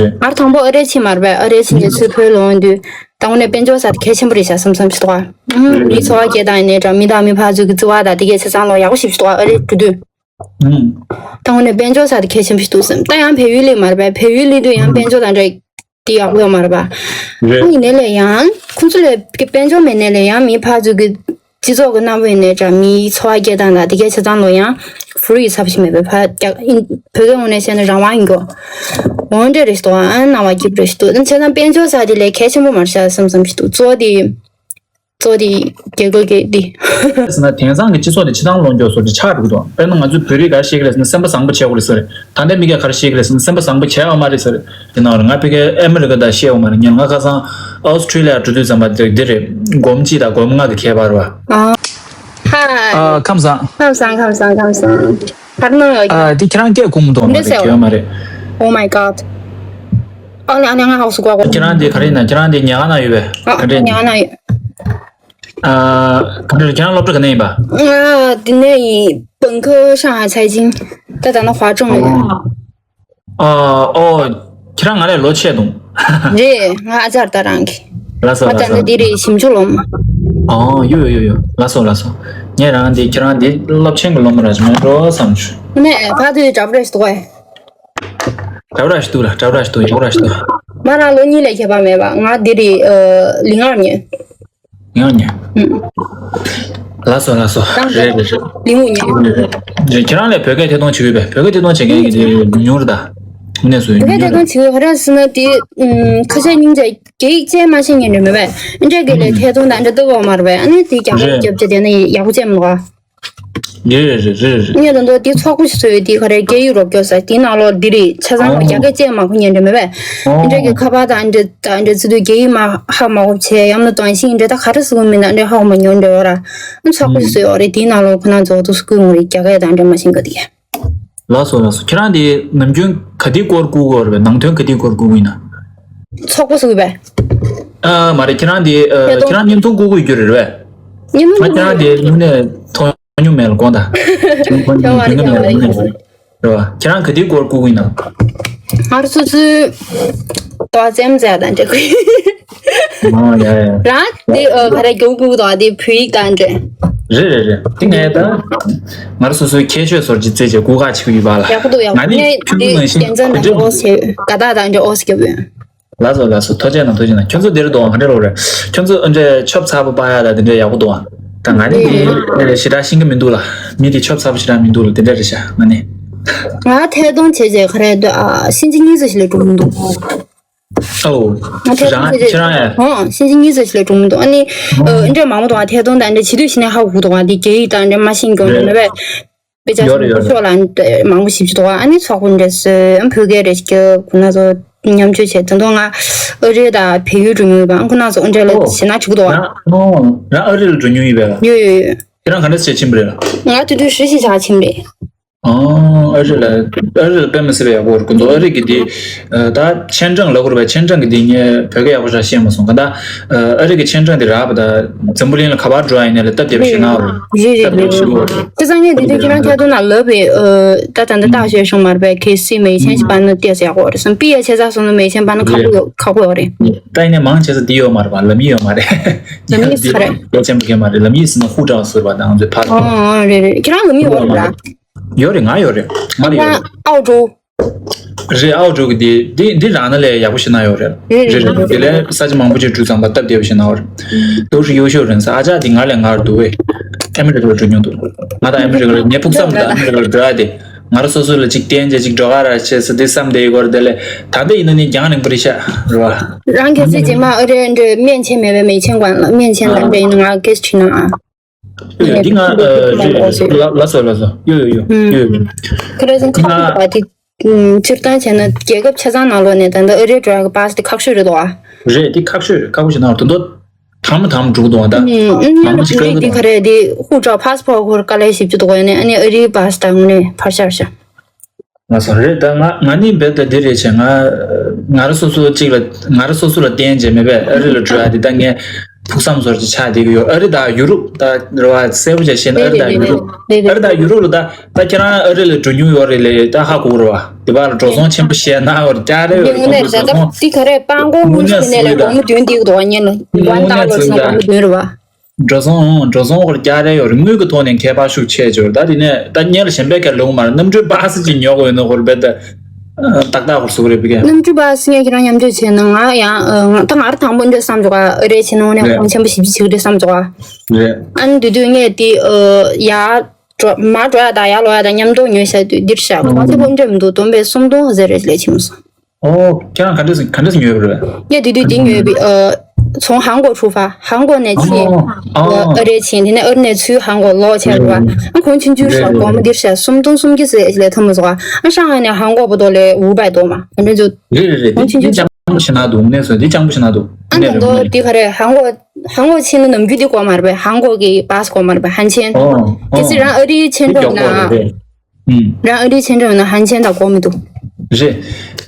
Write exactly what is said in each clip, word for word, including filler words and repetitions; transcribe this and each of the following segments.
རེད། ཨར་དང་པོ་ཨ་རིར་ཕྱིན་མ་རེད་པས། ཨ་རིར་ཕྱིན་རྗེས་ཚུར་བོད་ལ་ཡོང་དུས་ད་དངོས་གནས་དཔལ་འབྱོར་ཟེར་དེ་གལ་ཆེན་པོ་རེད་ཤག་བསམ་བསམ་ཞིག་འདུག་ག་ཨུམ། མིའི་འཚོ་བ་སྐྱེལ་སྟངས་ཡིན་ནའི་འདྲ། མི་དང་མི་ཕར་ཚུར་གྱི་བརྩི་བ་དང་དེ་གའི་བྱེད་སྟངས་ལ་ཡག་པོ་ཞེ་པོ་ཞིག་འདུག་ག་ཨ་རིར་འགྲོ་དུས། ཨུམ། ད་དངོས་གནས་དཔལ་འབྱོར་ཟེར་དེ་གལ་ཆེན་པོ་ཞིག་འདུག་བསམ། ད་ཡང་བལ་ཡུལ་སླེབས་མ་རེད་པས། བལ་ཡུལ་སླེབས་དུས་ཡང་དཔལ་འབྱོར་དང་འདྲ་དེ་ཡག་པོ་ཡོད་མ་རེད་པ། རེད། ཨ་ཡིན་ནའི་ལས་ཡང་ཁོང་ཚོ་ལ་དཔལ་འབྱོར་མེད་ནའི་ལས་ཡང་མི་ཕར་ཚུར་གྱི་སྤྱི་ཚོགས་ཀྱི་རྣམ་པ་ཡིན་ནའི་འདྲ། མིའི་འཚོ་བ་སྐྱེལ་སྟངས་དང་དེ་གའི་བྱེད་སྟངས་ལ་ཡང་ཧྥུ་རི་ཚབས་ཆེ་མེད་པའི་ཕར་རྒྱག་ཨིན། བོད་སྐད་ངོས་ནས་བཤད་ན་རང་དབང་ཡིན་གོ། འོ་འདྲ་རེད་ཤག་འདུག་ཨ་ནང་བ་སྐྱིད་པོ་རེད་ཤག་འདུག་ཨ་བྱས་ཙང་དཔལ་འབྱོར་ཟེར་དེ་ལས་གལ་ཆེན་པོ་མ་རེད་ཤག་བསམ་བསམ་ཞིག་འདུག་གཙོ་བོ་དེ། གཙོ་བོ་དེ་རྒྱལ་ཁབ་ཀྱི་དེ། ཟེར་ན་དེང་སང་གི་སྤྱི་ཚོགས་དེ་ཕྱི་ཐང་ལོག་མགྱོགས་སོགས་ཀྱི་ཆགས་འགྲོ་གི་འདུག་དཔེར་ན་ང་ཚོའི་བོད་རིགས་ག་རེ་བཤད་ཀྱི་རེད་ཟེར་ན་སེམས་པ་བཟང་པོ་བྱེད་དགོས་རེད་ཟེར། ད་ལྟའི་མི་སྐད་ག་རེ་བཤད་ཀྱི་རེད་ཟེར་ན་སེམས་པ་བཟང་པོ་བྱས་ཡོད་མ་རེད་ཟེར། དེ་ནང་ང་ཕ་གིར་ཨ་མི་རི་ཀ་དང་བཤད་ཡོད་མ་རེད། ཉིན་ང་ཁ་སང་ཨོ་སི་ཁྲི་ལི་ཡ་འགྲོ་དུས་ཙམ་པ་དེ་འདི་རེད། སྒོམ་གཅིག་དང་སྒོམ་ལྔ་གི་ཁྱད་པར་བ། ཨ། ཧ། ཨ། ཁམས་བཟང་། ཁམས་བཟང་། ཁམས་བཟང་། ཁམས་བཟང་། ག་རེ་གནང་ཡོད་ཀྱི། ཨ། འདི་ཁྱེད་རང་སྐད་ཁུངས་མི་འདུག་མ་འདི་རེད། ཟེར་གྱོན་མ་རེད། Oh my god. ཨ་ལེ་ཨ་ལེ་ང་ཧ་གོ་སོང་། གོ་གོ། ཁྱེད་རང་འདི་ག་རེ་ཡིན་ན། ཁྱེད་རང་འདི་ཉལ་ཁང་ནང་ཡོད་པས། ཨ། ག་རེ་ཡིན། ཉལ་ཁང་ནང་ཡོད། ཨ། ག་རེ། ཁྱེད་རང་སློབ་གྲྭ་ག་ནས་ཡིན་པ། ང་འདི་ནས་ཡིན།本科上海财经། ད་ད་ནི་华中ལ་ཡོད། ཨ། ཨོ། ཁྱེད་རང་ང་ལས་ལོ་ཆེ་འདུག་རེད། ང་ཨ་ཅག་ད་རང་གི། ལགས་སོ། ང་ད་ལྟ་འདི་རེད། ཞིབ་འཇུག་སློབ་མ། ཨོ། ཡོ་ཡོ་ཡོ་ཡོ། ལགས་སོ་ལགས་སོ། ངས་རང་འདི་ཁྱེད་རང་འདི་སློབ་ཆེན་གྱི་སློབ་མ་ར་ཅིག་མིན་འགྲོ་བསམ་བྱུང་། ནས་ཕ་དུས་གྲབས་རེ་ཞིག་འདུག་གས། གྲབས་ར་ཞིག་འདུག་ལ། གྲབས་ར་ཞིག་འདུག་ཡག་པོ་ར་ཞིག་འདུག་ང་རང་ལོ་གཉིས་ལས་ཁྱད་པར་མེད་པ། ང་འདི་རེད། ཨ། ལི་ངར་ཉན། ཡང་ཉན། ཨུམ། ལགས་སོ་ལགས་སོ། ད་རེད་རེད་རེད། ལི་ངུ་ཉན། རེད་རེད་རེད། ཁྱེད་རང་ལས་བོད་སྐད་ཐད་གཏོང་བྱེད་ཡོད་པས། བོད་སྐད་ཐད་གཏོང་བྱེད་མཁན་གྱི་དེ་ཉུང་ཉུང་རེད་ད། དངོས་གནས་སུ་ཉུང་ཉུང་རེད། བོད་སྐད་ཐད་གཏོང་བྱེད་ཡོད། ག་རེ་ཟེར་ན་དེ། ཨུམ། ཁ་ཤས་སྙིང་རྗེ། སྐད་ཡིག་བཅས་མ་ཤེས་མཁན་རེད་མེད་པས། འདྲ་གི་ལས་ཐད་གཏོང་དང་འདྲ་ལྟ་གི་ཡོད་མ་རེད་པས། ཨ་ནི་དེ་རྒྱ་སྐད། རེད། རྒྱབ་ཅིག་དེ་ནི་ཡག་པོ་བཅས་མི་འདུག་ག་རེད་རེད་རེད་རེད་རེད། ངས་ད་དུང་དེ་ཚོགས་པ་ཞིག་བཟོས་ཡོད། དེ་ག་རེ་སྐད་ཡིག་རོགས་སྐྱོར་ཟེར། དེའི་ནང་ལོགས་འདི་རེད། ཆ་ཚང་ལ་རྒྱ་སྐད་བཅས་མ་གོ་མཁན་རེད་མེད་པས། འདྲ་གི་ཁ་པར་དང་འདྲ་དང་འདྲ་བརྩི་དུས་རྒྱ་ཡིག་མ་ཧ་མ་གོ་བྱས། ཡང་ན་གདོང་ཤིང་འདྲ་ད་ག་རེ་ཟེར་གི་མིན་ན་འདྲ་ཧ་གོ་མ་མྱོང་འདྲ་ཡོད་ར། ཨ། ཚོགས་པ་ཞིག་བཟོས་ཡོད་རེད། དེའི་ནང་ལོགས་ཁོ་ན་རྫོགས་ཏུ་སྐུལ་ངོ་རེད། རྒྱ་སྐད་དང་འདྲ་མ་ཤེས་གི་དེ། ལགས་སོ་ལགས་སོ། ཁྱེད་རང་དེ་ནམ་རྒྱུན་ག་དུས་སྐོར་བསྐུར་གི་ཡོད་རེད་པས། ནང་དོན་ག་དུས་སྐོར་བསྐུར་གི་ཡིན་ན། ཚོགས་པ་ཟེར་གི་པས། ཨ། མ་རེད། ཁྱེད་རང་དེ། ཨ། ཁྱེད་རང་བརྙན་ཐུང་བསྐུར་གི་ཡོད་རེད་པས། བརྙན་ཐུང་། ང་ཁྱེད་རང་དེ་དངོས་གནས་མཐོང་མྱོང་མེད་ལ་དགོངས་དག་ཁྱེད་རང་བརྙན་ཐུང་མཐོང་མྱོང་མེད་ལ་དགོངས་དག་རེད་པ། ཁྱེད་རང་ག་དུས་སྐོར་བསྐུར་གི་ཡིན་ན། ང་རང་སོ་སོའི་དོ་བ་རྩེད་མོ་རྩེ་ཡ་དང་འདྲ་གི། ཨོ་ཡ་ཡ། རང་དེ། ཨ། ག་རེ་རྒྱུག་ཁུག་དང་དེ་བོད་ཡིག་དང་འདྲ། རེད་རེད་རེད། དེ་ངས་ད་ང་རང་སོ་སོའི་ཁྱད་ཆོས་བཟོ་རྒྱུ་རྩེ་བྱས་སྐུ་ཁ་ཆེ་གི་ཡོད་པ་ལ། ཡག་པོ་འདུག་ཡག་པོ། ང་ནི་ངས་ཁྱོད་ཚོ་དེ་ནང་བཞིན་རྒྱལ་མཚན་དང་འདྲ་ཨོ་སི་དགའ་རྟགས་དང་འདྲ་ཨོ་སི་རྒྱབ་ཡོད། ལགས་སོ་ལགས་སོ། ཐུགས་རྗེ་གནང་ཐུགས་རྗེ་གནང་། ཁྱོད་ཚོ་འདིར་འདུག་ག་འདྲ་ལོ་རེད། ཁྱོད་ཚོ་ཨ་འདྲ་ཆོབ་ཚ་པོ་པ་ཡ་ད་དེ་འདྲ་ཡག་པོ་འདུག་ག་ད་ང་ནི་དེ་ཞེ་དྲག་ཤེས་ཀྱི་མི་འདུག་ལ། མི་དེ་ཆོབ་ཚ་པོ་ཞེ་དྲག་མི་འདུག་ལ། དེ་འདྲ་རེད་ཤག་ང་ནི། ང་ཐད་གཏོང་བྱས་རྗེས་ག་རེ་འདུག་ཨ། ཕྱིན་ཆད་གཉིས་ཙམ་ཞིག་ལས་འགྲོ་མི་འདུག་ཨོ། ང་ཐད་གཏོང་རང་བྱས་རྗེས། ཁྱེད་རང་ཡ། ཨོ། ཕྱིན་ཆད་གཉིས་ཙམ་ཞིག་ལས་འགྲོ་མི་འདུག་ཨ་ནི། ཨོ། ཨ། འདྲ་མང་པོ་འདུག་ག་ཐད་གཏོང་ད་འདྲ་བྱེད་དུས་ཤི་ནས་ཧ་གོ་འདུག་ག་འདི་རྒྱ་ཡིག་ད་འདྲ་མ་ཤེས་མཁན་འདྲ་མེད་པས། དཔེ་ཆ་ཡོད་རེད་ཡོད་རེད། ཕྱོགས་ལ་མང་པོ་ཞིབ་ཅིག་འདུག་ག་ཨ་ནི་ཚོགས་པ་འདྲ་བཟོས། ཨ། བོད་སྐད་རེ་ཞིག་ཁོ་ན་ཚོ་མཉམ་སྤྱོད་བྱས། ད་དུང་ང་ཨ་རི་དང་བལ་ཡུལ་འགྲོ་མྱོང་ཡོད་པ། ཨ། ཁོ་ན་ཚོ་འདྲ་ལ་ཨོ། བྱེད་ན་འགྲིག་གི་འདུག་ག་ཡང་། ཨོ། རང་ཨ་རི་ལ་འགྲོ་མྱོང་ཡོད་པས་ལ། ཡོད་ཡོད་ཡོད། ཁྱེད་རང་ག་འདྲ་བྱས་ཕྱིན་པ་རེད་ལ། ང་དེ་དུས་ཧྲི་ཞིག་བྱས་ཕྱིན་པ་རེད། ཨོ། ཨ་རི་ལ། ཨ་རི་ལ་དཔེ་མི་སྲིད་པའི་ཡག་པོ་རེད། ཁོ་ཚོ་ཨ་རི་གི་དེ། ཨ། ད་ཆན་ཀྲང་ལབ་དགོས་རེད་པས། ཆན་ཀྲང་གི་དེ་ངས་བོད་སྐད་ཡག་པོ་ཞིག་ཤེས་མ་སོང་། གང་ལྟར། ཨ། ཨ་རི་གི་ཆན་ཀྲང་དེ་རག་པ་དང་། འཛམ་བུ་གླིང་ལ་ག་པར་འགྲོ་ཡ་ཡིན་ནའི་ལ་སྟབས་བདེ་པོ་ཞིག་གནང་བ་རེད། རེད་རེད་རེད། སྟབས་བདེ་པོ་ཞིག་གནང་བ་རེད། དེ་ཙང་ངས་དེ་དུས་ཁྱེད་རང་ཐད་གཏོང་ནང་ལབ་པའི། ཨ། ད་ད་ལྟ་ཏག་ཞོད་ཤོང་མ་རེད་པས། གལ་སྲིད་མེ་ཆེན་ཞིག་པ་ན་ཏོག་ཙམ་ཡག་པོ་རེད་བསམ། པི་ཡ་ཆེ་ས་སོང་ན་མེ་ཆེན་པ་ན་ཁག་པོ་ཡོད། ཁག་པོ་ཡོད་རེད། ད་ཡིན་ནའི་མང་ཆེ་ས་འདི་ཡོད་མ་རེད་པ། ལམ་ཡིག་ཡོད་མ་རེད། ལམ་ཡིག་ཟེར་ག་རེ། གལ་ཆེན་པོ་གང་མ་རེད། ལམ་ཡིག་ཟེར་ན་ཧུའུ་ཀྲའོ་ཟེར་བ་དང་ང་ཚོའི་ཕ་ཨོ་ཨོ་རེད་རེད། ཁྱེད་རང་ལམ་ཡིག་ཡོད་རེད་པ། ཡོད་རེད། ང་ཡོད་རེད། ང་ལ་ཡོད་རེད། ཨའོ་ཀྲོའུ། རེད། ཨའོ་ཀྲོའུ་གི་འདི་འདི་འདི་རང་ན་ལས་ཡག་པོ་ཞིག་གནང་ཡོད་རེད། རེད་རེད། རེད་རེད། དེ་ལས་ས་ཆ་མང་པོ་ཅིག་འགྲོ་ཙང་ད་སྟབས་བདེ་པོ་ཞིག་གནང་བ་རེད། ཏོ་ཧྲི་ཡོ་ཤོ་རེད་ས། ཨ་ཅག་འདི་ང་ལས་ངར་འདུག་པས། ཨ་མི་རི་ཀ་ལ་འགྲོ་མྱོང་འདུག་ང་ད་ཨ་མི་རི་ཀ་ལ། ངའི་ཕུགས་བསམ་ད་ཨ་མི་རི་ཀ་ལ་འགྲོ་ཡ་དེ། ང་རང་སོ་སོ་ལ་ཅིག་བརྟེན་བྱས་ཅིག་འགྲོ་ག་ར་བྱས་ས་འདི་བསམ་བསྡད་ཡོད་རེད། དེ་ལས་ད་ལྟ་ཡིན་ན་ནི་རྒྱང་རིང་པོ་རེད་ཤག་རེད་པ། རང་གལ་སྲིད་རྗེས་མ་ཨ་རི་འདྲ་སྨན་ཆེན་མེད་པའི་མེ་ཆེན་ཀུང་ལ། སྨན་ཆེན་ད་འདྲ་ཡིན་ན་ང་སྐད་ཆ་དྲིས་ན་ཨ། ཡོད་ཡོད། འདི་ང་། ཨ། རེད་རེད། ལ་ལ་སོ་ལ་སོ། ཡོད་ཡོད་ཡོད། ཡོད་ཡོད། ཁ་ར་ཟིན་ཁ་ང་ཁུག་པ་དེ། སྤྱིར་བཏང་བྱས་ན་རྒྱལ་ཁབ་ཆ་ཚང་ནང་ལོགས་ནས་ད་ལྟ་ཨ་རིར་འགྲོ་ཡག་གི་པ་སི་དེ་ཁག་ཤོས་རེད་འདུག་ག་རེད། དེ་ཁག་ཤོས་རེད། ཁག་པོ་ཞིག་གནང་བ་རེད། དོན་དུ་དང་མོ་དང་མོ་འགྲོ་གི་འདུག་ག་ད། ཨུམ། ཨུམ། དང་མོ་ཅིག་དཀའ་གི་དེ་འདུག་ག་རེ་དེ་ཧུའུ་ཀྲའོ་པ་སི་པོར་ཁོར་དཀའ་ལས་ཞེ་པོ་ཅིག་འདུག་ག་ཡིན་ནའི་ཨ་ནི་ཨ་རིའི་པ་སི་དང་ནས་ཕར་ཤར་ཤར། ང་ཚོ་རེད་ད། ང་ང་ནི་རྦད་དེ་འདི་རེད་བྱས། ང་ང་རང་སོ་སོ་གཅིག་ལ། ང་རང་སོ་སོ་ལ་བརྟེན་བྱས་མེད་པས། ཨ་རི་ལ་འགྲོ་ཡ་འདི་ད་ངས་ཕུགས་བསམ་ཚོར་ཅིག་ཆགས་བསྡད་ཀྱི་ཡོད། ཨ་རི་དང་ཡུ་རོབ་ད་རེད་བ། གསལ་པོ་བྱས་བཤད་ན་ཨ་རི་དང་ཡུ་རོབ། ཨ་རི་དང་ཡུ་རོབ་ལ་ད་ད་ཁྱེད་རང་ཨ་རི་ལ་འགྲོ་མྱོང་ཡོད་རེད་ལས། ད་ཧ་གོ་རེད་བ། དེ་བར་ལ་འགྲོ་སོང་ཆེན་པོ་བཤད་གནང་བར་བསྐྱར་རེ་ཡོད་རེད། ཁོང་ཚོ་འགྲོ་སོང་འདི་ག་རེ་སྤྲང་པོ་དངུལ་ནས་ཟ་ད་འདི་ག་རེ་སྒོར་མོ་བདུན་འདི་གི་དོ་ཉན་ལ་ཝན་ཌོ་ལར་ཟེར་ན་སྒོར་མོ་བདུན་རེད་བ། འགྲོ་སོང་འགྲོ་སོང་སྐོར་བསྐྱར་རེ་ཡོད་རེད། དངུལ་གྱི་ཐོག་ནས་ཁྱད་པར་ཤུགས་ཆེ་ཆེ་རེད། ད་དེ་ནས་ད་སྔོན་ལ་གཞན་པས་ཁས་ལོང་མ་རེད། གནམ་གྲུའི་པ་སེ་ཅིག་ཉོ་དགོས་ཡོད་ན་སྐོར་རྦད་དེ་ཏག་ཏག་སྐོར་ཟུག་རེད་པི་ཀ། གནམ་གྲུའི་པ་སེ་ངས་ཁྱེད་རང་མཉམ་སྤྱོད་བྱས་ན། ང་ཡང་ད་ང་རང་དང་པོ་འདྲ་བསམ་བྱུང་བ་རེད། བྱས་ན་འོ་ནས་རེད། གོང་ཆེན་པོ་ཞིབ་ཅིག་རེད་བསམ་བྱུང་བ། རེད། ཨ་ནི་དེ་དུས་ངས་དེ་ཡར་འགྲོ་མར་འགྲོ་ཡ་དང་ཡར་ལོག་ཡ་དང་མཉམ་དུ་ཉོས་ཤག་དུས་འདིར་ཤག་གོང་ཆེན་པོ་འདྲ་མི་འདུག་བསྡོམས་པས་སུམ་སྟོང་ཟེར་རེད་ལས་ཕྱིན་སོང་། ཨོ། ཁྱེད་རང་ག་འདྲས་ག་འདྲས་ཉོས་པ་རེད། ངས་དེ་དུས་འདི་ཉོས་པའི་ཨ། 从韩国出发། 韩国ནས་ཕྱིན། ཨ་ཨ་ཨ་རི་ཕྱིན། དེ་ནས་ཨ་རི་ནས་ཚུར་韩国ལོག་བྱས་རེད་བ། ཨ་གོང་ཆུང་ཆུང་རེད་ཤག་རེད་སྒོར་མོ་འདིར་ཤག་སུམ་སྟོང་སུམ་བརྒྱ་ཟེར་ལས་ཐོན་མ་སོང་བ། ཨ་上海ནས韩国不到嘞五百多嘛，反正就 རེད་རེད་རེད། གོང་ཆུང་ཆུང་ཤག་འདི་སྤྱང་པོ་ཞེ་ན་འདུག་གནས་ཚུལ་འདི་སྤྱང་པོ་ཞེ་ན་འདུག་ཨ་ནི་ད་འདི་ག་རེད། 韩国 韩国ཕྱིན་ན་ནམ་རྒྱུན་འདི་དགོས་མ་རེད་པས། 韩国གི་པ་སི་དགོས་མ་རེད་པས། 韩签། ཨོ་གལ་སྲིད་རང་ཨ་རིའི签证ཡོད་ན། ཨུམ། རང་ཨ་རིའི签证ཡོད་ན་韩签ད་དགོས་མི་འདུག་རེད།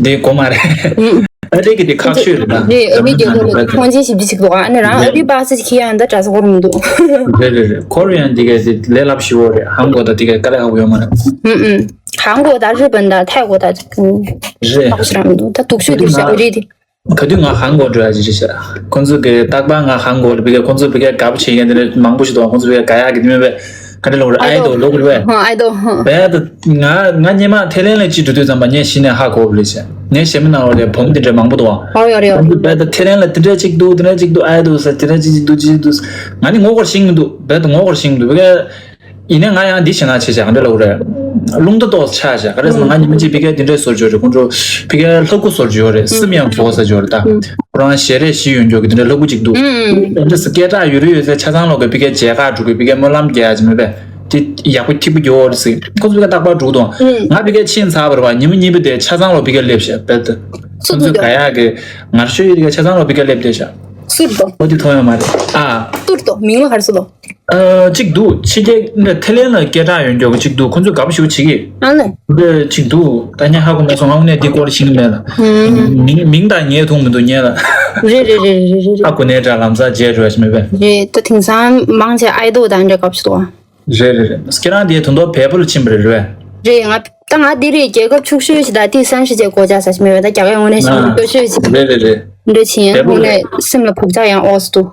འདི་དགོས་མ་རེད། ཨ་རི་གི་དེ་ཁག་ཤོས་རེད་ད། རེད། ཨ་རི་རྒྱལ་ཁབ་ལ་གོང་ཆེན་ཞིབ་ཅིག་འདུག་ཨ་ནི་རང་ཨ་རི་པ་སེ་ཅིག་ཁྱེར་ཡང་ད་འདྲ་ས་གོ་རུ་མི་འདུག་རེད་རེད་རེད། ཁོ་རེ་ཡང་འདི་ག་དེ་ལས་སླ་པོ་ཞིག་ཡོད་རེད། 韩国ད་འདི་ག་དཀའ་ལས་ཁག་པོ་ཡོད་མ་རེད། ཨུམ་ཨུམ། 韩国ད་日本ད་泰国ད་ཨུམ། རེད། ཁག་པོ་ཞིག་རང་མི་འདུག་ད་སྡུག་ཤོས་དེ་ཤ་ཨ་རི་དེ། ག་དུས་ང་韩国འགྲོ་ཡ་ཅིག་བྱས་ཤག་ཁོང་ཚོ་གི་རྟག་པར་ང་韩国ལ་བི་ཀ་ཁོང་ཚོ་བི་ཀ་དགའ་པོ་བྱེད་མཁན་དེ་འདྲ་མང་པོ་ཞིག་འདུག་ཁོང་ཚོ་བི་ཀ་དགའ་ཡག་གི་དེ་མིན་པས། ག་འདྲ་ལབ་དགོས་རེད། ཨའི་ཌོལ་ལབ་དགོས་རེད་པས། ཨའི་ཌོལ་ཧ། བས་ད་ང་ང་སྔོན་མ་ཐའི་ལེན་ལ་ཅིག་འགྲོ་དུས་ཙམ་པ་ངས་གཞི་ནས་ཧ་གོ་བ་རེད་ཤག་ངའི་གཞས་མ་ནང་ལོགས་ལ་བུ་མོ་དེ་འདྲ་མང་པོ་འདུག་ཨ། ཨོ་ཡོད་རེད། ཁོང་ཚོ་བས་ད་ཐའི་ལེན་ལ་དེ་འདྲ་ཅིག་འདུག་དེ་འདྲ་ཅིག་འདུག་ཨའི་ཌོལ་ཟེར་དེ་འདྲ་ཅིག་འདུག་ཅིག་འདུག་ང་ནི་ངོ་ཤེས་མི་འདུག་བས་ད་ངོ་ཤེས་མི་འདུག་བི་ཀ་ཡིན་ནའི་ང་ཡང་འདི་བྱེད་ན་བྱེད་བྱ་ག་འདྲ་ལབ་དགོས་རེད། རླུང་རྟ་ཏོག་ཙམ་ཆགས་བྱ། ག་རེ་ཟེར་ན་ང་ཉི་མ་གཅིག་བི་ཀའི་འདི་འདྲའི་བཟོ་རྒྱུ་རེད། ཁོང་ཚོ་བི་ཀའི་ལྷ་སྐུ་བཟོ་རྒྱུ་ཡོད་རེད། སིམ་ཡང་བཟོ་ཟེར་རྒྱུ་རེད་ད། ཁོ་རང་ཞལ་རས་བཞི་ཡོད་རྒྱུ་གི་འདི་འདྲའི་ལྷ་སྐུ་གཅིག་འདུག་འདི་འདྲ་སྐད་གྲགས་ཡོད་རེད་ཡོད་ཚད་ཆ་ཚང་ལོག་གི་བི་ཀའི་མཇལ་ཁ་འགྲོ་གི་བི་ཀའི་སྨོན་ལམ་རྒྱག་ཡ་ཅིག་མེད་པས། དེ་ཡག་པོ་ཐིག་པོ་རྒྱོ་རེད་ཟེར། ཁོང་ཚོ་བི་ཀའི་རྟག་པར་འགྲོ་གི་འདུག་ང་བི་ཀའི་ཕྱིན་ཚར་བ་རེད་བ། ཉི་མ་གཉིས་པ་དེ་ཆ་ཚང་ལོག་བི་ཀའི་སླེབས་ཤག་བས་ད་ཁོང་ཚོ་དགའ་ཡག་གི་ངར་ཤོད་ཡོད་དེ་ཆ་ཚང་ལོག་བི་ཀའི་སླེབས་བསྡད་ཤག་སུར་དོ། ཨོ་དེ་མཐོང་ཡོད་མ་རེད་ཨ། ཏུར་དོ་མིང་ལ་ག་རེ་ཟེར་དོ། ཨ་གཅིག་འདུག་ཕྱི་རྒྱལ་འདི་ཐའི་ལེན་ལ་སྐད་གྲགས་ཡོད་མཁན་གཅིག་འདུག་ཁོང་ཚོས་དགའ་པོ་ཞེ་པོ་བྱེད་ཀྱི། ཨ་ལེ། འདི་གཅིག་འདུག་ད་ངས་ཧ་གོ་མ་སོང་། ང་དངོས་གནས་འདི་སྐོར་ལ་ཤེས་ཀྱི་མེད་ལ། ཧུམ། མིང་མིང་དང་ངས་མཐོང་མི་འདུག་ངས་ལ། རེད་རེད་རེད་རེད་རེད། ཨ་ཁུ་ནས་འདྲ་ལམ་སང་མཇལ་འགྲོ་ཡ་ཞིག་མེད་པས། རེད། ད་དེང་སང་མང་ཆེ་ཨའི་ཌོལ་དང་འདྲ་དགའ་པོ་ཞིག་འདུག་ཨ། རེད་རེད་རེད། ཁྱེད་རང་འདི་ད་དུང་བལ་པོ་ལ་ཕྱིན་པ་རེད་རེད། རེད། ང་ད་ང་འདི་རེད། རྒྱལ་ཁབ་ཕྱུག་ཤོས་ཤིག་ད་དེ་སན་ཤི་ཅེ་གོ་ཅག་ས་ཞིག་མེད་པས། ད་རྒྱ་གར་ངོས་ནས་བཤད་ན་ཨ་སྐྱོ་ཤོས་ཤིག་རེད་རེད་རེད། འདྲ་ཕྱིན་ཡང་དངོས་གནས་སེམས་ལ་བུག་ཅག་ཡང་ཨོ་སི་འདུག་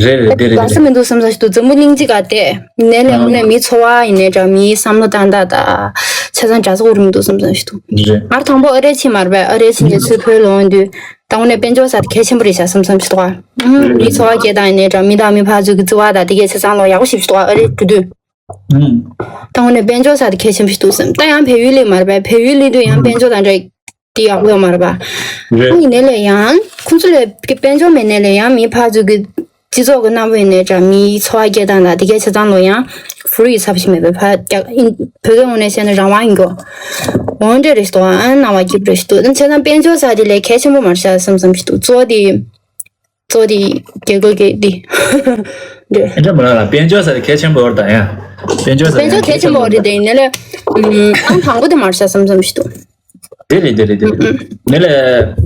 རེད་རེད། དེ་རེད་དགའ་ས་རེད། མི་འདུག་བསམ་ས་ཞིག་འདུག་འཛམ་བུ་གླིང་གཅིག་ག་བལྟས་ནས་ལས་ཨ་དངོས་གནས་མིའི་འཚོ་བ་ཡིན་ནའི་འདྲ། མིའི་བསམ་བློ་བཏང་སྟངས་དང་ཆ་ཚང་འདྲ་ས་གོ་རིམ་འདུག་བསམ་ས་ཞིག་འདུག་རེད། ང་དང་པོ་ཨ་རིར་ཕྱིན་མ་རེད་པས། ཨ་རིར་ཕྱིན་ནས་ཚུར་བོད་ལ་ཡོང་དུས་ད་དངོས་གནས་དཔལ་འབྱོར་ཟེར་དེ་གལ་ཆེན་པོ་རེད་ཤག་བསམ་བསམ་ཞིག་འདུག་ག་ཨ་མིའི་འཚོ་བ་སྐྱེལ་སྟངས་ཡིན་ནའི་འདྲ། མི་དང་མི་ཕར་ཚུར་གྱི་བརྩེ་བ་དང་དེ་གའི་ཆ་ཚང་ལོག་ཡག་པོ་ཞིག་འདུག་ག་ཨ་རིར་འགྲོ་དུས། ཨང་། ད་དངོས་གནས་དཔལ་འབྱོར་ཟེར་དེ་གལ་ཆེན་པོ་ཞིག་འདུག་བསམ། ད་ཡང་བལ་ཡུལ་སླེབས་མ་རེད་པས། བལ་ཡུལ་སླེབས་དུས་ཡང་དཔལ་འབྱོར་དང་འདྲ་དེ་ཡག་པོ་ཡོད་མ་རེད་པ། རེད། ཨ་ཡིན་ནའི་ལས་ཡང་ཁོང་ཚོ་ལ་དཔལ་འབྱོར་མེད་ནའི་ལས་ཡང་མིའི་ཕར་ཚུར་གྱི་སྤྱི་ཚོགས་ཀྱི་རྣམ་པ་ཡིན་ནའི་འདྲ། མིའི་འཚོ་བ་སྐྱེལ་སྟངས་དང་དེ་གའི་ཆ་ཚང་ལོག་ཡང་ཧྥི་རི་ཚ་པོ་ཞིག་མེད་པས། ཕར་རྒྱ་ཨིན་བོད་སྐད་ངོས་ནས་བཤད་ན་རང་དབང་ཡིན་གྱི། འོ་འདྲ་རེད་ཤག་འདུག་ཨ་སྣང་བ་སྐྱིད་པོ་རེད་ཤག་འདུག་ད་བྱས་ཙང་དཔལ་འབྱོར་ཟེར་དེ་ལས་གལ་ཆེན་པོ་མ་རེད་ཤག་བསམ་བསམ་ཞིག་འདུག་གཙོ་བོ་དེ། གཙོ་དེ་རྒྱལ་ཁབ་ཀྱི་དེ། འདྲ། དེ་འདྲ་མ་ལབ་ལ། དཔལ་འབྱོར་ཟེར་དེ་གལ་ཆེན་པོ་རེད་ད་ཡ། དཔལ་འབྱོར་ཟེར་དཔལ་འབྱོར་གལ་ཆེན་པོ་རེད་དེ་ཡིན་ནའི་ལས། ཨང་དང་པོ་དེ་མ་རེད་ཤག་བསམ་བསམ་ཞིག་འདུག་དེ་རེད་དེ་རེད་དེ་རེད། ཨང་། དེ་ལས་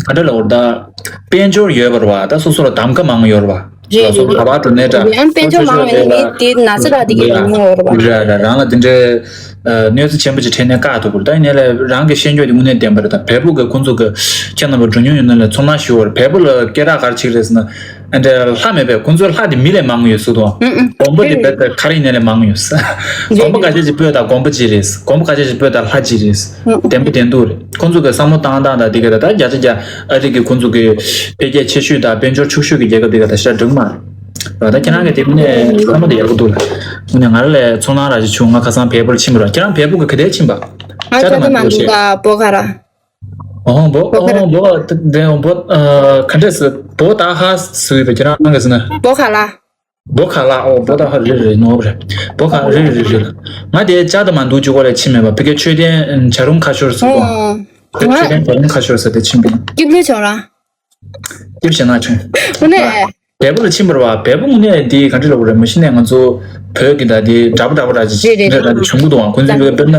ག་འདྲ་ལབ་དགོས་རེད་ད། དཔལ་འབྱོར་ཡོད་པ་རེད་བ། ད་སོ་སོ་ལ་གདམ་ག་མང་ཡོད་རེད་བ། རེད་རེད་སོ་སོ་རེད། ག་པར་འགྲོ་ནའི་འདྲ། ཡང་དཔལ་འབྱོར་མང་བའི་མི་དེ་ན་ཚ་རག་དེ་གའི་ཉུང་ཉུང་ཡོད་རེད་བ། རེད་རེད། རང་ལ་དེ་འདྲའི་གནོད་འཚེ་ཆེན་པོ་ཅིག་འཕྲད་ནའི་བཀག་ཐུབ་དགོས་རེད། ད་ཡིན་ནའི་ལས་རང་གི་ཤེས་འཇོག་དེ་དངོས་གནས་བདེན་པ་རེད་ད། བལ་པོ་གི་ཁོང་ཚོ་གི་ཁྱེད་རྣམ་པ་འགྲོ་མྱོང་ཡོད་ན་ལས་ཚོར་སྣང་ཞུ་བར། བལ་པོ་ལ་སྐད་གྲགས་ག་རེ་ཅིག་རེད་ཟེར་ན། ཨ་འདྲ་ལྷ་མེད་པས། ཁོང་ཚོའི་ལྷ་དེ་མི་ལས་མང་ཡོད་ཟེར་དང་། ཨུ་ཨུ། དགོན་པ་དེ་རྦད་དེ་ག་རེ་ཡིན་ནའི་ལས་མང་ཡོད་ཟེར། དགོན་པ་ཁ་ཤས་ཅིག་སྤོས་དང་དགོན་པ་གཅིག་རེད། དགོན་པ་ཁ་ཤས་ཅིག་སྤོས་དང་ལྷ་གཅིག་རེད། ཨུ་ཨུ། བདེན་པ་བདེན་ཐུག་རེད། ཁོང་ཚོ་གི་བསམ་བློ་བཏང་སྟངས་དང་དེ་ག་ད་ད་བརྒྱ་ཆ་བརྒྱ་ཨ་རི་གི་ཁོང་ཚོ་གི་འཕེལ་རྒྱས་ཆེ་ཤོས་དང་དཔལ་འབྱོར་ཕྱུག་ཤོས་ཀྱི་རྒྱལ་ཁབ་དེ་ག་ད་ཤ་འགྲིག་མ་རེད། ད་ཁྱེད་རང་གི་དེ་ནས་བསམ་བློ་དེ་ཡག་པོ་འདུག་ལ། ངས་ང་རང་ལས་ཚོར་སྣང་རག་ཅིག་བྱུང་། ང་ཁ་སང་བལ་པོར་ཕྱིན་པ་རེད། ཁྱེད་རང་བལ་པོ་གི་ག་དེར་ཕྱིན་པ། ང་ཅ་ཏ་མན་ཌུ་དང་བོ་ཁ་ར། ཨོ་བོ་བོ་ཁ་ར། ཨོ་བོ་དེ་བོ་ཨ་ག་འདྲས་སེ་བོ་ད་ཧ་སུ་ཡོད་པ་ཁྱེད་རང་གི་ཟེར་ན། བོ་ཁ་ལ། བོ་ཁ་ལ། ཨོ་བོ་ད་ཧ་རེད་རེད་ནོར་རེད། བོ་ཁ་རེད་རེད་རེད། ང་དེ་ཅ་ཏ་མན་ཌུ་ཅིག་གོ་ལ་ཕྱིན་མེད་པ། བི་ཀའི་མཆོད་རྟེན་བྱ་རུང་ཁ་ཤོར་ཟེར་གོ། ཨོ་ཨོ། བི་ཀའི་མཆོད་རྟེན་བྱ་རུང་ཁ་ཤོར་ཟེར་དེ་ཕྱིན་པ་ཡིན། སྐྱིབས་ལུས་བྱུང་ར། སྐྱིབས་ཞེ་ན་བྱུང་། དངོས་གནས། བལ་པོ་ལ་ཕྱིན་པ་རེད་བ། བལ་པོ་དངོས་གནས་འདི་ག་འདྲ་ལབ་དགོས་རེད། མ་གཞི་ནས་ང་ཚོ་བོད་ཀྱི་ད་འདི་འདྲ་པོ་འདྲ་པོ་འདྲ་ཅིག་རེད་རེད་རེད། འདྲ་འདྲ་བྱུང་གི་འདུག་བ། ཁོང་ཚོའི་བོད་དཔེར་ན་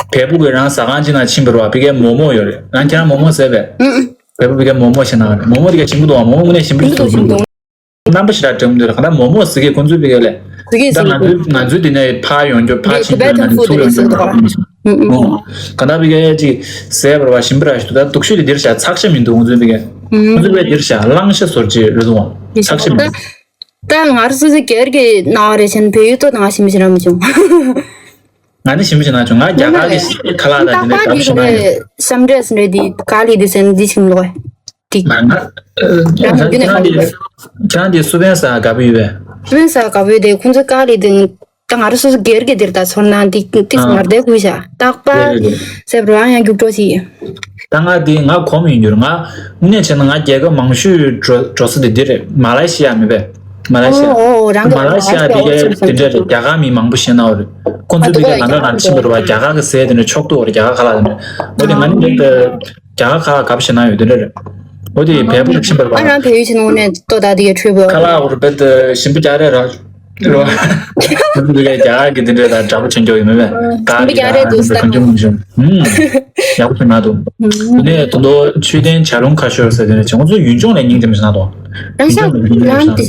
བལ་པོ་གི་རང་ཟ་ཁང་ཅིག་ནང་ཕྱིན་པ་རེད་བ། ཕ་གིའི་མོག་མོག་ཡོད་རེད། རང་ཁྱེད་རང་མོག་མོག་ཟས་པས། ཨུ་ཨུ། བལ་པོ་ཕ་གིའི་མོག་མོག་ཞེ་ན་རེད། མོག་མོག་དེ་ག་ཞིམ་གི་འདུག་བ། མོག་མོག་དངོས་གནས་ཞིམ་པོ་ཞིག་འདུག་ཞིམ་འདུག་རྣམ་པ་ཞེ་དྲག་འགྲིག་གི་འདུག་རེད། ག་ད་མོག་མོག་ཟེར་གི་ཁོང་ཚོའི་ཕ་གིའི་ལས། ད་ང་ཚོའི་ང་ཚོའི་འདི་ནས་ཕར་ཡོང་རྒྱུ་ཕར་ཕྱིན་རྒྱུ་ན་ཚུར་ཡོང་རྒྱུ་ན། ཨུ་ཨུ། ག་ད་ཕ་གིའི་ཅིག་ཟས་པ་རེད་བ། ཞིམ་པོ་ར་ཞིག་འདུག་ད་སྡུག་ཤོས་དེ་འདིར་བཞག་ཚགས་ཤ་མི་འདུག་ཁོང་ཚོའི་ཕ་གིའི། ཁོང་ཚོའི་ཕ་གིའི་འདིར་བཞག་གླང་ཤ་ཟེར་ཅིག་རེད་འདུག་བ། ཚགས་ཤ་མི་འདུག་ད་ང་རང་སོ་སོའི་སྒེར་གྱི་སྣང་བ་རེད་བྱས་ན། བལ་ཡུལ་ལྟོ་དང་ཞིམ་པོ་ཞིག་རག་མི་བྱུང་། ང་ནི་ཞིམ་པོ་ཞིག་མ་བྱུང་། ང་རྒྱ་གར་གྱི་ཁ་ལག་དང་དེ་འདྲའི་འདྲ་པོ་ཞིག་མ་ཡོང་། བསམ་འདྲ་བསམ་འདྲ་དེ་ཀ་ལི་དེ་ཟེར་ན་འདི་ཞིམ་ལོས། ཏིག་ང་ང་ཨ། རང་རྒྱུ་ནས་ཁྱེད་རང་དེ་ཁྱེད་རང་དེ་སུ་བན་ཟ་དགའ་པོ་ཡོད་པས། སུ་བན་ཟ་དགའ་པོ་ཡོད་དེ། ཁོང་ཚོའི་ཀ་ལི་དེ་ད་ང་རང་སོ་སོ་སྒེར་གྱི་འདིར་ད་ཚོར་སྣང་ཏིག་ཏིག་ཨ། ངར་དེ་གུས་བྱ་རྟག་པ་རེད་རེད་རེད། ཟེར་བ་རང་ཡང་རྒྱུགས་སྤྲོ་ཞིག་ད་ང་དེ་ང་གོམས་ཡིན་རྒྱུར། ང་དངོས་གནས་བྱས་ན་ང་རྒྱལ་ཁབ་མང་ཤོས་འགྲོ་འགྲོ་ས་དེ་འདི་རེད། མ་ལེ་ཤི་ཡ་མེད་པས། མ་ལེ་ཤི་ཡ། ཨོ་ཨོ། རང་གི་མ་ལེ་ཤི་ཡ་དེ་གའི་དེ་འདྲ་རེད། རྒྱ་གར་མི་མང་པོ་ཤེས་ན་འོ་རེད། ཁོང་ཚོ་ཨ་དེ་གའི་ལམ་ཁ་ནང་ཕྱིན་པ་རེད་བ། རྒྱ་གར་གི་ཟས་དེ་འདྲ་ཕྱོགས་གཏོགས་རེད། རྒྱ་གར་ཁ་ལག་དེ་འདྲ། འོ་དེ་ང་ནི་ཨ་མེད་པས། རྒྱ་གར་ཁ་ལག་ག་པ་ཞིག་ན་ཡོད་དེ་འདྲ་རེད། འོ་དེ་བལ་པོ་ལ་ཕྱིན་པར་ཨ་རང་བལ་ཡུལ་ཕྱིན་ནོ་ནས་ལྟོ་ད་དེ་གའི་འཕྲོད་པོ་ཁ་ལག་འོ་རེད་པས། ཞིམ་པོ་རྒྱག་རེད་ར། རེད་བ། འདི་གའི་རྒྱ་གར་གི་དེ་འདྲ་དང་འདྲ་པོ་བྱེད་མགྱོགས་ཡོད་མེད་པས། ད་ཞིམ་པོ་རྒྱག་རེད་འདུག་ས། གང་བྱུང་མི་བྱུང་། ཡག་པོ་ཞིག་མ་འདུག་དེ་ནས་དེ་ཚོ་མཆོད་རྟེན་བྱ་རུང་ཁ་ཤོར་ཟེར་དེ་ནས་བྱ་ཁོང་ཚོ་ཡུལ་ལྗོངས་ལ་སྙིང་རྗེ་མི་སྣ་དང་། རང་ཤག་རང་དེ་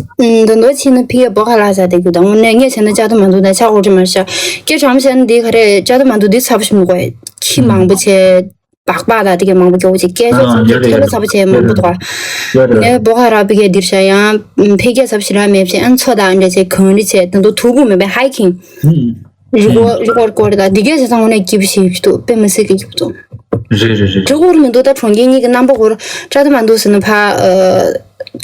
འདི་འདོ་ཕྱིན་ན་ཕི་ཡ་བོ་ཁ་ལག་ཟ་དེ་གུ་དང་། དངོས་གནས་ངས་བྱས་ན་ཅ་དུ་མ་འདུག་ད་ཆ་འོ་དྲི་མ་ཤ་སྐད་གྲང་བྱས་ན་འདི་ག་རེ། ཅ་དུ་མ་འདུག་འདི་ཚ་པོ་ཞིག་མི་དགོས། ཁྱི་མང་པོ་བྱས། སྦག་སྦག་དང་དེ་གའི་མང་པོ་སྐྱོ་བོ་ཅིག་སྐད་ཤོག་ཚ་པོ་ཅིག་ཐལ་ལོ་ཚ་པོ་བྱས་མང་པོ་འདུག་ག་ངས་བོ་ཁ་རག་པའི་གའི་འདིར་བྱ་ཡང་ཕི་སྐད་ཚ་པོ་ཞིག་རག་མེད་བྱས། ཨ་མཚོ་དང་འདྲ་བྱས་གངས་རི་བྱས་དེ་ཚོ་དུག་པོ་མེད་པའི་ཧའི་ཀིང་རི་སྐོར་རི་སྐོར་སྐོར་དང་འདི་གའི་བྱས་ཙང་དངོས་གནས་སྐྱིད་པོ་ཞིག་འདུག་དཔེ་མི་སྲིད་ཀྱི་སྐྱིད་པོ་འདུག་རེད་རེད་རེད། རི་སྐོར་མི་འདུག་ད་གྲོང་ཁྱེར་གཉིས་ཀྱི་རྣམ་པ་སྐོར་ཅ་དུ་མ་འདུག་ཟེར་ན་ཕ།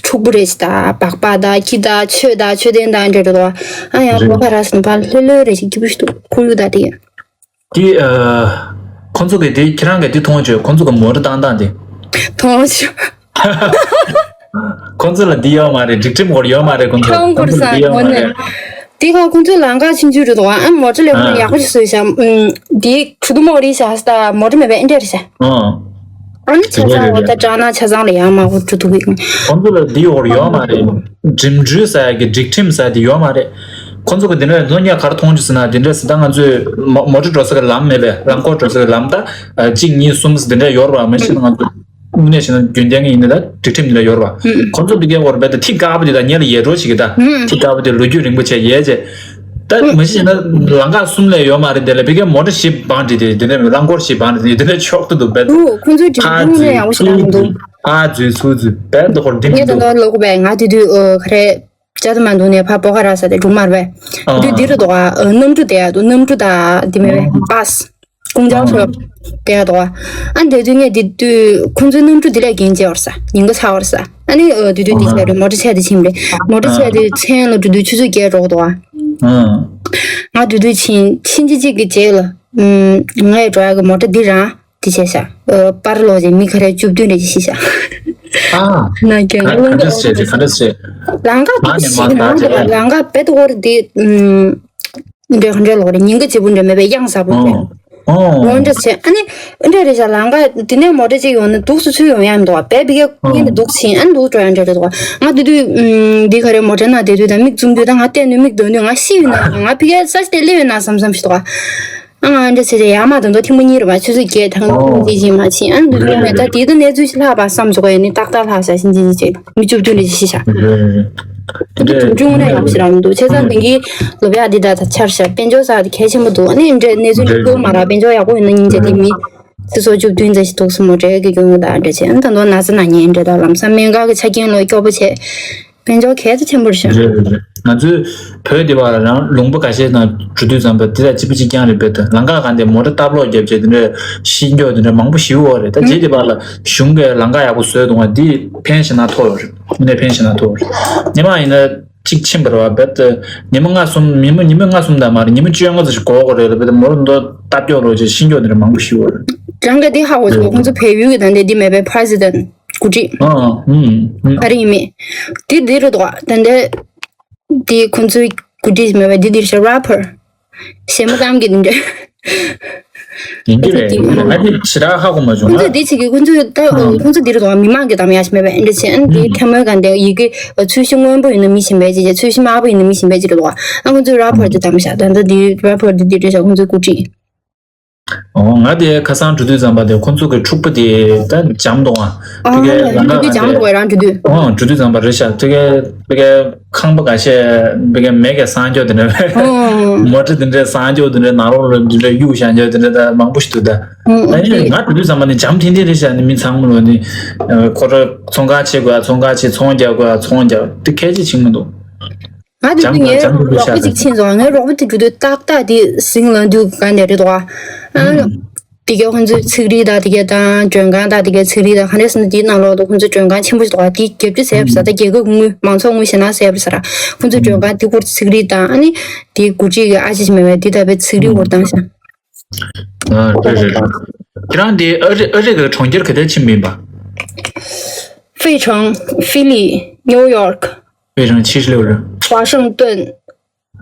ཕྱུག་པོ་རེད་ཅིག་ད་སྦག་སྦག་དང་ཁྱི་དང་ཆོས་དང་མཆོད་རྟེན་དང་འདྲ་འདྲ་འདུག་ཨ་ཡང་རེད། བོ་ཁ་རག་ཟེར་ན་ཕ་ལྷོད་ལྷོད་རེད་ཅིག་སྐྱིད་པོ་ཞིག་འདུག་ཁོར་ཡུག་དང་དེ། དེ། ཨ། ཁོང་ཚོ་གིས་དེ་ཁྱེད་རང་གིས་དེ་མཐོང་བྱོས། ཁོང་ཚོ་གི་མོ་ཊ་བཏང་སྟངས་དེ། མཐོང་བྱོས། ཁོང་ཚོ་ལ་འདི་ཡོད་མ་རེད། སྒྲིག་ཁྲིམས་སྐོར་ཡོད་མ་རེད། ཁོང་ཚོ་ཁྱོད་ཁོང་ཚོ་འདི་ཡོད་མ་རེད། དེ་ག་ཁོང་ཚོའི་ལམ་ཁ་ཆུང་ཆུང་རེད་དོ། ཨ་མོ་ཊ་ལས་ཁོང་ཨ། ཡག་པོ་ཞིག་བཟོས་ཤག་ཨུམ། དེ་ཁྲུ་དུ་མོ་རི་ཤག་ད་མོ་ཊ་མེད་པའི་ཨེ་འདྲ་རེད་ཤག་ཨ། ཨ་ནི་ཆ་ཚང་འོ་ད་ཀྲ་ན་ཆ་ཚང་ལ་ཡག་མ་གོ་ཁྲུ་དུ་གི། ཁོང་ཚོ་ལ་འདི་ཡོད་ཡོད་མ་རེད། འགྲིམ་འགྲུལ་ཟེར་ཡ་གི་སྒྲིག་ཁྲིམས་ཟེར་ཡ་དེ་ཡོད་མ་རེད། ཁོང་ཚོ་གི་འདི་འདྲ་ལོ་ཉག་གར་མཐོང་རྒྱུ་ཟེར་ན་འདི་འདྲ་ཟེར། ད་ང་ཚོས་མོ་མོ་ཊ་འགྲོ་ས་གི་ལམ་མེད་པས། རླངས་འཁོར་འགྲོ་ས་གི་ལམ་ད་གཅིག་གཉིས་གསུམ་འདི་འདྲ་ཡོད་རེད་བ། མ་གཞི་ང་ཚོ་དངོས་གནས་བྱས་ན་རྒྱུན་ལྡན་གྱི་ཡིན་ན་ད་སྒྲིག་ཁྲིམས་འདི་འདྲ་ཡོད་རེད་བ། ཁོང་ཚོ་འདི་གའི་འོར་བས་ད་ཐིག་དཀར་པོ་འདི་ད་ཉེ་ལ་ཡལ་འགྲོ་བྱེད་ཀྱི་ད། ཐིག་དཀར་པོ་འདི་ལོ་རྒྱུས་རིང་པོ་བྱས་ཡལ་བྱས། ད་མ་གཞི་བྱས་ན་ལམ་ཁ་གསུམ་ལས་ཡོད་མ་རེད། དེ་ལ་བི་གའི་མོ་ཊ་བཞི་བང་སྒྲིག་དེ་འདི་འདྲ་རླངས་འཁོར་བཞི་བང་སྒྲིག་དེ་འདི་འདྲ་ཆོག་ཏུ་འདུག་བས། ཁོང་ཚོའི་སྒྲིག་ཁྲིམས་ནས་ཡག་པོ་ཞིག་རག་མི་འདུག་ཕར་འཛུལ་ཚུར་འཛུལ་བས་འདི་ཧོར་འདི་མི་ངས་ད་འདུག་ལྟ་ལོག་པས། ང་དེ་དུས་ཨ་ག་རེ། ཅ་དུ་མ་འདུག་ནས་ཕ་བོ་ཁ་རག་ས་དེ་འགྲུག་མར་བས། ཨ། དུས་འདི་རུ་འདུག་ཨ། གནམ་གྲུ་དེ་ཡ་འདུག་གནམ་གྲུ་དང་འདི་མེད་པས། བྷ་སི། ཀུང་ཅའོ་ཧྲོ་དེ་ཡ་འདུག་ཨ། ཨ་འདི་དུས་ངས་འདི་དུས་ཁོང་ཚོའི་གནམ་གྲུ་འདི་ལས་རྒྱན་བྱས་བར་ས་ཉིན་ག་ཚ་བར་ས། ཨ་ནི་ཨ་དུས་དུས་འདི་བྱས་རེད། མོ་ཊ་ཆས་དེ་ཕྱིན་རེད། མོ་ཊ་ཆས་དེ་མཚན་ལ་འགྲོ་དུས་ཆུ་ཚོད་བརྒྱད་འགྲོ་གི་འདུག་ཨ། ང་དུས་དུས་ཕྱིན་ཕྱིན་ཅི་གཅིག་གི་རྗེས་ལ། ངས་འགྲོ་ཡ་གི་མོ་ཊ་འདི་རང་། དེ་བྱས་ཤག་ཨ། པར་ལོག་ཅིག་མི་ག་རེ་བཅུ་བདུན་རེ་ཅིག་ཤི་ཤག་ཨ། ན་རྒྱ་ག་ག་འདྲ་བྱས་ཅིག་ག་འདྲ་བྱས། ལམ་ཁ་མ་ནས་མ་ཤི་ད་ནང་དུ་ལམ་ཁ་བེད་ཧོར་དེ། ཨུམ། འདྲ་ག་འདྲ་ལོག་རེད། ཉིན་ག་གཅིག་པུ་འདྲ་མེད་པའི་གཡང་གཟར་པོ་རེད། ཨོ། འོ་འདྲ་བྱས། ཨ་ནི་འདྲ་རེད་ཤག་ལམ་ཁ་དེ་ནས་མོ་ཊ་ཅིག་ཡོང་ན་འདུག་སུ་ཚུར་ཡོང་ཡ་མི་འདུག་བ། བེ་བི་གའི་ངན་དུ་འདུག་ཕྱིན། ཨ་ནི་འདུག་འགྲོ་ཡ་འདྲ་རེད་འདུག་བ། ང་དེ་དུས་ཨུམ། འདི་ག་རེ་མོ་ཊ་ནང་བསྡད་དུས་ད་མིག་བཙུམ་དུས་ད་ང་བལྟས་ནས་མིག་གདོང་དུས་ང་ཤི་ཡོད་ན་ང་བི་གའི་ས་ཆ་དེ་སླེབས་ཡོད་ན་བསམ་བསམ་ཞིག་འདུག་བ། ཨ་ང་འདྲ་བྱས་བྱས་ཡར་མར་དང་དུ་ཐེངས་མ་གཉིས་རེད་པ། ཆུ་ཚོད་བརྒྱད་དང་ཨོ། ཅི་ཅི་མ་ཕྱིན། ཨ་འདུག་རེད་རེད་རེད། ད་དེ་དུ་གནས་ཚུལ་ཞིག་ལྷག་པ་བསམ་བྱུང་བ་ཡིན་ནི་ཏག་ཏག་ལྷག་ས་ཕྱིན་ཅི་ཅི་བྱས་མི་བཅུ་བདུན་རེ་ཅི་ཤི་ཤག་རེད་རེད་རེད། དེ་འདྲ་དུ་ཅུང་ནས་ཡག་པོ་ཞིག་རག་མི་འདུག་བྱས་ཙང་དེང་གི་ལོ་བྱ་འདི་ད་ད་ཆར་ཤག་དཔལ་འབྱོར་ས་དེ་གལ་ཆེན་པོ་འདུག་ཨ་ནི་འདྲ་གནས་ཚུལ་རེད་ལྷག་མ་རག་དཔལ་འབྱོར་ཡག་པོ་ཡིན་ན་སྙིང་རྗེ། དེ་མི་སི་སོ་བཅུ་བདུན་ཙམ་ཞིག་འདུག་སུ་མོ་འདྲ་གི་རྒྱུ་ད་འདྲ་བྱས། ཨ་ད་དུང་ན་ཚ་ན་ཉན་འདྲ་ད་ལམ་སང་སྨན་ཁང་གི་ཆ་རྐྱེན་ལོ་སྐྱོ་པོ་བྱས། དཔལ་འབྱོར་གལ་ཆེན་པོ་རེད་ཤག་རེད་རེད་རེད། ང་ཚོའི་བོད་འདི་བར་ལ་རང་ལུང་པ་ཁ་ཤས་ནང་འགྲོ་དུས་ཙམ་པ་འདི་ལ་གཅིག་པ་གཅིག་རྐྱང་རེད་པས། ད་ལམ་ཁ་སྒང་དེ་མོ་ཊ་སྟབས་ལོག་བརྒྱབ་བྱས་དེ་འདྲ་ཤི་འགྱོ་དེ་འདྲ་མང་པོ་ཞིག་ཡོད་རེད། ད་རྗེས་དེ་བར་ལ་གཞུང་གིས་ལམ་ཁ་ཡག་པོ་བཟོས་འདུག་བ། འདི་ཕན་ཞེ་ན་ཐོགས་ཡོད་རེད། དངོས་གནས་ཕན་ཞེ་ན་ཐོགས་རེད། ཉི་མ་ཡིན་ན་གཅིག་ཕྱིན་པ་རེད་བ། རྦད་དེ་ཉི་མ་ལྔ་གསུམ། ཉི་མ་ཉི་མ་ལྔ་གསུམ་དང་མ་རེད། ཉི་མ་བཅོ་ལྔ་ཙམ་ཞིག་འགོར་དགོས་རེད། རྦད་དེ་མོ་ཊ་མདོ་སྟབས་སྐྱོ་ལོག་བྱས་ཤི་འགྱོ་དེ་འདྲ་མང་པོ་ཞིག་ཡོད་རེད། རང་ག་འདི་ཧ་གོ་སོང་། ཁོང་ཚོ་བལ་ཡུལ་གི་ད་འདི་འདི་མེད་པའི་president འགོ་ཁྲིད། ཨ། ཨུམ། ཨུམ། ག་རེ་ཡིན་མེད། འདི་འདི་རུ་འདུག་ད་འདི་འདི་ཁོང་ཚོའི་འགོ་ཁྲིད་མེད་པ་འདི་འདིར་ཤ་rapper། ཞེ་མོ་གཏམ་གྱི་འདི་འདྲ། ཡིན་གྱི་རེད། ང་དེ་ཞེ་དྲག་ཧ་གོ་མ་བྱུང་། ཁོང་ཚོས་ང་འདི་བྱེད་ཀྱི། ཁོང་ཚོས་ད་ཁོང་ཚོ་འདི་རེད་དོ། མི་མང་གི་གཏམ་ཡག་ཤི་མེད་པས་འདི་བྱེད། ཨ་ནི་འདི་ཐལ་མོའི་སྒང་དེ་ཡི་གེ་ཚོས་གཞི་སྔོན་པོ་ཡིན་ན་མི་ཞིམ་པའི་བྱེད་བྱེད། ཚོས་གཞི་དམར་པོ་ཡིན་ན་མི་ཞིམ་པའི་བྱེད་རེད་དོ། ཨ་ཁོང་ཚོས་ར་ཕར་དེ་གཏམ་ཤག་ད་ལྟ་འདི་ར་ཕར་དེ་འདི་རེད་ཤག་ཁོང་ཚོའི་འགོ་ཁྲིད། ཨོ། ང་དེ་ཁ་སང་འགྲོ་དུས་ཙམ་པ་དེ་ཁོང་ཚོ་གི་ཕྱུག་པོ་དེ་ད་འཇམ་འདུག་ཨ། ཨ་དེ་གའི་ལམ་ཁ་འགྲོ་དུས་འཇམ་འདུག་རང་འགྲོ་དུས། ཨོ། འགྲོ་དུས་ཙམ་པ་རེད་ཤག་དེ་གའི་དེ་གའི་ཁང་པ་འགའ་ཤས་དེ་གའི་མེ་གས་སངས་རྒྱས་དེ་འདྲ། ཨོ། མོ་ཊ་དེ་འདྲའི་སངས་རྒྱས་དེ་འདྲའི་ནང་ལོགས་ལ་དེ་འདྲའི་གཡུག་བཞག་རྒྱུ་དེ་འདྲ་ད་མང་པོ་ཞིག་འདུག་ད། ཨོ། ཨ་ནི་ང་འགྲོ་དུས་ཙམ་པ་ནི་འཇམ་ཐིང་ཐིང་རེད་ཤག་ནི་མི་ཚང་མ་ལོ་ནི་ཁོ་ར་ཚོང་ཁང་ཕྱེ་དགོས་ཨ། ཚོང་ཁང་ཕྱེ། ཚོང་རྒྱག་དགོས་ཨ། ཚོང་རྒྱག་དེ་གལ་ཆེ་ཆིག་མི་འདུག་འཇམ་དང་འཇམ་དུ་ཤར། ངའི་རོགས་པ་གཅིག་ཕྱིན་སོང་། ངའི་རོགས་པ་དེ་འགྲོ་དུས་ཏག་ཏག་དེ་ཟིང་ལ་འདུག་ག་ནས་རེད་དོ། ཨ། དེ་གའི་ཁོང་ཚོའི་ཚིག་རིས་དང་དེ་གའི་དང་མགྲོན་ཁང་དང་དེ་གའི་ཚིག་རིས་དང་ག་འདྲས་ཟེར་ན་དེའི་ནང་ལོགས་དུ་ཁོང་ཚོའི་མགྲོན་ཁང་ཆེན་པོ་ཞིག་འདུག་ག་དེ་རྒྱབ་ཀྱི་ཟེར་བ་ས་ད་རྒྱལ་ཁབ་དངུལ་མང་ཚོགས་དངུལ་ཞེ་ན་ཟེར་བ་ས་ར། ཁོང་ཚོའི་མགྲོན་ཁང་དེ་སྐོར་ཚིག་རིས་དང་ཨ་ནི་དེའི་འགོ་ཁྲིད་ཀྱི་ཨ་ཅེ་ཞིག་མེད་པས་དེ་ལྟ་བུའི་ཚིག་རིས་སྐོར་བཏང་ཤག་ཨ། རེད་རེད་རེད། ཁྱེད་རང་དེ་ཨ་རི་ཨ་རི་གི་གྲོང་ཁྱེར་ག་དེར་ཕྱིན་པ་ཡིན་པ། 费城、Philly、New York། 费城七十六人。 Washington།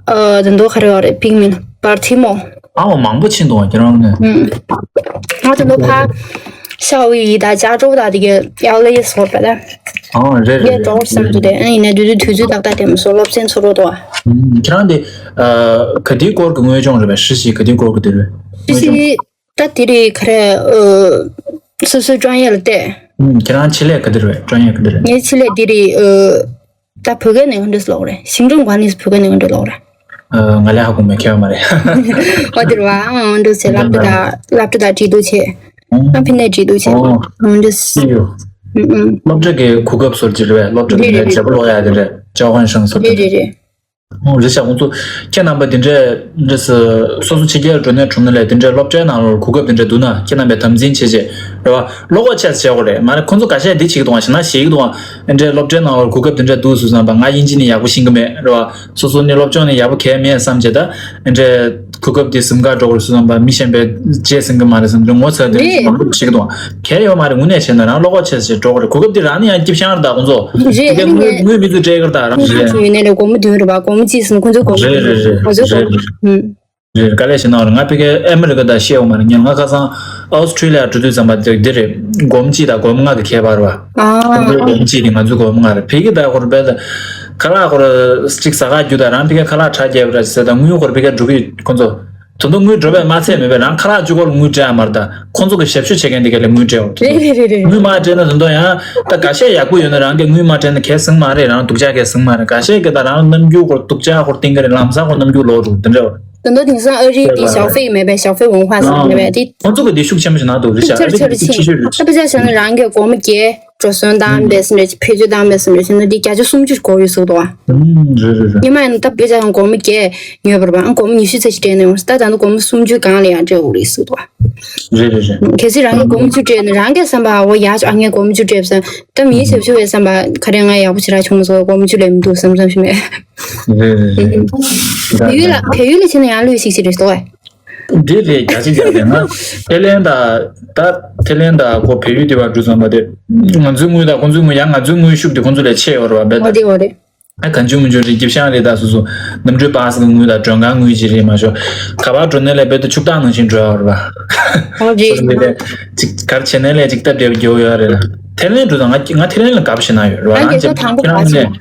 ཨ། དེ་འདྲ་ག་རེ་ཡོད་རེད། པིག་མིན། Baltimore། ཨ་མ་མང་པོ་ཕྱིན་འདུག་ཁྱེད་རང་ནས། ཨུམ། ང་དེ་འདྲ་ཕ་夏威夷དང་加州དང་དེ་གའི་LA སོགས་རེད་པ་ད། ཨ། རེད་རེད་རེད། ངས་འགྲོ་བསམ་འདུག་དེ་ཨ་ཡིན་ན་དུས་དུས་དུས་ཚོད་ཏག་ཏག་དེ་མ་སོང་སློབ་ཚན་ཚུད་རོགས་འདུག་ཨ། ཨུམ། ཁྱེད་རང་དེ་ཨ་ག་དུས་སྐོར་གྱི་དངོས་སྦྱོང་རེད་པས། ཧྲི་ཞི་ག་དུས་སྐོར་གྱི་དེ་རེད། ཧྲི་དངོས་སྦྱོང་། ཞི་ད་དེ་རིང་ག་རེ་ཨ་སོ་སོའི་ཀྲོང་ཡས་ལ་བལྟས། ཨུམ། ཁྱེད་རང་ཆེད་ལས་ག་དེ་རེད། ཀྲོང་ཡས་ག་དེ་རེད། ངའི་ཆེད་ལས་དེ་རིང་ཨ། ད་བོད་སྐད་ནས་ག་འདྲ་ལབ་དགོས་རེད། 行政管理是བོད་སྐད་ནས་ག་འདྲ་ལབ་དགོས་རེད། ཨ། ང་ལས་ཧ་གོ་མེད། ཁྱད་པར་མ་རེད། འོ་དེ་རེད་བ། ཨང་། འདུག་སེ་སློབ་གྲྭ་དང་སློབ་གྲྭ་དང་འབྲེལ་གཏུག་བྱས། ཨང་། ཨ། ཕི་ནས་འབྲེལ་གཏུག་བྱས། ཨོ། ཨང་། འདུག་སེ། ཨེ་ཡོ། ཨང་། ཨང་། སློབ་གྲྭ་གི་གོ་སྐབས་སོར་གྱི་རེད་བས། སློབ་གྲྭ་དེ་འདྲའི་རེད་རེད། བརྗེ་པོ་ལོག་ཡག་དེ་འདྲ་交换生སོར་རེད་དེ་རེད་རེད། ཨོ། རེད་ཤག་ཁོང་ཚོ་ཁྱེད་རྣམ་པ་དེ་འདྲའི་འདྲ་སོ་སོ་ཕྱི་རྒྱལ་འགྲོ་ནས་གྲོངས་ན་ལས་དེ་འདྲའི་སློབ་གྲྭའི་ནང་ལ་གོ་སྐབས་དེ་འདྲ་འདུག་ན་ཁྱེད་རྣམ་པས་དམ་འཛིན་བྱེད་བྱེད་རེད་བ། བློ་ཁོག་ཆེ་ཙམ་བྱེད་དགོས་རེད། མ་རེད་ཁོང་ཚོ་ཁ་ཤས་འདི་བྱེད་ཀྱི་འདུག་བ། ཞེ་ན་ཞེད་ཀྱི་འདུག་བ། འདྲའི་སློབ་གྲྭའི་ནང་ལ་གོ་སྐབས་དེ་འདྲ་འདུག་ཟེར་བསམ་པ། ང་དབྱིན་ཇི་ནི་ཡག་པོ་ཤེས་ཀྱི་མེད་རེད་བ། སོ་སོ་ནི་སློབ་སྦྱོང་ནི་ཡག་པོ་གལ་མེད་བསམ་བྱས། ད་འདྲའི་གོ་སྐབས་དེ་ཟིན་ག་འགྲོ་དགོས་རེད་བསམ་པ། མི་གཞན་པས་བརྗེད་ཟིན་གི་མ་རེད་བསམ་ཚུལ་ངོ་ཚ་དེ་རེད། མང་པོ་བྱེད་ཀྱི་འདུག་བ། གལ་ཡོད་མ་རེད། དངོས་གནས་བྱས་ན་རང་བློ་ཁོག་ཆེ་ཙམ་འགྲོ་དགོས་རེད། གོ་སྐབས་དེ་རང་ནི་ཡང་སྐྱིད་ཤང་རེད། ད་ཁོང་ཚོ་རེད། དེ་ག་ཨ་ནི་དངུལ་ངས་དངུལ་མི་ཚོ་སྤྲད་གི་རེད། ད་རང་ཁོང་རེད། ཚོ་ཡིན་ནའི་ལས་སྒོར་མོ་བདུན་རེད་བ། སྒོར་མོ་གཅིག་ཟིན་ཁོང་ཚོའི་སྒོར་མོ། རེད་རེད་རེད། ང་ཚོའི་སྒོར་མོ། རེད། དཀའ་ལས་ཞེ་ན་རེད། ང་ཕ་གིའི་ཨ་མི་རི་ཀ་དང་ཤེས་ཡོད་མ་རེད། ཉིན་ང་ཁ་སང་ཨོ་སི་ཁྲི་ལི་ཡ་འགྲོ་དུས་ཙམ་པ་དེ་འདི་རེད། སྒོར་མོ་གཅིག་དང་སྒོར་མོ་ལྔ་གི་ཁྱད་པར་བ། ཨ། ཁོང་ཚོའི་སྒོར་མོ་གཅིག་དེ་ང་ཚོའི་སྒོར་མོ་ལྔ་རེད། ཕ་གི་ད་ཁོ་ར་བལ་ད་ཁ་ལག་ཁོ་ར་གཅིག་ཟ་ག་རྒྱུ་དང་རང་ཕ་གིའི་ཁ་ལག་ཁྲལ་རྒྱག་པ་ར་ཟེར། ད་དངུལ་ཁོ་ར་ཕ་གིར་འགྲོ་གི་ཁོང་ཚོ། དོན་དུ་དངུལ་འགྲོ་བས་མ་ཚད་མེད་པས་རང་ཁ་ལག་གཅིག་སྒོར་དངུལ་སྤྲད་ཡ་མ་རེད། ད་ཁོང་ཚོ་གི་ཞབས་ཞུ་བྱེད་མཁན་དེ་ག་ལས་དངུལ་སྤྲད་འོང་། རེད་རེད་རེད་རེད། དངུལ་མ་སྤྲད་ན་དོན་དུ་ཡང་ད་འགའ་ཤས་ཡག་པོ་ཡོད་ན་རང་གི་དངུལ་མ་སྤྲད་ན་གལ་སྲིད་མ་རེད། རང་སྡུག་ཅག་གལ་སྲིད་མ་རེད། འགའ་ཤས་གི་ད་རང་རྣམ་འགྱུར་སྐོར་སྡུག་ཅག་སྐོར་བསྟན་གི་རེད། ལམ་སང་ཁོ་རྣམ་འགྱུར་ལོག་འགྲོ་དེ་འདྲ་བ། དོན་དུ་དེང་སང་ཨ་རི་གི་ཞའོ་ཧྥེ་མེད་པས། ཞའོ་ཧྥེ་ཝུན་ཧྭ་ཟེར་མེད་པས་དེ། ཁོང་ཚོ་གི་དེ་ཤུགས་ཆེན་པོ་ཞིག་ན་འདུག་རེད་ཤག་ཆེ་རུ་ཆེ་རུ་ཕྱིན། ཨ་པ་ཅག་བྱས་ན་རང་གི་སྒོར་མོ་བརྒྱད། འགྲོ་སོང་བཏང་བས་ཟིན་རེད། ཕེ་ཆུ་བཏང་བས་ཟིན་རེད། བྱས་ན་འདི་བརྒྱ་ཆ་སུམ་ཅུ་སྒོར་ཡོད་ཟེར་འདུག་བ། ཨུམ། རེད་རེད་རེད། ཉི་མ་ཡིན་ན་ད་བེ་ཅག་ཡང་སྒོར་མོ་བརྒྱད་ཉོས་པ་རེད་པ། ཨང་། སྒོར་མོ་ཉི་ཤུ་ཙམ་ཞིག་སྤྲད་ན་ཡོང་། ད་ད་ནི་སྒོར་མོ་སུམ་ཅུ་སྒང་ལ་ཡང་སྤྲད་དགོས་རེད་ཟེར་འདུག་བ། རེད་རེད་རེད། གལ་སྲིད་རང་གིས་སྒོར་མོ་བཅུ་སྤྲད་ན་རང་གིས་བསམ་པ། འོ་ཡ། ཨ་ངས་སྒོར་མོ་བཅུ་སྤྲད་བསམ། ད་མིའི་ཞབས་ཞུ་བས་བསམ་པ། ག་རེ་ང་ཡག་པོ་ཞེ་དྲག་བྱུང་མ་སོང་། སྒོར་མོ་བཅུ་ལས་མི་འདུག་བསམ་བསམ་ཞིག་མེད། རེད་རེད་རེད། བལ་ཡུལ་ལ། བལ་ཡུལ་ལ་ཕྱིན་ན་ཡང་ལོས་ཤིག་ཤིག་རེད་འདུག་བ། འདི་རེད། རྒྱ་ཆེ་རྒྱ་རེད་ན། ཐེ་ལན་དང་། ད་ཐེ་ལན་དང་ཁོ་བལ་ཡུལ་དེ་བར་འགྲོ་བསམ་པ་དེ། ང་ཚོའི་དངུལ་དང་ཁོང་ཚོའི་དངུལ། ཡང་ང་ཚོའི་དངུལ་ཤུགས་དེ་ཁོང་ཚོ་ལས་ཆེ་ཡོད་རེད་བ། འོ་དེ་འོ་རེད། ཨ། གང་བྱུང་མི་བྱུང་རེད། སྐྱིད་ཤང་རེད། ད་སོ་སོ་གནམ་གྲུའི་པ་སི་གི་དངུལ་དང་མགྲོན་ཁང་དངུལ་ཅིག་རེད་མ་ཤོག་ག་པར་འགྲོ་ནའི་ལས་རྦད་དེ་ཕྱུག་བདག་ནང་བཞིན་འགྲོ་ཡོད་རེད་བ། འོ་རེད། སོ་སོ་ལས་ཅིག་གར་བྱེད་ནའི་ལས་ཅིག་སྟབས་བདེ་པོ་རྒྱག་ཡོད་རེད་ལ། ཐེ་ལན་འགྲོ་དང་། ང་ང་ཐེ་ལན་ལ་དགའ་པོ་ཞེ་ན་ཡོད་རེད་བ། རང་རང་རྒྱལ་ཁབ་དང་པོ་ག་པར་ཕྱིན་པ།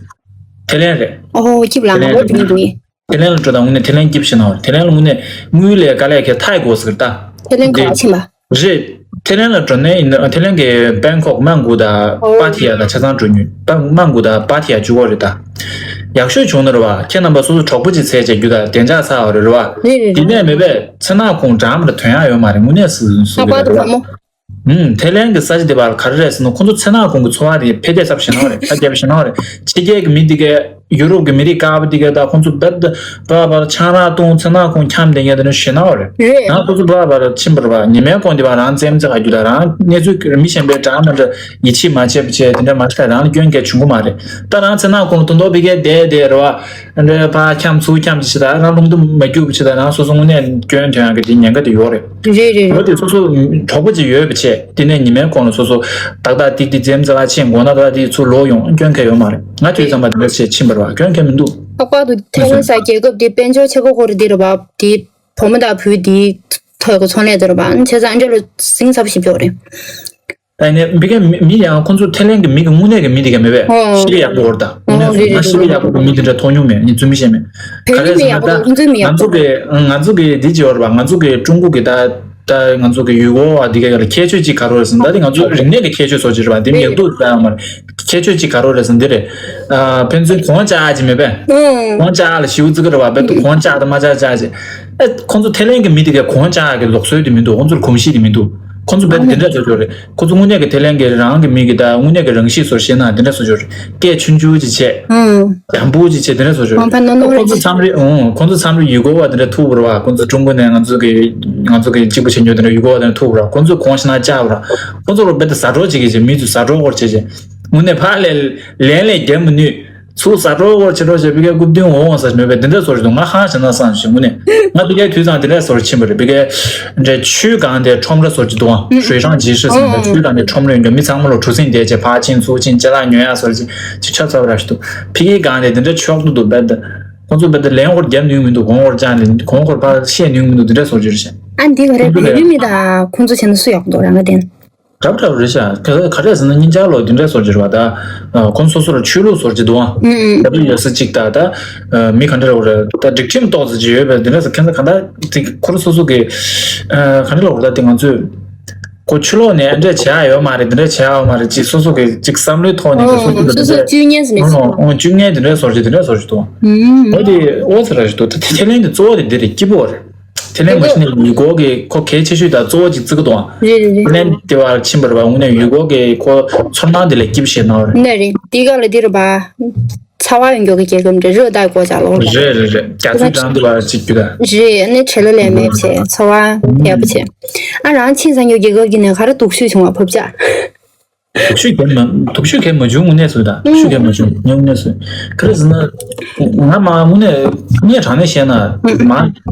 ཐེ་ལན་རེད། ཨོ་ཧོ། སྐྱིད་ལ། ང་ལོ་བདུན་བདུན་ཡིན། ཐེ་ལན་ལ་འགྲོ་དང་དངོས་གནས་ཐེ་ལན་སྐྱིད་པོ་ཞིག་ན་བ། ཐེ་ལན་ལ་དངོས་གནས་དངུལ་ལས་དཀའ་ལས་ཁག་ཐག་གོ་ཟེར་ད། ཐེ་ལན་ག་ཕྱིན་པ། རེད། ཐེ་ལན་ལ་འགྲོ་ནས་ཡིན་ན། ཐེ་ལན་གི་བེང་ཀོག་མན་གྷོ་དང་ཨོ། པ་ཐི་ཡ་དང་ཆ་ཚང་འགྲོ་ཉུལ། པ། མན་གྷོ་དང་པ་ཐི་ཡ་བཅུ་གོ་རེད་ད། ཡག་ཤོས་བྱུང་ན་རེད་བ། ཁྱེད་རྣམ་པ་སོ་སོ་གྲོགས་པོ་ཅིག་འཚོལ་བྱས་རྒྱུ་དང་བདེ་འཇགས་ཚར་བ་རེད་རེད་བ། རེད་རེད་རེད། དེ་ནས་མེད་པས་མཚན་ནག་ཁུང་འགྲམ་ལ་ཐོན་ཡག་ཡོད་མ་རེད། དངོས་གནས་སུ་སུ་ཨ་པ་རེད་དུ་བ། བ་མོ། ཨུམ། ཐེ་ལན་གྱི་ས་ཆ་དེ་བར་ག་རེ་རེད་ཟེར་ན། ཁོང་ཚོ་མཚན་ནག་ཁུང་གི་འཚོ་བ་དེ་འཕེལ་རྒྱས་ཚབས་ཞེ་ན་བ་རེད། ཁ་རྒྱབ་ཞེ་ན་བ་རེད། ཕྱི་རྒྱལ་གྱི་མི་དེ་གས། ཡུ་རོབ་ཀྱི་མི་རིགས་དཀར་པོ་དེ་གས་ད་ཁོང་ཚོ་རྦད་དེ་བར་བར་ཆང་རག་བཏུང་། མཚན་ནག་ཁུང་འཁྱམ་བསྡད་མཁན་དེ་འདྲ་ཞེ་ན་བ་རེད། རེད། ཡང་ཁོང་ཚོ་བར་བར་ཕྱིན་པ་རེད་བ། ཉི་མའི་གོང་དེ་བར་རང་རྩེད་མོ་རྩེ་ག་རྒྱུ་དང་། རང་གནས་ཚུལ་མི་གཞན་པའི་འདྲ་མི་འདྲ་ཡིད་ཆེས་མ་བྱས་པ་བྱས། དེ་འདྲ་མ་བྱས། རང་ལ་སྐྱོན་གལ་བྱུང་གི་མ་རེད། ད་རང་མཚན་ནག་ཁུང་དོན་དོ་བི་གས་བསྡད་བསྡད་རེད་བ། འདྲ་ཕར་འཁྱམ་ཚུར་འཁྱམ་ཅིག་བྱེད་དང་། རང་ལུང་དུ་མ་རྒྱུག་པ་བྱེད་དང་། རང་སོ་སོ་དངོས་གནས་སྐྱོན་ཐོན་ཡག་གི་དེ་ཉེན་ཁ་དེ་ཡོད་རེད། རེད་རེད་རེད། འོ་དེ་སོ་སོ་གྲོགས་པོ་ཅིག་ཡོད་པ་བྱས། དེ་ནས་ཉི་མའི་གོང་ལ་སོ་སོ་ཏག་ཏག་ཏིག་ཏིག་རྩེད་མོ་རྩེ་ག་ཕྱིན། དགོང་ན་ཏག་ཏག་ཏིག་ཚུར་ལོག་ཡོང་། སྐྱོན་གལ་ཡོད་མ་རེད། ང་དུས་ཙམ་པ་དེ་འདྲ་བྱས་ཕྱིན་པ་རེད་བ། སྐྱོན་གལ་མི་འདུག་ཨ་ཀ་དུ་ཐེ་ལན་ས་རྒྱལ་ཁབ་དེ་དཔལ་འབྱོར་ཆེ་ཁག་ཁོ་རེ་དེ་རེད་བ། དེ་བུ་མོ་དང་བུ་དེ་ ཐོག་གི་ཚོང་ལས་དེ་རུ་བ་བྱས་ཙང་ཨ་འདྲ་ལ་ཟིང་ཚ་པོ་ཞིག་ཡོད་རེད། ད་ནས་འབི་ག་མི་མི་ཡང་ཁོང་ཚོ་ཐེ་ལན་གི་མི་གི་དངོས་གནས་ཀྱི་མི་དེ་ག་མེད་པས། ཨོ། ཤི་གི་ཡག་པོ་འོར་ད་དངོས་ཨོ་གནས་རེད་ང་ཤི་གི་ཡག་པོ་གི་མི་དེ་འདྲ་མཐོང་མྱོང་མེད། ངས་རྩོད་མི་བཤད་མེད། ག་བོད་རེད་མི་ཟེར་ན་ཡག་པོ་ད་ཁོང་ཚོའི་མི་ཡག་ང་པོ་ཚོ་གི་ང་ཚོ་གི་འདི་ཅི་འོར་བ་ང་ཚོ་གི་ཀྲུང་གོ་གི་ད་ད་ང་ཚོ་གི་ཡུལ་སྐོར་བ་འདི་ག་ཡོད་ལ་ཁྱད་ཆོས་ཅིག་ག་རེ་རེད་ཟེར་ན་ད་དེ་ང་ཚོ་རིག་གནས་ཀྱི་ཁྱད་ཆོས་སོགས་ཅིག་རེད་བ། འདི་མི་ཡག་སྡུག་ད་ཡང་མ་རེད། ཁྱད་ཆོས་ཅིག་ག་རེ་རེད་ཟེར་ན་འདི་རེད། ཨ་ཕན་ཚུན་གོང་ལྕགས་ཅིག་མེད་པས། ཨོ། གོང་ལྕགས་ལ་ཞིའུ་ཙི་གི་རེད་བ། བེད་དུ་གོང་ལྕགས་དང་མ་ལྕགས་ལྕགས་ཅིག་ཨེ་ཁོང་ཚོ་ཐེ་ལན་གྱི་མི་དེ་གས་གོང་ལྕགས་ཀྱི་ལུགས་སྲོལ་དེ་མི་འདུག་ཁོང་ཚོར་གོམས་གཤིས་དེ་མི་འདུག་ཁོང་ཚོ་རྦད་དེ་འདི་འདྲ་བཟོ་ཆོག་རེད། ཁོང་ཚོ་དངོས་གནས་ཀྱི་ཐེ་ལན་གྱི་རང་གི་མི་གི་ད་དངོས་གནས་ཀྱི་རང་གཤིས་བཟོ་ཤེས་ན་འདི་འདྲ་བཟོ་ཆོག་རེད། སྐད་ཆུང་ཆུང་ཅིག་བྱས། ཨང་། འཇམ་པོ་ཅིག་བྱས་འདི་འདྲ་བཟོ་ཆོག་རེད། ཨང་། ཕ་ནོ་ནོ་ཁོང་ཚོ་རེད། མཚམས་རེ་ཨང་ཁོང་ཚོ་མཚམས་རེ་ཡུལ་སྐོར་བ་འདི་འདྲ་ཐུག་པ་རེད་བ། ཁོང་ཚོ་ཀྲུང་གོ་ནས་ང་ཚོ་གི་ང་ཚོ་གི་གཅིག་པུ་བྱེད་མྱོང་འདི་འདྲ་ཡུལ་སྐོར་བ་འདི་འདྲ་ཐུག་པ་རེད་བ། ཁོང་ཚོ་གོང་ཞིག་ན་ལྕགས་པ་རེད། ཁོང་ཚོ་རུ་རྦད་དེ་ཟ་འཕྲོག་ཅིག་གི་ཅིག་མི་ཚོ་ཟ་འཕྲོག་སྐོར་བྱས་བྱས། དངོས་གནས་ཕར་ལས་ལན་ལས་རྒྱབ་མི་ནུས། ཚུར་ཟ་འཕྲོག་སྐོར་བྱེད་འགྲོ་བྱེད་པའི་སྐབས་རྐུབ་སྟོན་འོང་འོང་ཟེར་མེད་པས་འདི་འདྲ་བཟོ་ཞིག་འདུག་ང་ཧང་བྱས་ན་བསམ་ཞིག་དངོས་གནས། ང་དེ་གའི་དུས་ཙང་དེ་འདྲ་བཟོ་ཕྱིན་པ་རེད། དེ་གའི་འདྲ་ཆུའི་སྒང་དེ་ཁྲོམ་ར་བཟོ་ཅིག་འདུག་ཨང་། ཧྲུའེ་ཧྲང་ཇི་ཧྲི་ཟེར་ནས་ཆུའི་སྒང་དེ་ཁྲོམ་ར་ཡོད་འགྲོ། མི་ཚང་མ་ལོ་གྲུ་གཟིངས་བསྡད་བྱས་ཕར་ཕྱིན་ཚུར་ཕྱིན་ཅ་ལག་ཉོ་ཡག་བཟོ་ཅིག་ཅིག་ཆ་ཚ་བ་ར་ཞིག་འདུག་ཕ་གིའི་སྒང་དེ་འདི་འདྲ་ཆོག་ཏུ་འདུག་རྦད་དེ། ཁོང་ཚོ་རྦད་དེ་ལན་སྐོར་རྒྱབ་ནུས་མི་འདུག་གོང་སྐོར་བཅག་ནས་གོང་སྐོར་ཕར་བཤད་ནུས་མི་འདུག་འདི་འདྲ་བཟོ་རྒྱུ་རེད་ཤག་ཨ་འདི་ག་རེ་བོད་མི་མི་དང་ཁོང་ཚོ་བྱས་ན་སུ་ཡག་པོ་འདུག་རང་ག་དེ་ན། རབ་རབ་རེད་ཤག་ག་ག་རེ་ཟེར་ན་སྙིང་རྗེ་ལོ་འདི་འདྲ་བཟོ་རྒྱུ་རེད་བ་ད། ཁོང་སོ་སོ་ལ་ཆོས་ལུགས་བཟོ་རྒྱུ་འདུག་ཨང་། ཨུ་ཨུ། ད་ཡོད་ས་གཅིག་ད་ད། མི་ག་འདྲ་རེད་བ་རེད་ད་སྒྲིག་ཁྲིམས་ཏོག་ཙམ་ཅིག་ཡོད་པས་འདི་འདྲ་ཟེར་ཁྱེད་ཚོ་ག་འདྲ་དེ་ཁོ་རང་སོ་སོ་གི། ག་འདྲ་ལབ་དགོས་རེད་ད་དེ་ང་ཚོས། ཁོ་ཆུ་ལོག་ནས་འདྲ་བྱེད་ཡ་ཡོད་མ་རེད། འདི་འདྲ་བྱེད་ཡ་ཡོད་མ་རེད་ཅེས་སོ་སོ་གི་ཅིག་བསམ་བློའི་ཐོག་ནས་ཀྱི་སོ་སོ་གི་སོ་སོ་བཅོས་ཉན་ཟེར་ནས་ཅིག་ཨོ་ཨོ་བཅོས་ཉན་འདི་འདྲ་བཟོ་རྒྱུ་འདི་འདྲ་བཟོ་རྒྱུ་འདུག་ཨུམ། འོ་དེ་ཨོ་ཚ་ར་ཞིག་འདུག་ད་དེ་ཐེ་ལན་གྱི་གཙོ་བོ་དེ་འདི་རེད། སྐྱིད་པོ་རེད། ཐེ་ལན་མ་གཞི་ནས་ཡུལ་སྐོར་གྱི་ཁོ་གལ་ཆེ་ཤོས་དང་གཙོ་བོ་ཅིག་བརྩི་གི་འདུག་ཨང་། རེད་རེད་རེད། ཐེ་ལན་དེ་བར་ཕྱིན་པ་རེད་བ། དངོས་གནས་ཡུལ་སྐོར་གྱི་ཁོ་ཚོར་སྣང་དེ་ལས་སྐྱིད་པོ་ཞིག་གནང་བ་རེད། འདི་རེད། འདི་ག་ལ་འདི་རེད་བ། ཚ་བ་ཡོད་མགྱོགས་ཀྱི་རྒྱལ་ཁབ་འདྲ་རེད། ད་གོ་ཆ་ལོག་རེད། རེད་རེད་རེད། རྒྱ་མཚོའི་འགྲམ་དུ་བར་གཅིག་རྒྱུ་ད། རེད། ཨ་ནི་བྲེལ་བ་ལས་མེད་བྱས་ཚ་བ་ཡག་པོ་བྱས། ཨ་རང་ཕྱིན་ས་ཉོ་རྒྱལ་ཁབ་ཀྱི་ནས་ག་རེ་སྡུག་ཤོས་བྱུང་བ་བབ་ཆ། སྡུག་ཤོས་གལ་མ་སྡུག་ཤོས་གལ་མ་བྱུང་དངོས་གནས་སུ་ད་སྡུག་ཤོས་གལ་མ་བྱུང་ངས་དངོས་གནས་སུ། ག་རེ་ཟེར་ན། ང་མ་དངོས་གནས་ངས་དྲང་གནས་བཤད་ན་མ་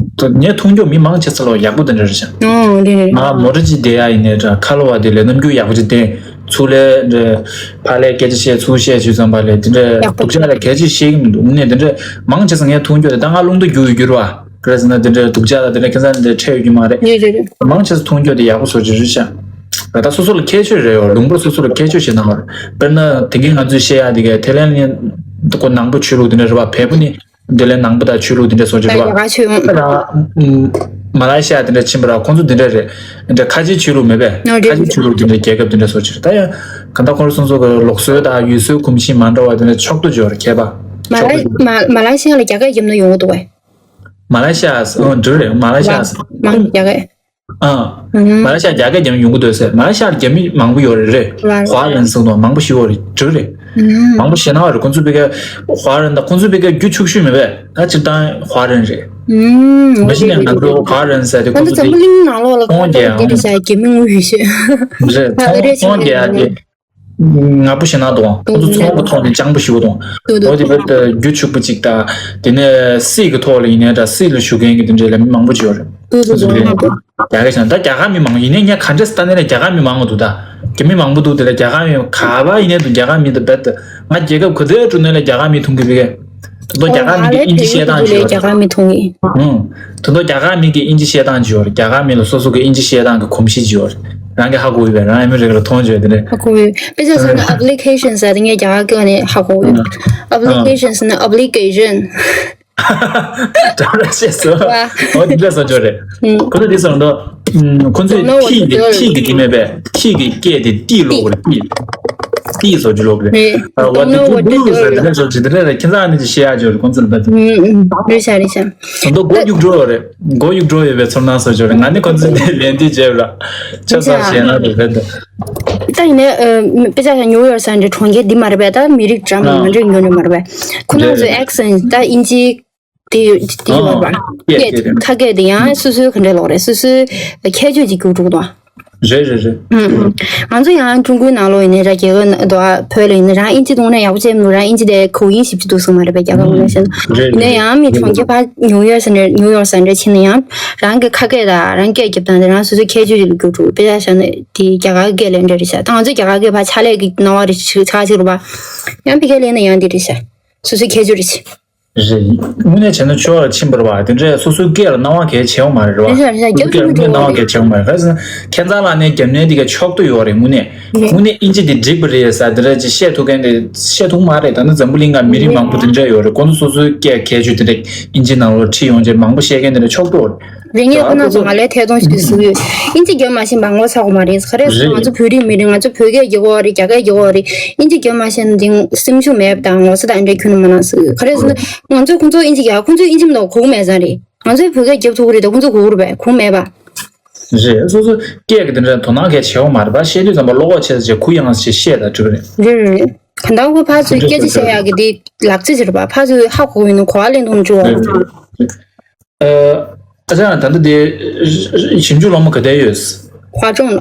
ངས་མཐོང་རྒྱུ་མི་མང་ཆེ་ས་ལ་ཡག་པོ་དེ་འདྲ་རེད་ཤག་ཨོ་རེད་རེད། ང་མོ་ཊ་ཅིག་བསྡད་ཡ་ཡིན་ནའི་འདྲ་ཁ་ལོ་བ་དེ་ལས་རྣམ་འགྱུར་ཡག་པོ་ཅིག་བསྟན། ཚུར་ལས་འདྲ། ཕར་ལས་སྐད་ཆ་བཤད་ཚུར་བཤད་བྱས་ཙམ་པ་ལས་དེ་འདྲ་ཡག་པོ་སྡུག་ཅག་ལ་གལ་ཆེ་ཤེས་ཀྱི་མི་འདུག་དངོས་གནས་དེ་འདྲ་མང་ཆེ་ས་ངས་མཐོང་རྒྱུ་དེ་ད་ང་རླུང་རྟ་རྒྱུག་ཡོད་རྒྱུ་རེད་བ། ག་རེ་ཟེར་ན་དེ་འདྲ་སྡུག་ཅག་ལ་དེ་འདྲ་ཁྱད་མཚར་དེ་འདྲ་འཕྲད་ཡོད་རྒྱུ་མ་རེད། རེད་རེད་རེད། མང་ཆེ་ས་མཐོང་རྒྱུ་དེ་ཡག་པོ་བཟོ་རྒྱུ་རེད་ཤག་ད་ལྟ་སོ་སོ་ལ་ཁྱད་ཆོས་རེད་ཡོད་ལུང་པ་སོ་སོ་ལ་ཁྱད་ཆོས་ཤིག་གནང་བ་རེད། དཔེར་ན་དེང་གི་ང་ཚོས་བཤད་ཡ་དེ་ག་ཐེ་ལན་ནི་ཁོ་ནང་པ་ཆོས་ལུགས་དེ་འདྲ་རེད་བ། བལ་པོ་ནི། དེ་ལས་ནང་པ་དང་ཆོས་ལུགས་འདི་འདྲ་སོགས་ཀྱི་རེད་པ། ད་ཡ་ག་ཆོས་ཡོང་། ད་ཡང་། མ་ལ་ཤི་ཡ་དེ་འདྲ་ཕྱིན་པ་ར་ཁོང་ཚོ་འདི་འདྲ་རེད། འདི་འདྲ་ཁ་ཆེའི་ཆོས་ལུགས་མེད་པས། ཨ་རེད། ཁ་ཆེའི་ཆོས་ལུགས་འདི་འདྲའི་རྒྱལ་ཁབ་འདི་འདྲ་སོགས་ཀྱི་རེད། ད་ཡང་གང་ལྟར་ཁོང་ཚོ་སོ་སོ་གི་ལུགས་སྲོལ་དང་ཡུལ་སྲོལ་གོམས་གཤིས་མ་འདྲ་བ་དེ་འདྲ་ཕྱོགས་བསྡུས་ཡོད་རེད་ཁྱད་པར། མ་ལ་ཕྱོགས་བསྡུས། མ་མ་ལ་ཤི་ཡ་ལ་རྒྱ་སྐད་རྒྱབ་ན་ཡོང་གི་འདུག་གས། མ་ལ་ཤི་ཡ་ཨ་འདྲ་རེད་མ་ལ་ཤི་ཡ། མ་མ་རྒྱ་སྐད། ཨ། ཨང་། མ་ལ་ཤི་ཡ་རྒྱ་སྐད་རྒྱབ་ཡོང་གི་འདུག་ཟེར། མ་ལ་ཤི་ཡ་ལ་རྒྱ་མི་མང་པོ་ཡོད་རེད་རེད། ཝ་རན། ཧྭ་རན་ཟེར་འདུག་མང་པོ་ཞིག་ཡོད་རེད་འདྲ་རེད། ཨང་། མང་པོ་ཞེ་ན་བ་རེད། ཁོང་ཚོ་བི་ག་ཧྭ་རན་དང་ཁོང་ཚོ་བི་ག་རྒྱུ་ཕྱུག་ཤོས་མེད་པས། ད་སྤྱིར་བཏང་ཧྭ་རན་རེད། ཨང་། མ་གཞི་ནས་ང་ཚོ་ཧྭ་རན་ཟེར་དེ་ཁོང་ཚོ་འཛམ་བུ་གླིང་ནང་ལོགས་ལ་ཁོང་ཚོ་འདི་རེད་ཤག་རྒྱ་མི་དངོས་ཡོད་ཤོས། རེད། ཚོང་ཚོང་རྒྱག་ཡ་དེ། ང་པོ་ཞེ་ན་དང་ཁོང་ཚོ་ཚོང་གི་ཐོག་ནས་སྤྱང་པོ་ཞིག་དང་། འོ་དེ་བར་དུ་རྒྱུ་ཕྱུག་པོ་གཅིག་དང་། དེ་ནས་སྲིད་ཀྱི་ཐོག་ལ་ཡིན་ནའི་འདྲ་སྲིད་ལ་ཞུགས་མཁན་གྱི་དེ་འདྲའི་ལ་མི་མང་པོ་ཅིག་ཡོད་རེད། ཁོང་ཚོ་དེ་འདྲའི་རྒྱ་སྐད་བྱས་ན་ད་རྒྱ་གར་མི་མང་ཡིན་ནའི་ངས་ག་འདྲས་ལྟ་ནའི་ལ་རྒྱ་གར་མི་མང་པོ་འདུག་ད་རྒྱ་མི་མང་པོ་འདུག་དེ་ལ་རྒྱ་གར་མི་ག་པར་ཡིན་ནའི་འདུག་རྒྱ་གར་མི་དང་རྦད་དེ་ང་རྒྱལ་ཁབ་ག་དུས་འགྲོ་ནའི་ལ་རྒྱ་གར་མི་མཐོང་གི་བི་གས། དེ་ཚོ་རྒྱ་གར་མི་གི་ཨིན་ཇི་བཤད་སྟངས་ཅིག་ཡོད་རེད། རྒྱ་གར་མི་མཐོང་གི། ཨུང་། དེ་ཚོ་རྒྱ་གར་མི་གི་ཨིན་ཇི་བཤད་སྟངས་ཅིག་ཡོད་རེད། རྒྱ་གར་མི་ལ་སོ་སོ་གི་ཨིན་ཇི་བཤད་སྟངས་ཀྱི་གོམས་གཤིས་ཅིག་ཡོད་རེད། རང་གི་ཧ་གོ་ཡོད་པས་རང་ཨ་མི་རི་ཀ་ལ་མཐོང་བྱས་དེ་འདྲས། ཧ་གོ་ཡོད། དཔེ་ཆ་བཞག་ན་ཨབ་ལི་ཁེ་ཤན་ཟེར་དེ་ངས་རྒྱ་གར་སྐད་ནས་ཧ་གོ་ཡོད། ཨུང་། ཨབ་ལི་ཁེ་ཤན་ཟེར་ན་ཨབ་ལི་ཀེ་ཤན། འདྲ་འདྲ་བཤད་སོང་། ཨོ་དེ་འདྲ་སོང་ཅོག་རེད། ཨུང་། ཁོ་ཚོ་དེ་སོང་འདུག་ཁོ་ཚོས་ཁྱི་གི་ཁྱི་གི་དེ་མེད་པས་ཁྱི་གི་སྐད་དེ་ཏི་ལོག་རེད་ཏི། ཏི་བཟོ་རྒྱུ་ལོག་རེད། རེད། What did you do ཟེར་དེ་འདྲ་བཟོ་ཅིག་དེ་འདྲ་རེད། ཁྱེད་ཚང་ནི་ཅིག་བཤད་ཡ་ཅིག་ཡོད་རེད་ཁོང་ཚོ་ལ་ད་དེ། ཨུང་ཨུང་རེད་ཤག་རེད་ཤག་ད་མདོ་མགོ་གཡུག་འགྲོ་ཡོད་རེད། མགོ་གཡུག་འགྲོ་ཡོད་པའི་ཚོར་སྣང་བཟོ་ཅོག་རེད། ང་ནི་ཁོང་ཚོ་ནས་ལན་འདི་བརྗེད་ར་ཆ་ཚང་བཤད་ན་རེད་རེད་ད། ད་ཡིན་ནའི་དཔེ་ཆ་བཞག་ན་ནིའུ་ཡོག་ས་འདྲ་གྲོང་ཁྱེར་འདི་མ་རེད་པས། ད་མི་རིགས་འདྲ་མི་འདྲ་ཡོད་རེད་མ་རེད་པས། ཁོ་རང་ཚོའི་ཨེག་སེན་ད་དབྱིན་ཇི། དེ་ཡོད་དེ་ཡོད་པ། ཨ་སྐད་དེ་ཁ་སྐད་དེ་ཡང་སོ་སོའི་ག་འདྲ་ལོག་རེད། སོ་སོའི་ཁྱད་ཆོས་ཅིག་གྱུར་འགྲོ་གི་འདུག་ཨ། རེད་རེད་རེད། ང་ཚོ་ཡང་ཀྲུང་གོའི་ནང་ལོགས་ཡིན་ནའི་ར་རྒྱལ་ཁབ་ནང་དུ་བོད་ལ་ཡིན་ན་རང་ཨིན་ཇི་གཏོང་ན་ཡག་པོ་བྱས་མི་འདུག་རང་ཨིན་ཇི་དེ་གོ་ཡིན་ཞིབ་ཅིག་འདུག་སོང་མ་རེད་པས་རྒྱ་གར་ངོས་ནས་བཤད་ན། ཡིན་ནའི་ཡང་མི་གྲོང་ཁྱེར་ཕར་ནིའུ་ཡོག་ས་འདྲ་ནིའུ་ཡོག་ས་འདྲ་ཕྱིན་ན་ཡང་རང་གི་ཁ་སྐད་དང་རང་སྐད་རྒྱབ་སྟངས་དེ་རང་སོ་སོའི་ཁྱད་ཆོས་ཅིག་ལ་གྱུར་འགྲོ། དཔེ་ཆ་བཞག་ན་དེ་རྒྱ་གར་སྐད་ལས་འདྲ་རེད་ཤག་ད་ང་ཚོ་རྒྱ་གར་སྐད་ཕར་ཕྱག་ལས་ཀྱི་སྣང་བ་རེ་ཆགས་ཆགས་རེད་པ། ཡང་ཕ་གིར་སླེབས་ན་ཡང་འདི་རེད་ཤག་སོ་སོའི་ཁྱད་ཆོས་རེད་ཤག་རེད། དངོས་གནས་བྱས་ན་ཆོས་ལ་ཕྱིན་པ་རེད་བ། དེ་འདྲས་སོ་སོའི་སྐད་ལ་སྣང་བ་གལ་ཆེ་བ་མ་རེད་བ། རེད་རེད་རེད། སོ་སོའི་སྐད་ལ་དངོས་གནས་སྣང་བ་གལ་ཆེ་བ་མ་རེད། ག་རེ་ཟེར་ན་ཁྱད་མཚར་ལགས་ནས་རྒྱབ་གནོན་དེ་ག་ཕྱོགས་བསྡུས་ཡོད་རེད། དངོས་གནས་རེད། དངོས་གནས་ཨིན་ཇི་དེ་འགྲིག་པ་རེད་ཟེར་དེ་འདྲས་ཅིག་བཤད་ཐུབ་མཁན་དེ་བཤད་ཐུབ་མ་རེད། ད་ནི་འཛམ་བུ་གླིང་ག་མི་རིགས་མང་པོ་དེ་འདྲས་ཡོད་རེད། ཁོང་ཚོ་སོ་སོའི་སྐད་ཁྱད་ཆོས་དེ་འདྲས་ཨིན་ཇི་ནང་ལོགས་ཁྲིད་ཡོང་བྱས་མང་པོ་བཤད་མཁན་དེ་འདྲས་ཕྱོགས་བསྡུས་རེད། རེད། ངས་ཁོ་ན་ཚོ་ང་ལ་ཐད་གཏོང་ཞིག་ཟེར་གི་ཡོད། ཨིན་ཇི་རྒྱབ་མ་ཤེས་པ་ངོ་ཚ་གི་མ་རེད། ག་རེ་ཟེར་ན་ང་ཚོ་བོད་རིགས་མི་རེད། ང་ཚོ་བོད་སྐད་རྒྱག་གི་ཡོད་རེད། རྒྱ་སྐད་རྒྱག་གི་ཡོད་རེད། ཨིན་ཇི་རྒྱབ་མ་ཤེས་ན་འདི་སེམས་ཤུགས་མེད་པ་དང་ངོ་ཚ་དང་འདྲ་ཁྱོན་ནས་མ་གནང་ཟེར་གི་ཡོད། ག་རེ་ཟེར་ན་ང་ཚོས་ཁོང་ཚོ་ཨིན་ཇི་རྒྱག་ཁོང་ཚོས་ཨིན་ཇི་མ་གཏོགས་གོ་གི་མེད་ཙང་རེད། ང་ཚོས་བོད་སྐད་རྒྱབ་ཐུབ་ཀྱི་རེད་དང་ཁོང་ཚོ་གོ་གི་རེད་པས། གོ་གི་མེད་པ། རེད། སོ་སོ་སྐད་ཀྱི་དེ་འདྲ་དོ་སྣང་གལ་ཆེ་བ་མ་རེད་པ། བཤད་དུས་ཙམ་པ་བློ་ཁོག་ཆེ་ས་བྱས་གུ་ཡངས་ས་བྱས་བཤད་ད་འགྲིག་གི་རེད། རེད་རེད་རེད། གང་ལྟར་ཁོ་ཕར་ཚུར་སྐད་ཆ་བཤད་ཡག་གི་དེ་ལག་རྩལ་ཅིག་རེད་པ། ཕར་ཚུར་ཧ་གོ་གི་ཡིན་ན་གོ་བ་ལེན་ཐུབ་འགྲོ་བ། ཨ་ཅག་ད་ལྟ་དེ་ཞིབ་འཇུག་སློབ་མ་ག་དེ་ཡོད། 华中了。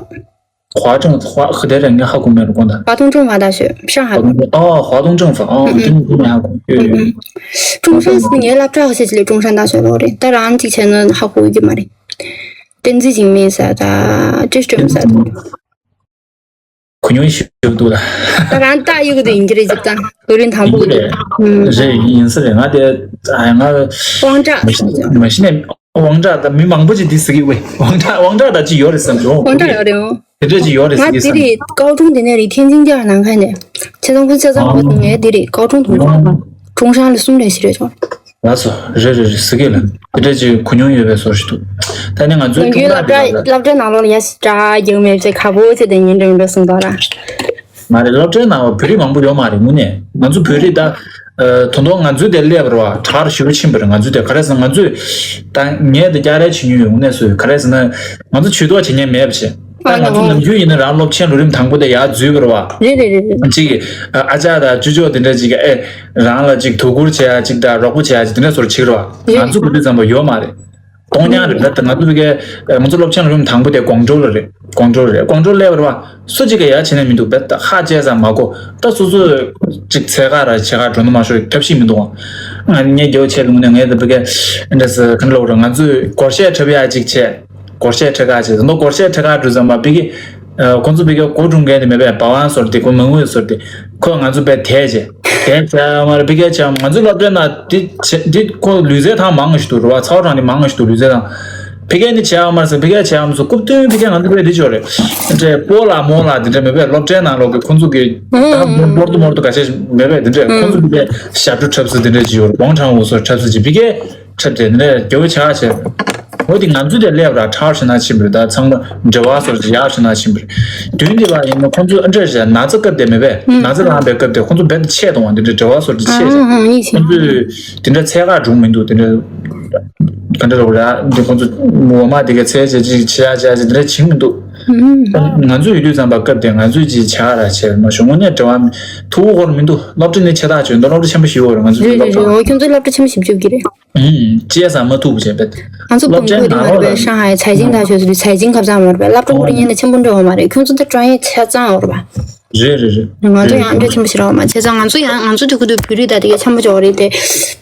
华中 华 ག་དེ་རེད། ངས་ཧ་གོ་མེད་རུ་དགོངས་དག 华东政法大学，上海。 哦，华东政法哦，真的没看过。有有有。 中山是 ངའི་སློབ་གྲྭ་ཞིག་ལས་中山大学 ལོག་རེད། ད་རང་གཅིག་བྱས་ན་ཧ་གོ་གི་མ་རེད། 电子精密啥的，这是什么啥的。 གུ་ཉུང་ཞིག་འདུག་ལ། ད་རང་ལྟ་ཡོད་གི་འདུག་ཨིན་ཇི་རེད་ཅིག་དང་ལོ་རིང་དང་པོ་གི་འདུག་རེད། ཡིན་ས་རེད། ང་དེ་ཨ་ང་དབང་གྲགས། མ་གཞི་ནས་དབང་གྲགས་ད་མི་མང་པོ་ཅིག་འདི་ཟེར་གི་ཝེ། དབང་གྲགས་དབང་གྲགས་ད་ཅིག་ཡོད་རེད་བསམ་བྱུང་། 王炸有点哦。 དེ་འདྲ་ཅིག་ཡོད་རེད་ཟེར་གི་བསམ། 我弟弟高中的那里天津店南开的， ཆེ་ཚང་ཁུལ་ཆེ་ཚང་ཁུལ་ངའི་དེ་རེད། 高中同学། 中山的苏联西热桥。 ལགས་སོ། རེད་རེད་རེད། ཟེར་གི་ལ་དེ་འདྲ་ཅིག་གུ་ཉུང་ཡོད་པའི་བཟོ་ཞིག་འདུག་ད་ནི་ང་ཚོའི་ནམ་རྒྱུན་སློབ་གྲྭ་སློབ་གྲྭའི་ནང་ལོགས་ལ་ཡ་ཞིག་འདྲ་རྒྱག་མེད་ཚེ་ཁ་པོ་ཚེ་དེ་ཉིན་འགྲིམ་འགྲོ་གསུངས་དོ་ར། མ་རེད། སློབ་གྲྭའི་ནང་བོད་རིགས་མང་པོ་ཡོད་མ་རེད་དངོས་གནས། ང་ཚོ་བོད་རིགས་ད་ད་དུང་ང་ཚོའི་དེ་སླེབས་པ་རེད་བ། གྲགས་ཞེ་པོ་ཕྱིན་པ་རེད་ང་ཚོའི་དེ། ག་རེ་ཟེར་ན་ང་ཚོས་ད་ངས་དེ་བསྐྱར་ལས་བྱེད་མྱོང་ཡོད་དངོས་གནས་སུ། ག་རེ་ཟེར་ན་ང་ཚོ་ཇུས་གཏོགས་བྱེད་མཁན་མེད་པ་བྱས། ད་ང་ཚོ་ནམ་རྒྱུན་ཡིན་ན་རང་སློབ་ཆེན་ལོ་རིམ་དང་པོ་དེ་ཡར་འཛུལ་བ་རེད་བ། རེད་རེད་རེད་རེད། གཅིག་གིས་ཨ་ཅག་དང་ཅོ་ཅོ་དེ་འདྲ་གཅིག་གིས་ཨེ་རང་ལ་གཅིག་དོ་ཁུར་བྱེད་ཡ་གཅིག་དང་རོགས་པ་བྱེད་ཡ་གཅིག་དེ་འདྲ་བཟོ་འདྲ་བྱེད་ཀྱི་རེད་བ། ང་ཚོ་གི་དུས་ཙམ་པ་ཡོད་མ་རེད། གཏོང་མཁན་རེད། རྦད་དེ་ང་ཚོ་བི་ཀའི་ང་ཚོ་སློབ་ཆེན་ལོ་རིམ་དང་པོ་དེ་ཀོང་ཀྲོའུ་ལ་རེད། ཀོང་ཀྲོའུ་ལ་རེད། ཀོང་ཀྲོའུ་སླེབས་པ་རེད་བ། སུ་གཅིག་གིས་ཡ་བྱེད་ནས་མི་འདུག་རྦད་དེ་ཧ་ཅང་ཙམ་མ་གོ། ད་སོ་སོ་གཅིག་འཚོལ་ག་ར་བྱེད་ག་འགྲོ་ནི་མ་ཤོར་ཐབས་ཤེས་མི་འདུག་ཨ་ངས་རྒྱལ་བ་ཆེ་ལུང་ནས་ངས་ད་བི་ཀའི་འདྲ་ཟེར་ག་འདྲ་ལབ་རེད། ང་ཚོས་སྒོར་གཞས་འཁྲབ་ཡ་གཅིག་བྱས། སྒོར་གཞས་འཁྲབ་ག་བྱས། ད་ནི་སྒོར་གཞས་འཁྲབ་ག་འགྲོ་ཙམ་པ་བི་ཀའི་ཁོང་ཚོ་བི་ཀའི་གོ་སྒྲུབ་མཁན་དེ་མེད་པས། བ་ཝང་ཟེར་དེ་ཁོ་མང་བོས་ཟེར་དེ་ཁོས་ང་ཚོ་བས་དེད་བྱས། དེ་བྱས་མ་རེད། ཕ་གིར་བྱས་ང་ཚོའི་སློབ་གྲྭའི་ནང་འདི་བྱས་འདི་ཁོ་ལུས་རྩལ་ཐང་མང་ཞིག་འདུག་རེད་བ། ཚ་བ་གྲང་འདི་མང་ཞིག་འདུག་ལུས་རྩལ་ཐང་། ཕ་གིར་ནི་བྱས་མ་རེད་ཟེར། ཕ་གིར་བྱས་མ་སོང་རྐུབ་སྟོན། ཕ་གིར་ང་ཚོ་བས་འདི་ཅོ་རེད། འདྲེ་སྤོ་ལགས་མོ་ལགས་འདི་འདྲ་མེད་པས། སློབ་གྲྭའི་ནང་ལོགས་ཀྱི་ཁོང་ཚོ་གི་ད་མོར་དུ་མོར་དུ་ག་ཆ་མེད་པས། འདི་འདྲ་ཁོང་ཚོ་གི་བས་ཞབས་བྲོ་འཁྲབ་ས་འདི་འདྲ་ཅིག་ཡོད་རེད། ཝང་ཁྲང་ཝུ་སོགས་འཁྲབ་ས་ཅིག་ཕ་གིར་འཁྲབ་དེ་འདི་འདྲ་རྒྱལ་བོ་ཆགས་བྱས། འོ་དེ་ང་ཚོའི་དེ་སླེབས་ར་ཁྲག་ཤི་ན་ཕྱིན་པ་རེད། ད་ཚང་མ་འབྲེལ་བ་སོར་ཡག་ཤི་ན་ཕྱིན་པ་རེད། དུས་འདི་བ་ཡིན་ན་ཁོང་ཚོ་ཨ་འདྲ་བྱས་ན་ཚ་སྐབས་དེ་མེད་པས། ན་ཚ་ལངས་པའི་སྐབས་དེ་ཁོང་ཚོ་རྦད་དེ་ཆད་གཏོང་བ་འདི་འདྲ་འབྲེལ་བ་སོར་དེ་ཆད་བྱས། ཁོང་ཚོས་དེ་འདྲ་འཚོལ་ག་འགྲོ་མི་འདུག་དེ་འདྲ་ག་འདྲ་རོགས་ར་འདི་ཁོང་ཚོ་འོ་མ་དེ་ག་འཚོལ་བྱས་ཅིག་བྱེད་ཡ་བྱེད་ཡ་ཅིག་དེ་འདྲ་བྱེད་མི་འདུག་ང་ཚོ་ཡོད་དུས་ཙམ་པ་སྐབས་དེ་ང་ཚོས་ཅིག་བྱ་ར་བྱས་མ་བྱུང་། དངོས་གནས་འབྲེལ་བ་དུ་བ་ཧོར་མི་འདུག་སློབ་གྲྭ་ནི་ཆེ་ཐག་ཆོད་འདུག་སློབ་གྲྭ་ཆེན་པོ་ཞིག་ཡོད་རེད། ང་ཚོ་རེད་རེད་སློབ་རེད། གྲྭ། འོ་ཁྱོད་ཚོའི་སློབ་གྲྭ་ཆེན་པོ་ཞིབ་འཇུག་གི་རེད། ཨུམ། ཅི་ཡ་ཟ་མ་ཐུབ་བྱས་པས། ང་ཚོ་སློབ་གྲྭའི་ནང་ལོགས་ལ་上海财经大学ཟེར་དུས་财经ཁབ་ཚང་མ་རེད་པས། སློབ་གྲྭ་ཁོ་རང་ཉན་ན་ཆེན་པོ་འདྲ་བ་མ་རེད། ཁྱོད་ཚོ་འདི་专业ཆ་ཚང་ཡོད་རེད་པ། རེད་རེད་རེད། ང་ཚོ་ཡང་འདྲ་ཆེན་པོ་ཞིག་རེད་པ། མ་བྱས་ཙང་ང་ཚོ་ཡང་ང་ཚོ་དུས་ཁུ་དུས་བོད་རིགས་ད་དེ་ག་ཆེན་པོ་ཅིག་ཡོད་རེད་དེ།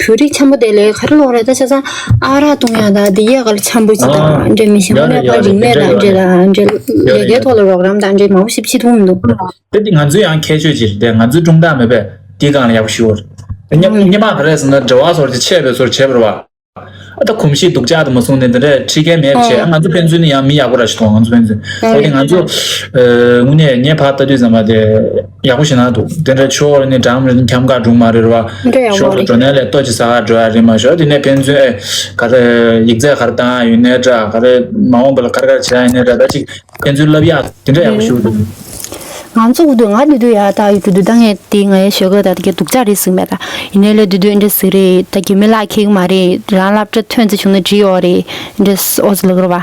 བོད་རིགས་ཆེན་པོ་དེ་ལས་ག་རེ་ལོག་རེད་ད། བྱས་ཙང་ཨ་རག་བཏུང་ཡ་ད་དེ་ཡས་ག་ལ་ཆེན་པོ་ཅིག་དང་འདྲ་མི་ཤེས། ཨ་ཡོད་རེད་ཡོད་རེད། རིག་གནས་དང་འདྲ་ལ་འདྲ་ཡོད་རེད་ལས་ཀའི་ཡོད་ཐོག་ལ་རོགས་རམ་དང་འདྲ་མང་པོ་ཞིག་བྱེད་ཐུབ་མི་འདུག་དེ་དེ་ང་ཚོའི་ཡང་ཁྱད་ཆོས་ཅིག་རེད་དེ། ང་ཚོའི་སྒྲུང་གཏམ་མེད་པས་དེའི་སྒང་ལ་ཡག་པོ་ཞིག་ཡོད་རེད། སྔོན་མ་ག་རེ་ཟེར་ན་འབྲེལ་བ་སོར་ཅིག་ཆད་པའི་སོར་བྱས་པ་རེད་པ། ཨ་ད་གོམས་གཤིས་སྡུག་ཅག་དུ་མ་སོང་ནས་འདི་འདྲས་ཁྲིད་མཁན་མེད་པ་བྱས། ཨ་ང་ཚོ་ཕན་ཚུན་ནི་ཡང་མི་ཡག་པོ་ར་ཞིག་མཐོང་། ང་ཚོ་ཕན་ཚུན། ཨ་འོ་དེ་ང་ཚོ་དངོས་གནས་ངས་ཕར་ལྟ་དུས་ཙམ་པ་དེ་ཡག་པོ་ཞིག་ན་འདུག་དེ་འདྲ་ཕྱོགས་ནི་འགྲམ་རེ་འཁྱམ་ག་སྒྲུང་མ་རེད་པ། འདྲ་ཡག་པོ་ཕྱོགས་རེད། འགྲོ་ནས་ལས་ལྟོ་ཅིག་ཟ་ག་འགྲོ་ཡ་རེད་མ་གཞི། དེ་ནས་ཕན་ཚུན་ཨེ་ག་རེ་ཡིག་ཚད་ག་རེ་བཏང་ཡ་ཡོད་ནའི་འདྲ། ག་རེ་མ་འོངས་པ་ལ་ག་རེ་ག་རེ་བྱེད་ཡ་ཡིན་ནའི་འདྲ། ད་ཅིག་ཕན་ཚུན་ལབ་ཡག་དེ་འདྲ་ཡག་པོ་ཞིག་འདུག་ང་ཚོ་འུ་དུ་ང་དུ་དུ་ཡ་ད་ཡུ་དུ་དུ་ད་ངས་དེ་ང་ཡ་ཞོགས་ཀ་ད་དེ་ག་སྡུག་ཅག་རེད་ཟིག་མེད་ད། ཡིན་ནའི་ལས་དུ་དུ་འདྲ་ཟིག་རེད། ད་རྒྱུ་མི་ལག་ཁེག་མ་རེད། རང་སློབ་གྲྭ་ཐོན་ཚེ་བྱུང་ན་འགྲིག་ཡོད་རེད། འདྲ་ཨོ་ཙི་ལགས་རེད་པ།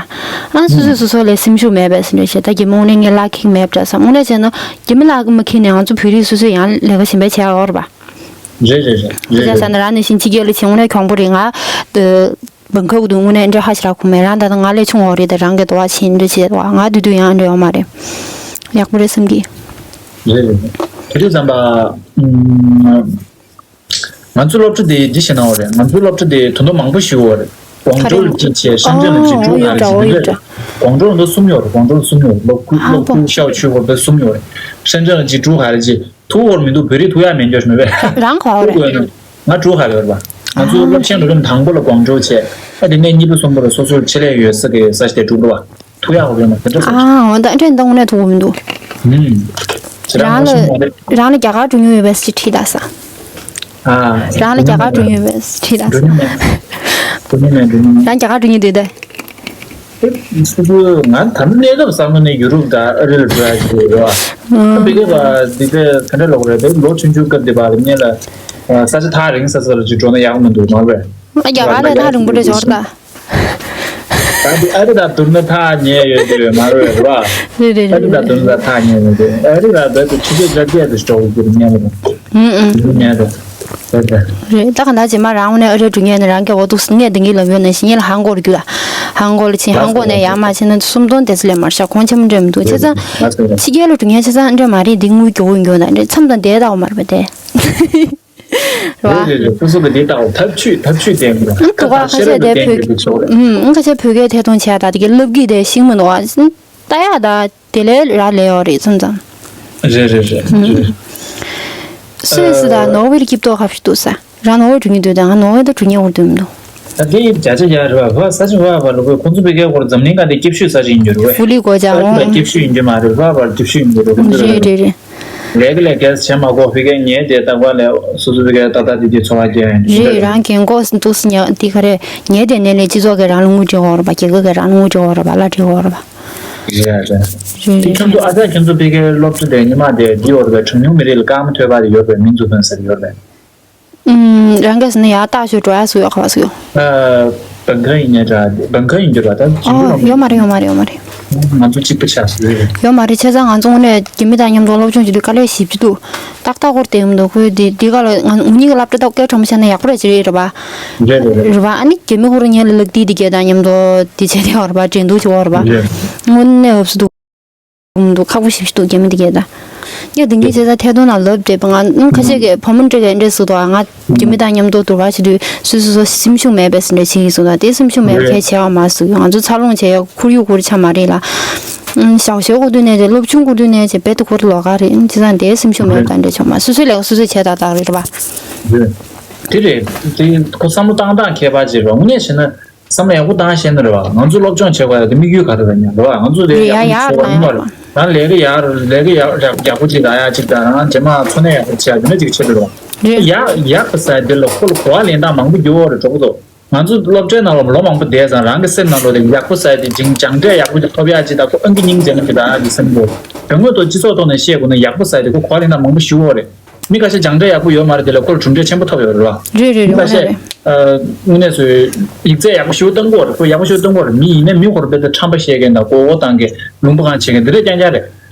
ཨ་སོ་སོ་སོ་སོ་ལས་སེམས་ཤུགས་མེད་པས་ཟེར་འདྲ་བྱས། ད་རྒྱུ་མི་དངོས་གནས་ངས་ལག་ཁེག་མེད་པ་འདྲ་བསམ། དངོས་གནས་བྱས་ན་རྒྱུ་མི་ལག་མ་ཁེག་ནས་ང་ཚོ་བོད་རིགས་སོ་སོ་ཡང་ལས་ཀ་གཞན་པ་བྱས་ཡོད་རེད་པ། རེད་རེད་རེད་རེད། ད་ཆ་ས་ན་རང་ནས་བཞིན་ཕྱི་རྒྱལ་ལ་ཕྱིན་དངོས་གནས་གྱོང་པོ་རེད། ང་དུ་བང་ཁ་འུ་དུ་དངོས་གནས་འདྲ་ཧ་ཤི་ར་ཁུང་མེད། རང་ད་ལྟ་ང་ལས་ཆུང་བ་རེད། ད་རང་གི་དོ་བ་ཆེ་འདྲ་བྱེད་དོ་བ། ང་དུ་དུ་ཡང་འདྲ་ཡོད་མ་རེད། ཡག་པོ་རེད་བསམ་གི། རེད་རེད་རེད། དེ་དུས་ཙམ་པ་ང་ཚོའི་སློབ་གྲྭ་དེ་འདི་བྱས་ན་འོ་རེད། ང་ཚོའི་སློབ་གྲྭ་དེ་ད་དུང་མང་པོ་ཞིག་འོ་རེད། ཀོང་ཀྲོའུ་ལ་གཅིག་བྱས། ཧྲེན་ཀྲེན་ལ་གཅིག་ཀྲུའུ་ཧྭ་ལ་གཅིག་འདི་འདྲ་རེད། ཀོང་ཀྲོའུ་ལ་འདི་གསུམ་ཡོད་རེད། ཀོང་ཀྲོའུ་ལ་གསུམ་ཡོད་རེད། ལོ་ཀུ་ལོ་ཀུ་ཤའོ་ཆུ་ཧོར་དེ་གསུམ་ཡོད་རེད། ཧྲེན་ཀྲེན་ལ་གཅིག་ཀྲུའུ་ཧྭ་ལ་གཅིག་ཐུ་ཧོར་མི་འདུག་བོད་རིགས་ཐུག་ཡ་མེད་འགྱོ་མེད་པས། རང་ག་བ་རེད། ང་ཀྲུའུ་ཧྭ་ལ་ཡོད་རེད་ ང་ཚོ་སློབ་ཆེན་རོགས་རམ་དང་པོ་ལ་སྒོམ་སྒྲུབ་བྱས། ཨ་དེ་ནས་གཉིས་པ་གསུམ་པ་ལ་སོ་སོར་ཆེད་ལས་ཡོད་ས་གི་ས་ཆ་དེ་སྒྲུབ་རོགས། ཐུག་ཡག་རེད་མ་དེ་འདྲ་ཟེར། ཨ་འོ་ད་འདྲ་འདང་ནས་ཐུག་གི་མི་འདུག་ཨུམ། ཁྱེད་རང་ལ་ཧ་གོ་མ་རེད། རང་ལ་རྒྱ་གར་འགྲོ་མྱོང་ཡོད་པས་ཅིག་དྲིས་ད་ས། ཨ་རང་ལ་རྒྱ་གར་འགྲོ་མྱོང་ཡོད་པས་དྲིས་ད་ས། འགྲོ་མྱོང་མེད། འགྲོ་མྱོང་མེད། འགྲོ་མྱོང་མེད། རང་རྒྱ་གར་འགྲོ་མྱོང་འདུག་ད། སོ་སོ་ང་ད་ལྟ་གནས་སྐབས་བཟང་པོ་ནས་ཡུ་རོབ་དང་ཨ་རི་ལ་འགྲོ་ཡག་ཅིག་རེད་བ། ཨ་ཕ་གི་ལ་འདི་ག་ག་འདྲ་ལབ་དགོས་རེད་དེ། ལོ་ཆུང་ཆུང་སྐབས་འདི་བར་ངེད་ལ་ས་ཆ་ཐག་རིང་ས་ས་ལ་ཅིག་འགྲོ་ན་ཡག་མི་འདུག་མ་རེད། ཨ་རྒྱ་གར་ལས་ཐག་རིང་པོ་འདྲ་ཞིག་རེད་ད། ད་འདི་ཨ་རི་དང་བསྡུར་ན་ཐག་ཉེ་ཡོད་དེ་རེད་མ་རེད་རེད་བ། རེད་རེད་ཨ་རི་དང་རེད་བསྡུར་ན་ཐག་ཉེ་ཡོད་དེ། ཨ་རི་ལ་བསྡུར་ཏེ་ཆུ་ཚོད་བརྒྱད་དེ་ཞོག་གི་རེད་ཉེ་རེད། ཨུ་ཨུ། ཉེ་རེད། རེད་དེ། རེད་ད་ག་ད་རྗེས་མ་རང་ངོ་ནས་ཨ་རི་འགྲོ་མཁན་ནི་རང་སྐད་འོ་འདུག་ངས་འདི་གི་ལབ་ཡོད་ནང་བཞིན་ངས་ལ་ཧང་གོ་རུ་རྒྱུ་ལ། ཧང་གོ་ལ་ཕྱིན་ཧང་གོ་ནས་ཡར་མར་ཕྱིན་ན་སུམ་སྟོང་དེ་ཚོ་ལས་མར་ཤག་གོང་ཆེན་པོ་འདྲ་མི་འདུག་བྱས་ཙང་། ཕྱི་རྒྱལ་ལ་འགྲོ་མཁན་བྱས་ཙང་འདྲ་མ་རེད། འདི་དངུལ་མགྱོགས་པོ་མགྱོགས་ད་འདྲ་མཚམས་དང་བསྡད་ད་འོ་མ་རེད་པ་དེ། རེད་བ། རེད་རེད་རེད། སོ་སོ་གི་འདི་ལྟ་བ་ཐབས་ཇུས་ཐབས་ཇུས་བསྟན་དགོས། ཨང་དུ་ག་ཁ་ཤས་དེ་བོད་ཀྱི་ཨང་ཁ་ཤས་བོད་སྐད་ཐད་གཏོང་བྱས་ད་དེ་གི་ལབ་གི་དེ་ཤེས་མི་འདུག་བ། ལྟ་ཡག་ད་དེ་ལས་རག་ལས་ཡོད་རེད་མཚམས་མཚམས། རེད་རེད་རེད་རེད། སུད་སི་དང་ནོར་ཝེ་ལ་སྐྱིད་ཏོག་ཁ་ཤས་འདུག་ས། རང་ནོར་ཝེ་འགྲོ་མཁན་འདུག་ད་ང་ནོར་ཝེ་ད་འགྲོ་མཁན་འོར་འདུག་མི་འདུག་ད་དེ་བརྒྱ་ཆ་བརྒྱ་རེད་བ། བ་ས་ཆ་བ་བ་ལ་གོ་ཁོང་ཚོ་བོད་སྐད་སྐོར་འཛམ་གླིང་སྒང་དེ་སྐྱིད་ཤོས་ས་ཆ་ཡིན་རྒྱུ་རེད་བས། ཧྥུ་ལི་གོ་ཅག་ཨོ་རོང་། སྐྱིད་ཤོས་ཡིན་རྒྱུ་མ་རེད་བ་བ་སྐྱིད་ཤོས་ཡིན་རྒྱུ་རེད་ཁོང་ཚོ་རེད་རེད་རེད། ལས་ཀ་ལས་ཀས་བྱེད་མ་དགོས་བོད་སྐད་ཉལ་བསྡད་ལྟ་བ་ལས་སོ་སོ་བོད་སྐད་ཏག་ཏག་དེ་དེ་འཚོ་བ་སྐྱེལ་ཡ་ཡིན་རྒྱུ་རེད། རེད་རང་རྒན་གོག་འདུག་སེ་ཉལ་དེ་ག་རེད། ཉལ་བསྡད་ནས་ལས་སྤྱི་ཚོགས་ཀྱི་རང་ལ་དངུལ་སྤྲད་དགོས་རེད་པ། རྒྱལ་ཁབ་ཀྱི་རང་ལ་དངུལ་སྤྲད་དགོས་རེད་པ། གླ་སྤྲད་དགོས་རེད་པ། རེད་རེད། རེད་དེ་རེད། ཁྱོད་ཚོ་ཨ་ཅག་ཁྱོད་ཚོ་ཕ་གིར་སློབ་གྲྭ་དེ་ཉི་མ་དེ་འདི་ཡོད་རེད་པས། གྲངས་ཉུང་མི་རིགས་ལ་སྐར་མ་ཐོས་པ་དེ་ཡོད་རེད་པས། མིང་འཛུགས་ཕན་ཟེར་ཡོད་རེད་པས། ཨུམ། རང་གིས་ཟེར་ན་ཡར་ལྟ་ཞོར་འགྲོ་ཡ་སུ་ཡོད་ག་བ་སུ་ཡོད། ཨ། བང་ཁ་ཡིན་ཉེ་འདྲ་བང་ཁ་ཡིན་རྒྱུ་ར་ད་ཞིང་ཨོ་ཆུ་ཡོད་མ་རེད་ཡོད་མ་རེད་ཡོད་མ་རེད། ང་ཚོ་གཅིག་པ་ཆགས་སོང་རེད། ཡོད་མ་རེད། བྱས་ཙང་ང་ཚོ་དངོས་གནས་རྒྱུ་མི་དང་མཉམ་དུ་སློབ་སྦྱོང་བྱེད་དུས་དཀའ་ལས་ཞེ་པོ་ཅིག་འདུག་ཏག་ཏག་སྐོར་དེ་ཡོང་འདུག་ཁོས་དེ་དེ་ག་ལ་ང་ངུ་གཉིས་ཀྱི་སློབ་གྲྭ་ད་སྐད་གྲོགས་མོ་བྱས་ན་ཡག་པོ་རེད་ཅི་རེད་རེད་པ། རེད་རེད་རེད། རེད་པ། ཨ་ནི་རྒྱ་མི་ཁོ་རང་ཉལ་ལ་ལག་མཐིལ་དེ་གས་དང་མཉམ་དུ་དེ་བྱས་དེ་བར་པ་འགྲན་བསྡུར་བྱེད་བར་པ། རེད། དངོས་གནས་འོབས་སུ་འདུག་འདུག་ཁག་པོ་ཞེ་པོ་ཅིག་འདུག་རྒྱ་མི་དེ་གས་ད། ཡ་དེང་གི་བྱས་ཙང་ཐད་གཏོང་ནང་ལབ་བསྡད་པ་ང་ཁ་ཤས་ཀྱིས་བུ་མོ་འདྲ་གས་འདྲ་ཟེར་འདུག་ང་རྒྱ་མི་དང་མཉམ་དུ་འདུག་བ་བྱེད་དུས་སོ་སོ་སོ་སེམས་ཤུགས་མེད་པའི་སེམས་ཁྲལ་བྱེད་ཀྱི་སོང་ད། དེ་སེམས་ཤུགས་མེད་པ་གལ་ཆེ་བ་མ་ཟེར་གི་ང་ཚོ་འཚར་ལོངས་བྱས་ཡ་ཁོར་ཡུག་ཁོར་ཆ་མ་རེད་ལ། ཞའོ་ཞའོ་སྐོར་དུས་ནས་རེད། སློབ་ཆུང་སྐོར་དུས་ནས་བྱས་རྦད་དེ་ཁོར་ལོགས་ཀ་རེད། བྱས་ཙང་དེ་སེམས་ཤུགས་མེད་པ་ད་འདྲ་ཆོག་མ། སོ་སོའི་ལས་ཀ་སོ་སོས་བྱས་ད་ད་རེད་པ། དེ་རེད། དེ་ཁོ་བསམ་བློ་བཏང་སྟངས་ཁྱད་པར་ཅིག་རེད། དངོས་གནས་བྱས་ན། བསམ་བློ་ཡག་པོ་བཏང་ཤེས་ན་རེད་བ། ང་ཚོ་སློབ་སྦྱོང་བྱེད་དགོས་ཡ་དེ་དམིགས་ཡུལ་ག་རེ་རེད་ཉག་རེད་བ། ང་ཚོ་དེ་རེད་ཡག་ཡ་པོ་ཡར་བྱེད་དགོས་ཡ་ཡིན་པ་རེད། ད་ལས་ཀ་ཡག་ལས་ཀ་ཡག་ཡག་ཡག་པོ་ཅིག་རག་ཡ་ཅིག་དང་རང་རྗེས་མ་འཚོ་གནས་ཡག་པོ་བྱེད་ཡ་དེ་འདྲ་ཅིག་བྱེད་དགོས་རེད་བ། རེད། ཡག་ཡག་པོ་ཟེར་དེ་ལ་ཁོ་ལ་གོ་བ་ལེན་སྟངས་མང་པོ་འགྱུར་བ་རེད་གྲོགས་པོ་ཚོ། ང་ཚོ་སློབ་གྲྭའི་ནང་ལ་ལོ་མང་པོ་བསྡད་ཙང་རང་གི་སེམས་ནང་ལོགས་ལ་ཡག་པོ་ཟེར་དེ་ཅིང་སྦྱངས་འབྲས་ཡག་པོ་ཅིག་ཐོབ་ཡ་ཅིག་དང་ཁོ་ཨང་ཀི་སྙིང་རྗེ་ན་གི་ད་གི་སེམས་པོ། དོན་དངོས་ཐོག་སྤྱི་ཚོགས་ཐོག་ནས་བཤད་དགོས་ན་ཡག་པོ་ཟེར་དེ་ཁོ་གོ་བ་ལེན་སྟངས་མང་པོ་ཞུ་བ་རེད། མི་ཁ་ཤས་སྦྱངས་འབྲས་ཡག་པོ་ཡོད་མ་རེད། དེ་ལ་ཁོ་ལ་གྲུབ་འབྲས་ཆེན་པོ་ཐོབ་ཡོད་རེད་བ། རེད་རེད། མི་རེད། ཁ་ཤས་ཨ་དངོས་གནས་སུ་ཡིག་ཚད་ཡག་པོ་ཞེ་པོ་བཏང་གི་ཡོད་རེད། ཁོ་ཡག་པོ་ཞེ་པོ་བཏང་གི་ཡོད་རེད། མི་ཡིན་ན་མི་ཧོར་པའི་ད་ཁྲམ་པ་བཤད་མཁན་དང་མགོ་བོ་བཏང་མཁན་ལུང་པ་གང་བྱེད་མཁན་འདི་འདྲ་རྐྱང་རྐྱང་རེད།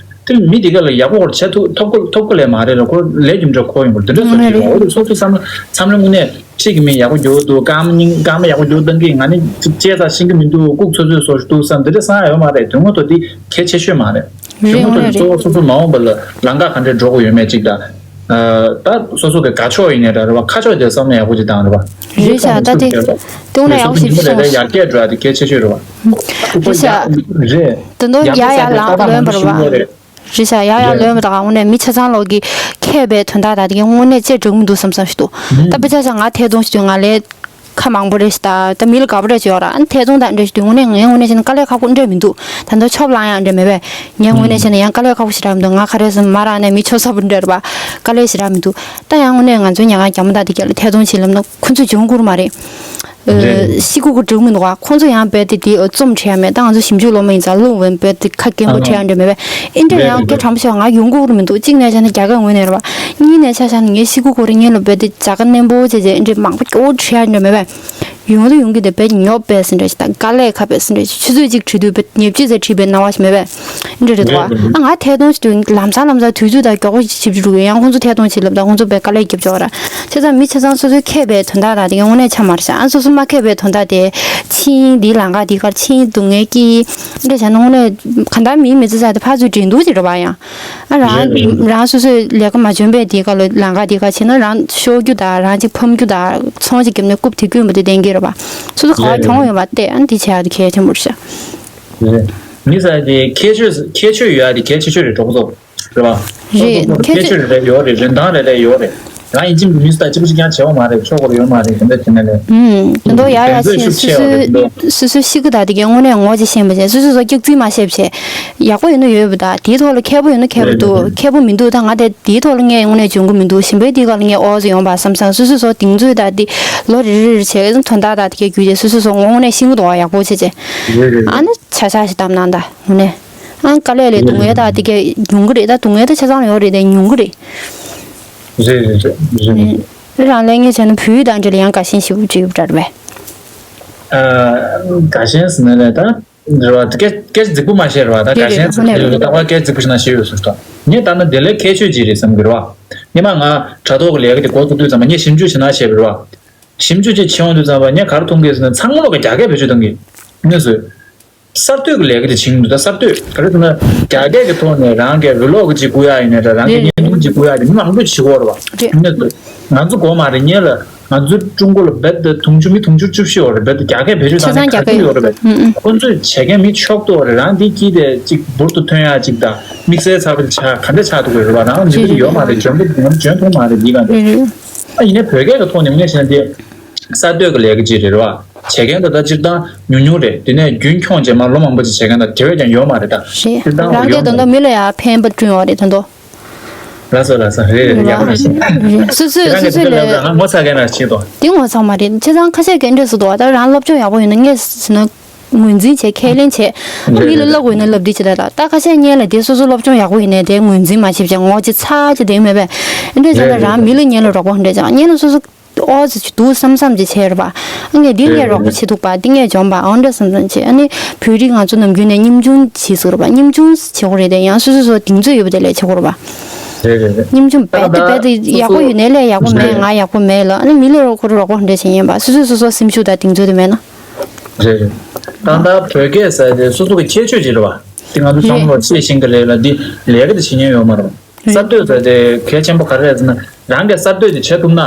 དེ་མི་དེ་ག་ལ་ཡག་པོ་ཧོར་བྱས་ཐུབ་ཐུབ་ཀི་ཐུབ་ཀི་ལས་མ་རེད་ལ་ཁོ་ལས་རྒྱུ་འབྲས་ཁོ་ཡོང་གི་རེད། འདི་འདྲ་སོགས་ཀྱི་རེད། འོ་དེ་སོ་སོའི་བསམ་བློ་བསམ་བློ་དངོས་གནས་ཁྲིད་ཀྱི་མི་ཡག་པོ་རྒྱུག་འདུག་སྐར་མ་སྙིང་སྐར་མ་ཡག་པོ་རྒྱུག་བཏང་གི་ང་ནི་ཅིག་བྱས་ཙང་ཤེས་ཀྱི་མི་འདུག་ལྐུགས་ཚོད་ཚོད་བཟོ་ཞིག་འདུག་བསམ་འདི་འདྲ་བསམ་ཡག་ཡོད་མ་རེད། དོན་དངོས་ཐོག་འདི་གལ་ཆེ་ཤོས་མ་རེད། རེད། དོན་དངོས་ཐོག་རེད་གཙོ་བོ་རེད། སོ་སོ་མ་འོངས་པ་ལ་ལམ་ཁ་ག་འདྲས་འགྲོ་དགོས་ཡོད་མེད་ཅིག་དང་། ད་སོ་སོ་གི་དགའ་ཕྱོགས་ཡིན་ནའི་འདྲ་རེད་བ། ཁ་ཕྱོགས་དེ་བསམ་བློ་ཡག་པོ་ཅིག་བཏང་རེད་བ། རེད་ཤག་ད་དེ་དེ་འོ་ན་ཡག་པོ་ཞིག་སོ་སོ་ཉིན་མོ་རེ་རེ་ཡར་རྒྱས་འགྲོ་ཡ་དེ་གལ་ཆེ་ཤོས་རེད་བ། རེད་ཤག་རེད། དེ་འདྲ་ཡག་ཡག་ཡག་ལག་ལོན་པ་རེད་བ། རེད་ཤག་ཡག་ཡག་ལོན་པ་དང་དངོས་གནས་མི་ཆ་ཚང་ལོག་གི་མཁས་པའི་དོན་དག་དང་དེ་གའི་དངོས་གནས་ཅིག་འགྲིག་མི་འདུག་བསམ་བསམ་ཞིག་འདུག་ད་དཔེ་ཆ་ཆ་ང་ཐད་གཏོང་ཞིག་དུས་ང་ལས་ཁ་མང་པོ་རེད་ཤག་ད་ད་མི་ལ་དགའ་པོ་རེད་ཅིག་ཡོད་ར། ཨ་ནི་ཐད་གཏོང་དང་འདྲ་ཞིག་དུས་དངོས་གནས་ངས་དངོས་གནས་བྱས་ན་དཀའ་ལས་ཁག་པོ་འདྲ་མི་འདུག་ད་ལྟ་ཆོབ་ལངས་ཡག་འདྲ་མེད་པས། ངས་དངོས་གནས་བྱས་ན་ཡང་དཀའ་ལས་ཁག་པོ་ཞེ་དྲག་མི་འདུག་ང་ག་རེ་ཟེར་ན་མ་རག་ནས་མི་ཆོ་ས་པོ་འདྲ་རེད་པ། དཀའ་ལས་ཞེ་དྲག་མི་འདུག་ད་ཡང་དངོས་གནས་ང་ཚོའི་ཉལ་ཁང་རྒྱ་མོ་དང་དེ་ག་ལ་ཐད་གཏོང་བྱེད་ལབ་ན་ཁོ་ཚོ་འཇོན་གྱི་མ་རེད། རེད། ཤེས་ཀྱི་འདུག་ག་ཁོང་ཚོ་ཡང་རྦད་དེ་དེ་རྩོམ་བྲིས་ཡ་མེད། ད་ང་ཚོ་ཞིབ་འཇུག་སློབ་མ་ཡིན་ཙང་རླུང་བས་རྦད་དེ་ཁ་སྐྱེན་པོ་བྲིས་ཡ་འདྲ་མེད་པས། ཨེ་འདྲ་ཡང་སྐད་གྲགས་པོ་ཆེ་བ་ང་ཡོང་གི་འདུག་གཅིག་ནས་བྱས་ན་རྒྱ་གར་ངོས་ནས་རེད་པ། གཉིས་ནས་ཆ་བཞག་ན་ངའི་ཤེས་ཀྱི་འདུག་ག་ངའི་ལ་རྦད་དེ་རྒྱ་གར་རྣོན་པོ་བྱས་བྱས་ཨེ་འདྲ་མང་པོ་སྐྱོ་བོ་བྲིས་ཡ་འདྲ་མེད་པས། ཡོང་དུ་ཡོང་གི་འདུག་དཔེ་ཉོབ་པས་ཟེར་འདྲ་ཞིག་དང་དཀའ་ལས་ཁག་པས་ཟེར་འདྲ་ཞིག་ཆུ་ཚོད་གཅིག་བྲིས་དུས་དཔེ་ཉེར་གཅིག་ཙམ་བྲིས་པའི་སྣང་བ་ཞིག་མེད་པས། འདྲ་རེད་འདུག་ག་ཨ་ང་ཐད་གཏོང་ཞིག་དུས་ལམ་སང་ལམ་སང་དུས་ཚོད་དང་མགྱོགས་པོ་ཞིབ་འཇུག་འགྲོ་གི་ཡང་ཁོང་ཚོ་ཐད་གཏོང་བྱེད་ལབ་དང་ཁོང་ཚོ་དཔེ་དཀའ་ལས་རྒྱབ་ཆོག་ར། བྱས་ཙང་མི་ཆ་ཚང་སོ་སོའི་མཁས་པའི་དོན་དག་དང་དེ་གའི་དངོས་གནས་ཆ་མ་རེད་ཤག་ཨ་སོ་སོ་མ་མཁས་པའི་དོན་དག་དེ་ཕྱིན་འདིའི་ལམ་ཁ་འདི་གར་ཕྱིན་སྡུག་བསྔལ་སྐྱེ། འདྲ་བྱས་ན་དངོས་གནས་གང་ལྟར་མིའི་མི་ཚེ་ཟེར་དེ་ཕར་ཚུར་འགྲན་བསྡུར་ཅིག་རེད་པ་ཡང་། ཨ་རང་རེད་རེད། རང་སོ་སོས་ལས་ཀ་མ་འཇོན་པའི་དེ་ག་ལ་ལམ་ཁ་དེ་ག་བྱས་ན་རང་ཤོར་རྒྱུ་དང་རང་གཅིག་ཕམ་རྒྱུ་དང་ཚོང་གཅིག་བརྒྱབ་ནས་རྐུབ་དེ་བསྐྱོན་པ་དེ་བསྟན་གྱི་རེད་པ། སོ་སོ་ག་བ་རེད་རེད། གྱོང་ཡོད་པ་བལྟས་ཨ་ནི་དེ་བྱས་ཡག་དེ་གལ་ཆེན་པོ་རེད་ཤག་རེད། མི་ཟེར་དེ་ཁྱད་ཆོས་ཁྱད་ཆོས་ཡོད་ཡག་དེ་གལ་ཆེ་ཤོས་རེད་གྲོགས་པོ་ཚོ། རེད་པ། རེད། སོ་སོ་ཁྱད་ཁྱད་ཆོས་ཆོས་རེ་རེ་ཡོད་རེད། རིན་ཐང་རེ་རེ་ཡོད་རེད། རང་ཡིན་གཅིག་མིན་གཅིག་ད་གཅིག་པུ་གཅིག་ཀྱང་བྱེད་དགོས་མ་རེད། ཆོག་གི་ཡོད་མ་རེད། དེ་འདྲ་དེ་ནས་ལས། ཨུམ། དེ་ཚོ་ཡག་ཡག་བྱས་ནས་སོ་སོའི་སོ་སོའི་ཤི་གི་ད་དེ་གའི་དངོས་གནས་ངོ་ཅིག་ཤེས་པ་བྱས། སོ་སོ་སོ་སྐྱག་རྫུན་མ་བཤད་པ་བྱས། ཡག་པོ་ཡོད་ན་ཡོད་པ་ད། དེའི་ཐོག་ལ་མཁས་པོ་ཡོད་ན་མཁས་པོ་འདུག་མཁས་པོ་མི་འདུག་ད་ང་དེ་དེའི་ཐོག་ལ་ངས་དངོས་གནས་འཇོན་གི་མི་འདུག་གཞན་པའི་དེའི་སྒང་ལ་ངས་ཨོ་ཙི་ཡོང་པ་བསམ་བསམ། སོ་སོ་སོ་དེང་ཚོད་ད་དེ་ལོ་རེ་རེ་རེ་བྱས་དོན་དག་ད་དེ་གའི་བརྒྱུད་དེ་སོ་སོ་སོ་ངོ་དངོས་གནས་ཤེས་གི་འདུག་ཡག་པོ་བྱས་བྱས། ཨ་ནི་ཆ་ཆ་ཞིག་བཏབ་ན་ད་དངོས་གནས། ཨང་། དཀའ་ལས་ལས་སྡུག་བསྔལ་དང་དེ་གས་ཉུང་གི་རེད། ད་སྡུག་བསྔལ་ད་ཆ་ཚང་ཡོད་རེད་དེ་ཉུང་གི་རེད། རེད་རེད་རེད་རེད། རང་ལས་ངན་བྱས་ན་བུ་ཡུག་དང་འབྲེལ་ཡང་དགའ་ཞེན་ཞིག་བྱེད་ཡོད་འདྲ་རེད་པས། ཨ། དགའ་ཞེན་ཟེར་ན་ལས་ད། རེད་བ། སྐད་སྐད་རྫིག་པོ་མ་བཤད་རེད་བ། ད་དགའ་ཞེན་ཟེར་དེ་རེད། ད་བ་སྐད་རྫིག་པོ་ཞིག་ན་བཤད་ཡོད་ཟེར་ད། ངས་ལྟ་ན་དེ་ལས་ཁྱད་ཆོས་ཅིག་རེད་བསམ་གི་རེད་བ། སྔོན་མ་ང་དྲ་ཐོག་གི་ལས་ཀ་དེ་འགོ་བཙུགས་དུས་ཙམ་པ་ངས་ཞིབ་འཇུག་བྱེད་ན་བཤད་པ་རེད་བ། ཞིབ་འཇུག་ཅིག་བྱེད་ཡོང་དུས་ཙམ་པ་ངས་ག་རེ་མཐོང་གི་ཟེར་ན་ཚང་མ་ལོག་ག་རྒྱ་སྐད་བེད་སྤྱོད་གཏོང་གི། དངོས་སུ། གསར་གཏོད་ཀྱི་ལས་ཀ་དེ་བྱེད་ཀྱི་འདུག་ད་གསར་གཏོད་ག་རེ་ཟེར་ན་རྒྱ་སྐད་ཀྱི་ཐོག་ནས་རང་གི་བི་ལོག་ཅིག་བསྐུར་ཡག་ཡིན་ནའི་འདྲ། རང་གི་རེད་བརྙན་ཐུང་ཅིག་བསྐུར་ཡག་དེ་མི་མང་པོས་བྱེད་ཀྱི་ཡོད་རེད་བ། རེད། ང་ཚོ་ང་ཚོ་དགོས་མ་རེད། སྔོན་ལ་ང་ཚོ་ཀྲུང་གོ་ལ་རྦད་དེ་དུང་ཕྱུར་མི་དུང་ཕྱུར་བཅུ་བཞི་ཡོད་རེད། རྦད་དེ་རྒྱ་སྐད་བེད་སྤྱོད་བཏང་མཁན་ག་ཚོད་ཡོད་རེད་བས། ཁོ་ཚོས་བྱེད་མཁན་མི་མཆོག་ཏུ་ཡོད་རེད། རང་འདི་སྐྱིད་དེ་ཅིག་འབུར་དུ་ཐོན་ཡག་ཅིག་དང་དམིགས་བསལ་ཚགས་པ་ཆགས་ག་འདྲ་ཆགས་འདུག་གི་རེད་བ། རང་མི་ཚེ་ཡོད་མ་རེད། འཇོན་པོ་འཇོན་ཐུབ་མ་རེད། འདི་ག་འདྲ། ཨ་ཡིན་ནའི་བོད་སྐད་ཀྱི་ཐོག་ནས་ངས་བཤད་ན་དེ། གསར་གཏོད་ཀྱི་ལས་ཀ་ཅིག་རེད་བ། བྱེད་མཁན་ད་ལྟ་སྤྱིར་བཏང་ཉུང་ཉུང་རེད། དེ་ནས་རྒྱུན་འཁྱོངས་བྱས་མ་ལོ་མང་པོ་ཅིག་བྱེད་མཁན་ད་དེ་བས་ཀྱང་ཡོད་མ་རེད་ད། རེད། སྤྱིར་བཏང་རང་གིས་ད་ལྟ་མི་ལ་ཡང་ཕན་པ་བསྐྲུན་ཡོད་རེད་ད་ལྟ། ལགས་སོ་ལགས་སོ། རེད་རེད། ཡག་པོ་ཞིག་རེད། སོ་སོས་སོ་སོས་ལས་ང་ངོ་ཚ་མཁན་ར་ཞིག་ཏོ། དེ་ངོ་ཚ་མ་རེད། བྱས་ཙང་ཁ་ཤས་ཀྱིས་འདྲ་སུ་འདུག་ད་རང་སློབ་སྦྱོང་ཡག་པོ་ཡོད་ན་ངས་ཟེར་ན། ངོས་འཛིན་བྱས་ཁས་ལེན་བྱས། ཨ་མི་ལ་བསླབ་དགོས་ན་བསླབ་འདི་བྱེད་ད་ད་ད་ཁ་ཤས་སྔོན་ལ་དེ་སོ་སོ་སློབ་སྦྱོང་ཡག་པོ་ཡིན་ནའི་དེ་ངོས་འཛིན་མ་བྱེད་བྱས་ངོ་ཅིག་ཚ་ཅིག་དེ་མེད་པས། འདྲ་བྱས་ན་རང་མི་ལ་སྔོན་ལ་རོགས་པ་འདྲ་བྱས་སྔོན་ལ་སོ་སོ། ཨོ་ཙི་ཅིག་འདུག་བསམ་བསམ་ཅིག་བྱས་རེད་པ། ཨ་ངས་འདི་ངས་རོགས་པ་བྱེད་ཐུབ་པ་འདི་ངས་འཇོམས་པ་ཨོ་འདྲ་བསམ་བསམ་བྱས། ཨ་ནི་བོད་རིགས་ང་ཚོ་ནམ་རྒྱུན་ནས་སྙོམ་ཆུང་བྱེད་ཟེར་རེད་པ། སྙོམ་ཆུང་བྱེད་དགོས་རེད་དེ་ཡང་སོ་སོ་སོ་གདེང་ཚོད་ཡོད་པ་དེ་ལས་བྱེད་དགོས་རེད་པ། རེད་རེད་རེད། སྙོམ་ཆུང་རྦད་དེ་རྦད་དེ་ཡག་པོ་ཡོད་ནའི་ལས་ཡག་པོ་མེད། ང་ཡག་པོ་མེད་ལ་ཨ་ནི་མི་ལ་རོགས་ཁོ་རོགས་པ་འདྲ་བྱེད་ཉན་པ་སོ་སོ་སོ་སོ་སེམས་ཤུགས་དང་གདེང་ཚོད་དེ་མེད་ན། རེད་རེད། ད་ལྟ་བོད་སྐད་ཟེར་དེ་སོ་སོ་གི་ཁྱད་ཆོས་ཅིག་རེད་པ། དེ་ང་ཚོ་ཚང་མ་ལ་ཤེས་བཞིན་གི་ལས་ལ་འདི་ལས་ཀ་དེ་བྱེད་ཉན་ཡོད་མ་རེད་པ། གསར་གཏོད་ཟེར་དེ་གལ་ཆེན་པོ་ག་རེ་རེད་ཟེར་ན་རང་གིས་གསར་གཏོད་དེ་བྱེད་ཐུབ་ན།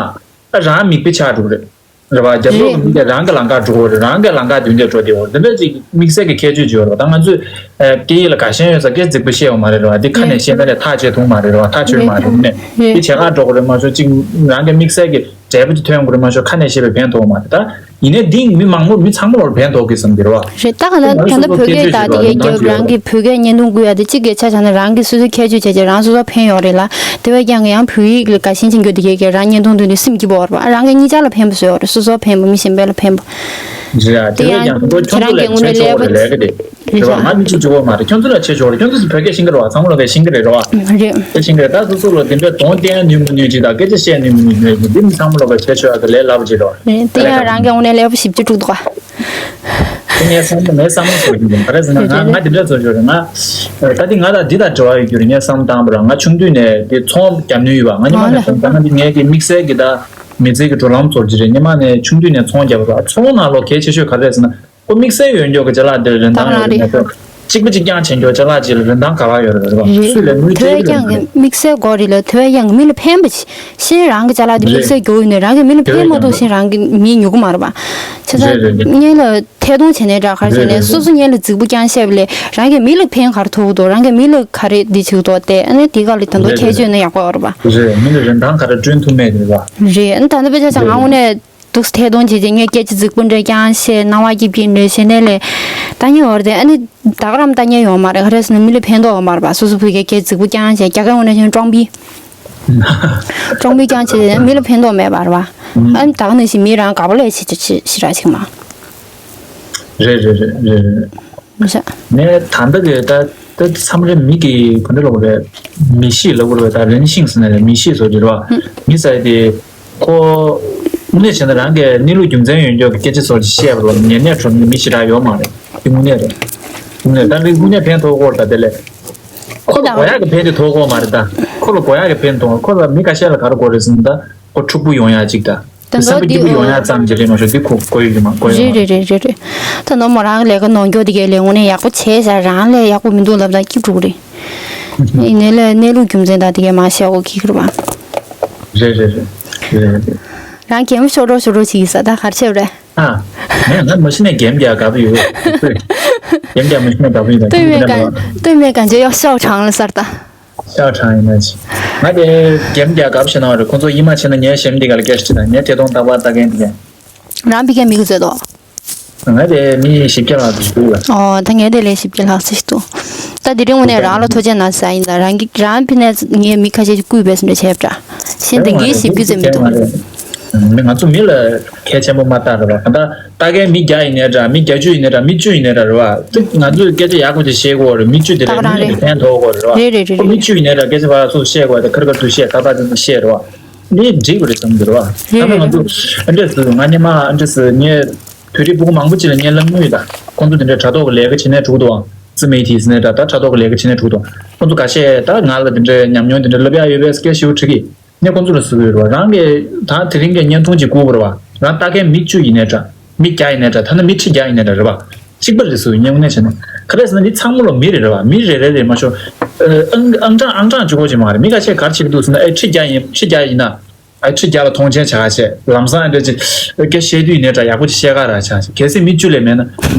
ཨ་རང་མིག་དཔེ་ཆགས་འགྲོ་གི་རེད། རེད་བ། རྒྱབ་ལོགས་ཀྱི་མི་དེ་རང་གི་ལམ་ཁར་འགྲོ་གི་རེད། རང་གི་ལམ་ཁར་མདུན་དེ་འགྲོ་བསྡད་ཡོད་རེད། འདི་འདྲ་ཅིག་དམིགས་བསལ་གྱི་ཁྱད་ཆོས་ཅིག་ཡོད་རེད་བ། ད་ང་ཚོས་ཨ་སྐད་ཡིག་ལ་དགའ་ཞེན་ཡོད་ས་སྐད་རྫིག་པོ་བཤད་ཡོད་མ་རེད། རེད་བ། འདི་ཁ་ནས་བཤད་ན་ལས་ཐག་ཆོད་ཐུབ་མ་རེད། རེད་བ། ཐག་ཆོད་མ་རེད། ནས་འདི་བྱེད་གར་འགྲོ་གི་རེད་མ་གཏོགས་ཅིག་རང་གི་དམིགས་བསལ་གྱི་འབྲས་བུ་དེ་ཐོན་དགོས་རེད་མ་གཏོགས་ཁ་ནས་བཤད་པའི་ཕན་ཐོགས་མ་རེད་ད། ཡིན་ནའི་འདི་མི་མང་པོ་མི་ཚང་མ་ལ་ཕན་ཐོགས་ཀྱི་བསམ་གྱི་རེད་བ། རེད། ད་ག་ད་ད་ལྟ་བོད་སྐད་ད་དེ་གའི་རྒྱབ་རང་གི་བོད་སྐད་བརྙན་ཐུང་བསྐུར་ཡ་དེ་གཅིག་གི་ཆ་བཞག་ན་རང་གི་སོ་སོའི་ཁྱད་ཆོས་བྱས་བྱས་རང་སོ་སོ་ཕན་ཡོད་རེད་ལ། དེ་བས་ཀྱང་ཡང་བོད་ཡིག་ལ་དགའ་ཞེན་ཆེན་པོ་དེ་གའི་གའི་རང་བརྙན་ཐུང་བསྟན་དུས་སེམས་སྐྱིད་པོ་ཡོད་རེད་པ། རང་གི་གཉིས་ཆ་ལ་ཕན་པ་བཟོ་ཡོད་རེད། སོ་སོ་ཕན་པ་མི་གཞན་པ་ལ་ཕན་པ། རེད་ཨ། དེ་བས་ཀྱང་ཁྱོད་ཚོ་ལ་ཁྱད་ཆོས་ཡོད་རེད་ལས་ཀ་དེ། རེད་བ། ང་མི་གཅིག་གཅིག་པོ་མ་རེད། ཁྱོད་ཚོ་ལ་ཁྱད་ཆོས་ཡོད་རེད། ཁྱོད་ཚོ་བོད་སྐད་ཤེས་ཀྱི་རེད་བ། ཚང་མ་ལ་བོད་སྐད་ཤེས་ཀྱི་རེད་བ། རེད། བོད་སྐད་ཤེས་ཀྱི་རེད། ད་སོ་སོ་ལ་དེ་འདྲའི་གདོང་བསྟན་ནུས་མི་ནུས་ཅིག་དང་སྐད་ཆ་བཤད་ནུས་མི་ནུས་ཅིག་འདི་མི་ཚང་མ་ལ་བོད་ཁྱད་ཆོས་ཡོད་ཀྱི་ལས་སླ་པོ་ཅིག་རེད་བ། རེད། དེ་ཡང་རང་གི་དངོས་གནས་ལས་པོ་ཞིབ་ཅིག་དཀྲུག་འདུག་ག་དེ་ངའི་བསམ་བློ་ངའི་བསམ་བློ་ཚོ་ཡིན། ག་རེ་ཟེར་ན་ང་ང་དེ་འདྲ་བཟོ་ཆོག་རེད། ང་ད་དེ་ང་དང་འདི་དང་འབྲེལ་བ་ཡོད་རྒྱུ་རེད། ངས་བསམ་བློ་བཏང་བ་ར་ང་ཆུང་དུས་ནས་དེ་ཚོང་རྒྱབ་ནུས་ཡོད་པ། ང་སྔོན་མ་ནས་བསམ་བློ་བཏང་ན་འདི་ངའི་གི་དམིགས་བསལ་གྱི་ད་མི་ཚེ་གི་འགྲོ་ལམ་ཚོར་གྱི་རེད། སྔོན་མ་ནས་ཆུང་དུས་ནས་ཚོང་རྒྱབ་པ་ར། ཚོང་ནང་ལོགས་གལ་ཆེ་ཤོས་ག་རེ་རེད་ཟེར་ན། ཁོ་དམིགས་བསལ་ཡོད་མཁན་གྱི་ཅ་ལག་འདིར་རིན་ཐང་ཡོད་རེད་མ་གཏོགས། གཅིག་པ་གཅིག་རྐྱང་བྱེད་མཁན་ཅ་ལག་ཅིག་ལ་རིན་ཐང་ག་པར་ཡོད་རེད་པ། རེད། སུས་ལས་དངུལ་སྤྲད་ཀྱི་རེད་མ་རེད། དམིགས་བསལ་དགོས་རེད་ལ་དེ་བས་ཀྱང་མི་ལ་ཕན་པ་ཞིག་གཞན་རང་གི་ཅ་ལག་དེ་དམིགས་བསལ་རྒྱུ་ཡིན་ནའི་རང་གི་མི་ལ་ཕན་མ་གཏོགས་གཞན་རང་གི་མིས་ཉོ་གི་མ་རེད་པ། བྱས་ཙང་སྔོན་ལ་ཐད་གཏོང་བྱས་ནས་འདྲ་ག་རེ་བྱས་ནས་སོ་སོ་སྔོན་ལ་རྫིག་པོ་རྐྱང་བཤད་པ་ལས་རང་གི་མི་ལ་ཕན་ག་རེ་ཐོགས་ཀྱི་འདུག་རང་གི་མི་ལ་ག་རེ་འདི་བྱེད་ཀྱི་འདུག་སྟེ་ཨ་ནི་དེ་ག་ལ་ད་དུང་ཁྱད་ཆོས་ཡོད་ན་ཡག་པོ་ཡོད་རེད་པ། རེད། མི་ལ་རིན་ཐང་ག་རེ་བསྐྲུན་ཐུབ་མེད་རེད་པ། རེད། ཨ་ནི་ད་ལྟ་དཔེ་ཆ་བཞག་ང་དངོས་གནས། འདུག་སེ་ཐད་གཏོང་བྱས་རྗེས་ངས་སྐད་ཆ་རྫིག་པོ་འདྲ་རྐྱང་བཤད་སྣང་བ་སྐྱིད་སྐྱིད་འདྲ་བྱས་ནས་ལས་ལྟ་མཁན་ཡོད་རེད་དེ། ཨ་ནི་ད་ག་རང་ལྟ་མཁན་ཡོད་མ་རེད། ག་རེ་ཟེར་ན་མི་ལ་ཕན་ཐོགས་ཡོད་མ་རེད་པ། སོ་སོ་བོད་སྐད་སྐད་རྫིག་པོ་རྐྱང་བཤད་རྒྱ་སྐད་འོ་ན་ཅང་ཀྲོང་པི་ཀྲོང་པི་རྐྱང་བྱས་མི་ལ་ཕན་ཐོགས་མེད་པ་རེད་པ། ཨ་ནི་ད་ག་ནང་བཞིན་མི་རང་དགའ་པོ་ལས་བྱེད་བྱེད་ཞེ་དྲག་ཅིག་མ། རེད་རེད་རེད་རེད་རེད། མི་ཤ། ངས་ད་ལྟ་གི་ད་ད་མཚམས་རེ་མི་གི་ག་འདྲ་ལབ་དགོས་རེད། མི་གཤིས་ལབ་དགོས་རེད་པ། ད་རེན་ཤིང་ཟེར་ན་རེད། མི་གཤིས་བཟོ་རྒྱུ་རེད་པ། མི་ཟེར་དེ། ཁོ། དངོས་གནས་བྱས་ན་རང་གི་གནས་ལུགས་རྒྱུ་མཚན་ཡོད་མཁན་གྱི་སྐད་ཆ་ཚོ་ཅིག་བཤད་པ་ལ་ཉན་ནས་གྲོམ་གྱི་མི་ཞེ་དྲག་ཡོད་མ་རེད། དེ་དངོས་གནས་རེད། དངོས་གནས་ད་རེས་དངོས་གནས་ཕན་ཐོགས་ཀྱི་ཡོད་རེད་ད། དེ་ལས། ཁོ་ལ་དགོས་ཡག་གི་ཕན་དེ་ཐོགས་ཀྱི་ཡོད་མ་རེད་ད། ཁོ་ལ་དགོས་ཡག་གི་ཕན་ཐོགས། ཁོ་ལ་མི་ཁ་ཤས་ལ་ག་རེ་དགོས་རེད་ཟེར་ན་ད། ཁོ་འཁྲུག་པོ་ཡོང་ཡག་ཅིག་ད། ད་བསམ་པ་སྐྱིད་པོ་ཡོང་ཡག་ཙམ་གྱི་རེད་མ་གཏོགས་འདི་ཁོ་དགོས་ཡོད་ཀྱི་མ་དགོས་ཡོད་མ་རེད། རེད་རེད་རེད་རེད། ད་ནོར་མོ་རང་ལས་ཀ་ནོར་འགྱོ་དེ་གའི་ལས་དངོས་གནས་ཡག་པོ་བྱས་ཤག་རང་ལས་ཡག་པོ་མི་འདུག་ལབ་ད་སྐྱིད་འགྲོ་གི་རེད། ཡིན་ནའི་ལས་གནས་ལུགས་རྒྱུ་མཚན་དང་དེ་གའི་མ་བཤད་འོ་ཁྱི་ཁྱི་རེད་པ། རེད་རེད་རེད། རེད་རེད། རང་གད་མོ་ཤོར་འགྲོ་ཤོར་འགྲོ་བྱེད་ཀྱི་ས་ད་ག་རེ་བྱས་པ་རེད། ཨ། ངས་ང་མ་ཤི་ནས་གད་མོ་རྒྱག་དགའ་པོ་ཡོད། གད་མོ་རྒྱག་མ་ཤི་ནས་དགའ་པོ་ཡོད་ད། 对面感，对面感觉要笑场了，ས་ད། 笑场ཡིན་ན་ཅི། ང་དེ་རྒྱན་རྒྱག་དགའ་པོ་ཞེ་ན་བ་རེད། ཁོང་ཚོ་ཡིད་མ་ཆེས་ན་ངའི་ཞབས་འདི་ག་ལ་སྐད་ཆ་དྲིས་དང་། ངའི་ཐད་གཏོང་རྟག་པར་ལྟ་མཁན་འདི་ག་རང་ཕ་གིར་མི་ག་ཚོད་འདུག་ང་དེ་མི་བཞི་བརྒྱ་ལྷག་ཙམ་འདུག་ལ། ཨོ། ད་ངས་དེ་ལས་བཞི་བརྒྱ་ལྷག་ཙམ་ཞིག་འདུག་ད་དེ་རིང་དངོས་གནས་རང་ལ་ཐུགས་རྗེ་གནང་ཟེར་ཡིན། ད་རང་གི་རང་ཕ་ནས་ངས་མི་ཁ་ཤས་ཤིག་བསྐུལ་བས་ཟེར་འདྲ་བྱས་པ་འདྲ། གཞན་དེ་གའི་བཞི་བརྒྱ་ཙམ་མི་འདུག་མི་ང་ཚོ་མི་ལ་ཁྱད་ཆེན་པོ་མ་བལྟ་རེད་བ། གང་ལྟར་ལྟ་མཁན་མི་བརྒྱ་ཡིན་ནའི་འདྲ། མི་བརྒྱད་ཅུ་ཡིན་ནའི་འདྲ། མི་བཅུ་ཡིན་ནའི་འདྲ་རེད་བ། ང་ཚོས་སྐད་ཆ་ཡག་པོ་ཅིག་བཤད་དགོས་རེད། མི་བཅུ་དེ་ད་རེད། ག་རང་མི་རེད། ཕན་ཐོགས་དགོས་རེད་བ། རེད་རེད་རེད། ཁོ་རེད། མི་བཅུ་ཡིན་ནའི་འདྲ། སྐད་ཆ་ཕར་ཚུར་བཤད་དགོས་དེ་ཁར་ཁར་དུ་བཤད། ཁ་པར་དུ་བཤད་རེད་བ། འདི་འགྲིག་པ་རེད་བསམ་གྱི་རེད་བ། རེད་ད་ལྟ་རེད་ང་ཚོ་རེད། ཨ་འདྲས་སུ་ང་སྔོན་མ་ཨ་འདྲས་སུ་ངས་བོད་རིགས་སྤུ་གུ་མང་པོ་ཅིག་ལ་ངས་ལབ་མྱོང་ཡོད། ད་ཁོང་ཚོ་དེ་འདྲའི་དྲ་ཐོག་གི་ལས་ཀ་བྱེད་ནས་འགྲོ་གི་འདུག་ཨང་། ཙི་མེ་ཐི་ཟེར་ནས་འདྲ། ད་དྲ་ཐོག་གི་ལས་ཀ་བྱེད་ནས་འགྲོ་གི་འདུག་ཁོང་ཚོ་ཁ་ཤས་ད་ང་ལ་དེ་འདྲའི་ཉམས་མྱོང་དེ་འདྲ་ལབ་ཡག་ཡོད་པས་སྐད་ཞུ་དྲི་གི། ངས་ཁོང་ཚོ་ལ་ཟེར་གི་ཡོད་རེད་བ། རང་གིས་ད་དེ་རིང་གི་བརྙན་ཐུང་ཅིག་བསྐུར་བ་རེད་བ། རང་ལྟ་མཁན་མི་བཅུ་ཡིན་ནའི་འདྲ། མི་བརྒྱ་ཡིན་ནའི་འདྲ། ཐ་ན་མི་ཁྲི་བརྒྱ་ཡིན་ནའི་འདྲ་རེད་བ། གཅིག་པ་རེད་ཟེར་བའི་སྙན་ངོ་ནས་བྱས་ན། ག་རེ་ཟེར་ན་འདི་ཚང་མ་ལོ་མི་རེ་རེད་བ། མི་རེ་རེ་རེ་མ་ཤོ། ཨང་ཨང་གྲངས་ཨང་གྲངས་གཅིག་པོ་ཅིག་མ་རེད། མི་ཁ་ཤས་ག་རེ་བྱེད་ཀྱི་འདུག་ཟེར་ན། ཨེ་ཁྲི་བརྒྱ་ཡིན། ཁྲི་བརྒྱ་ཡིན་ན། ཨ་ཁྲི་བརྒྱ་ལ་མཐོང་ཆེན་བྱ་ཆེ། ལམ་སང་འདྲ་ཅིག་སྐད་བཤད་དུས་ནས་འདྲ་ཡག་པོ་ཅིག་བཤད་ག་ར་བྱ་ཆེ། གལ་སྲིད་མི་བཅུ་ལས་མེད་ན།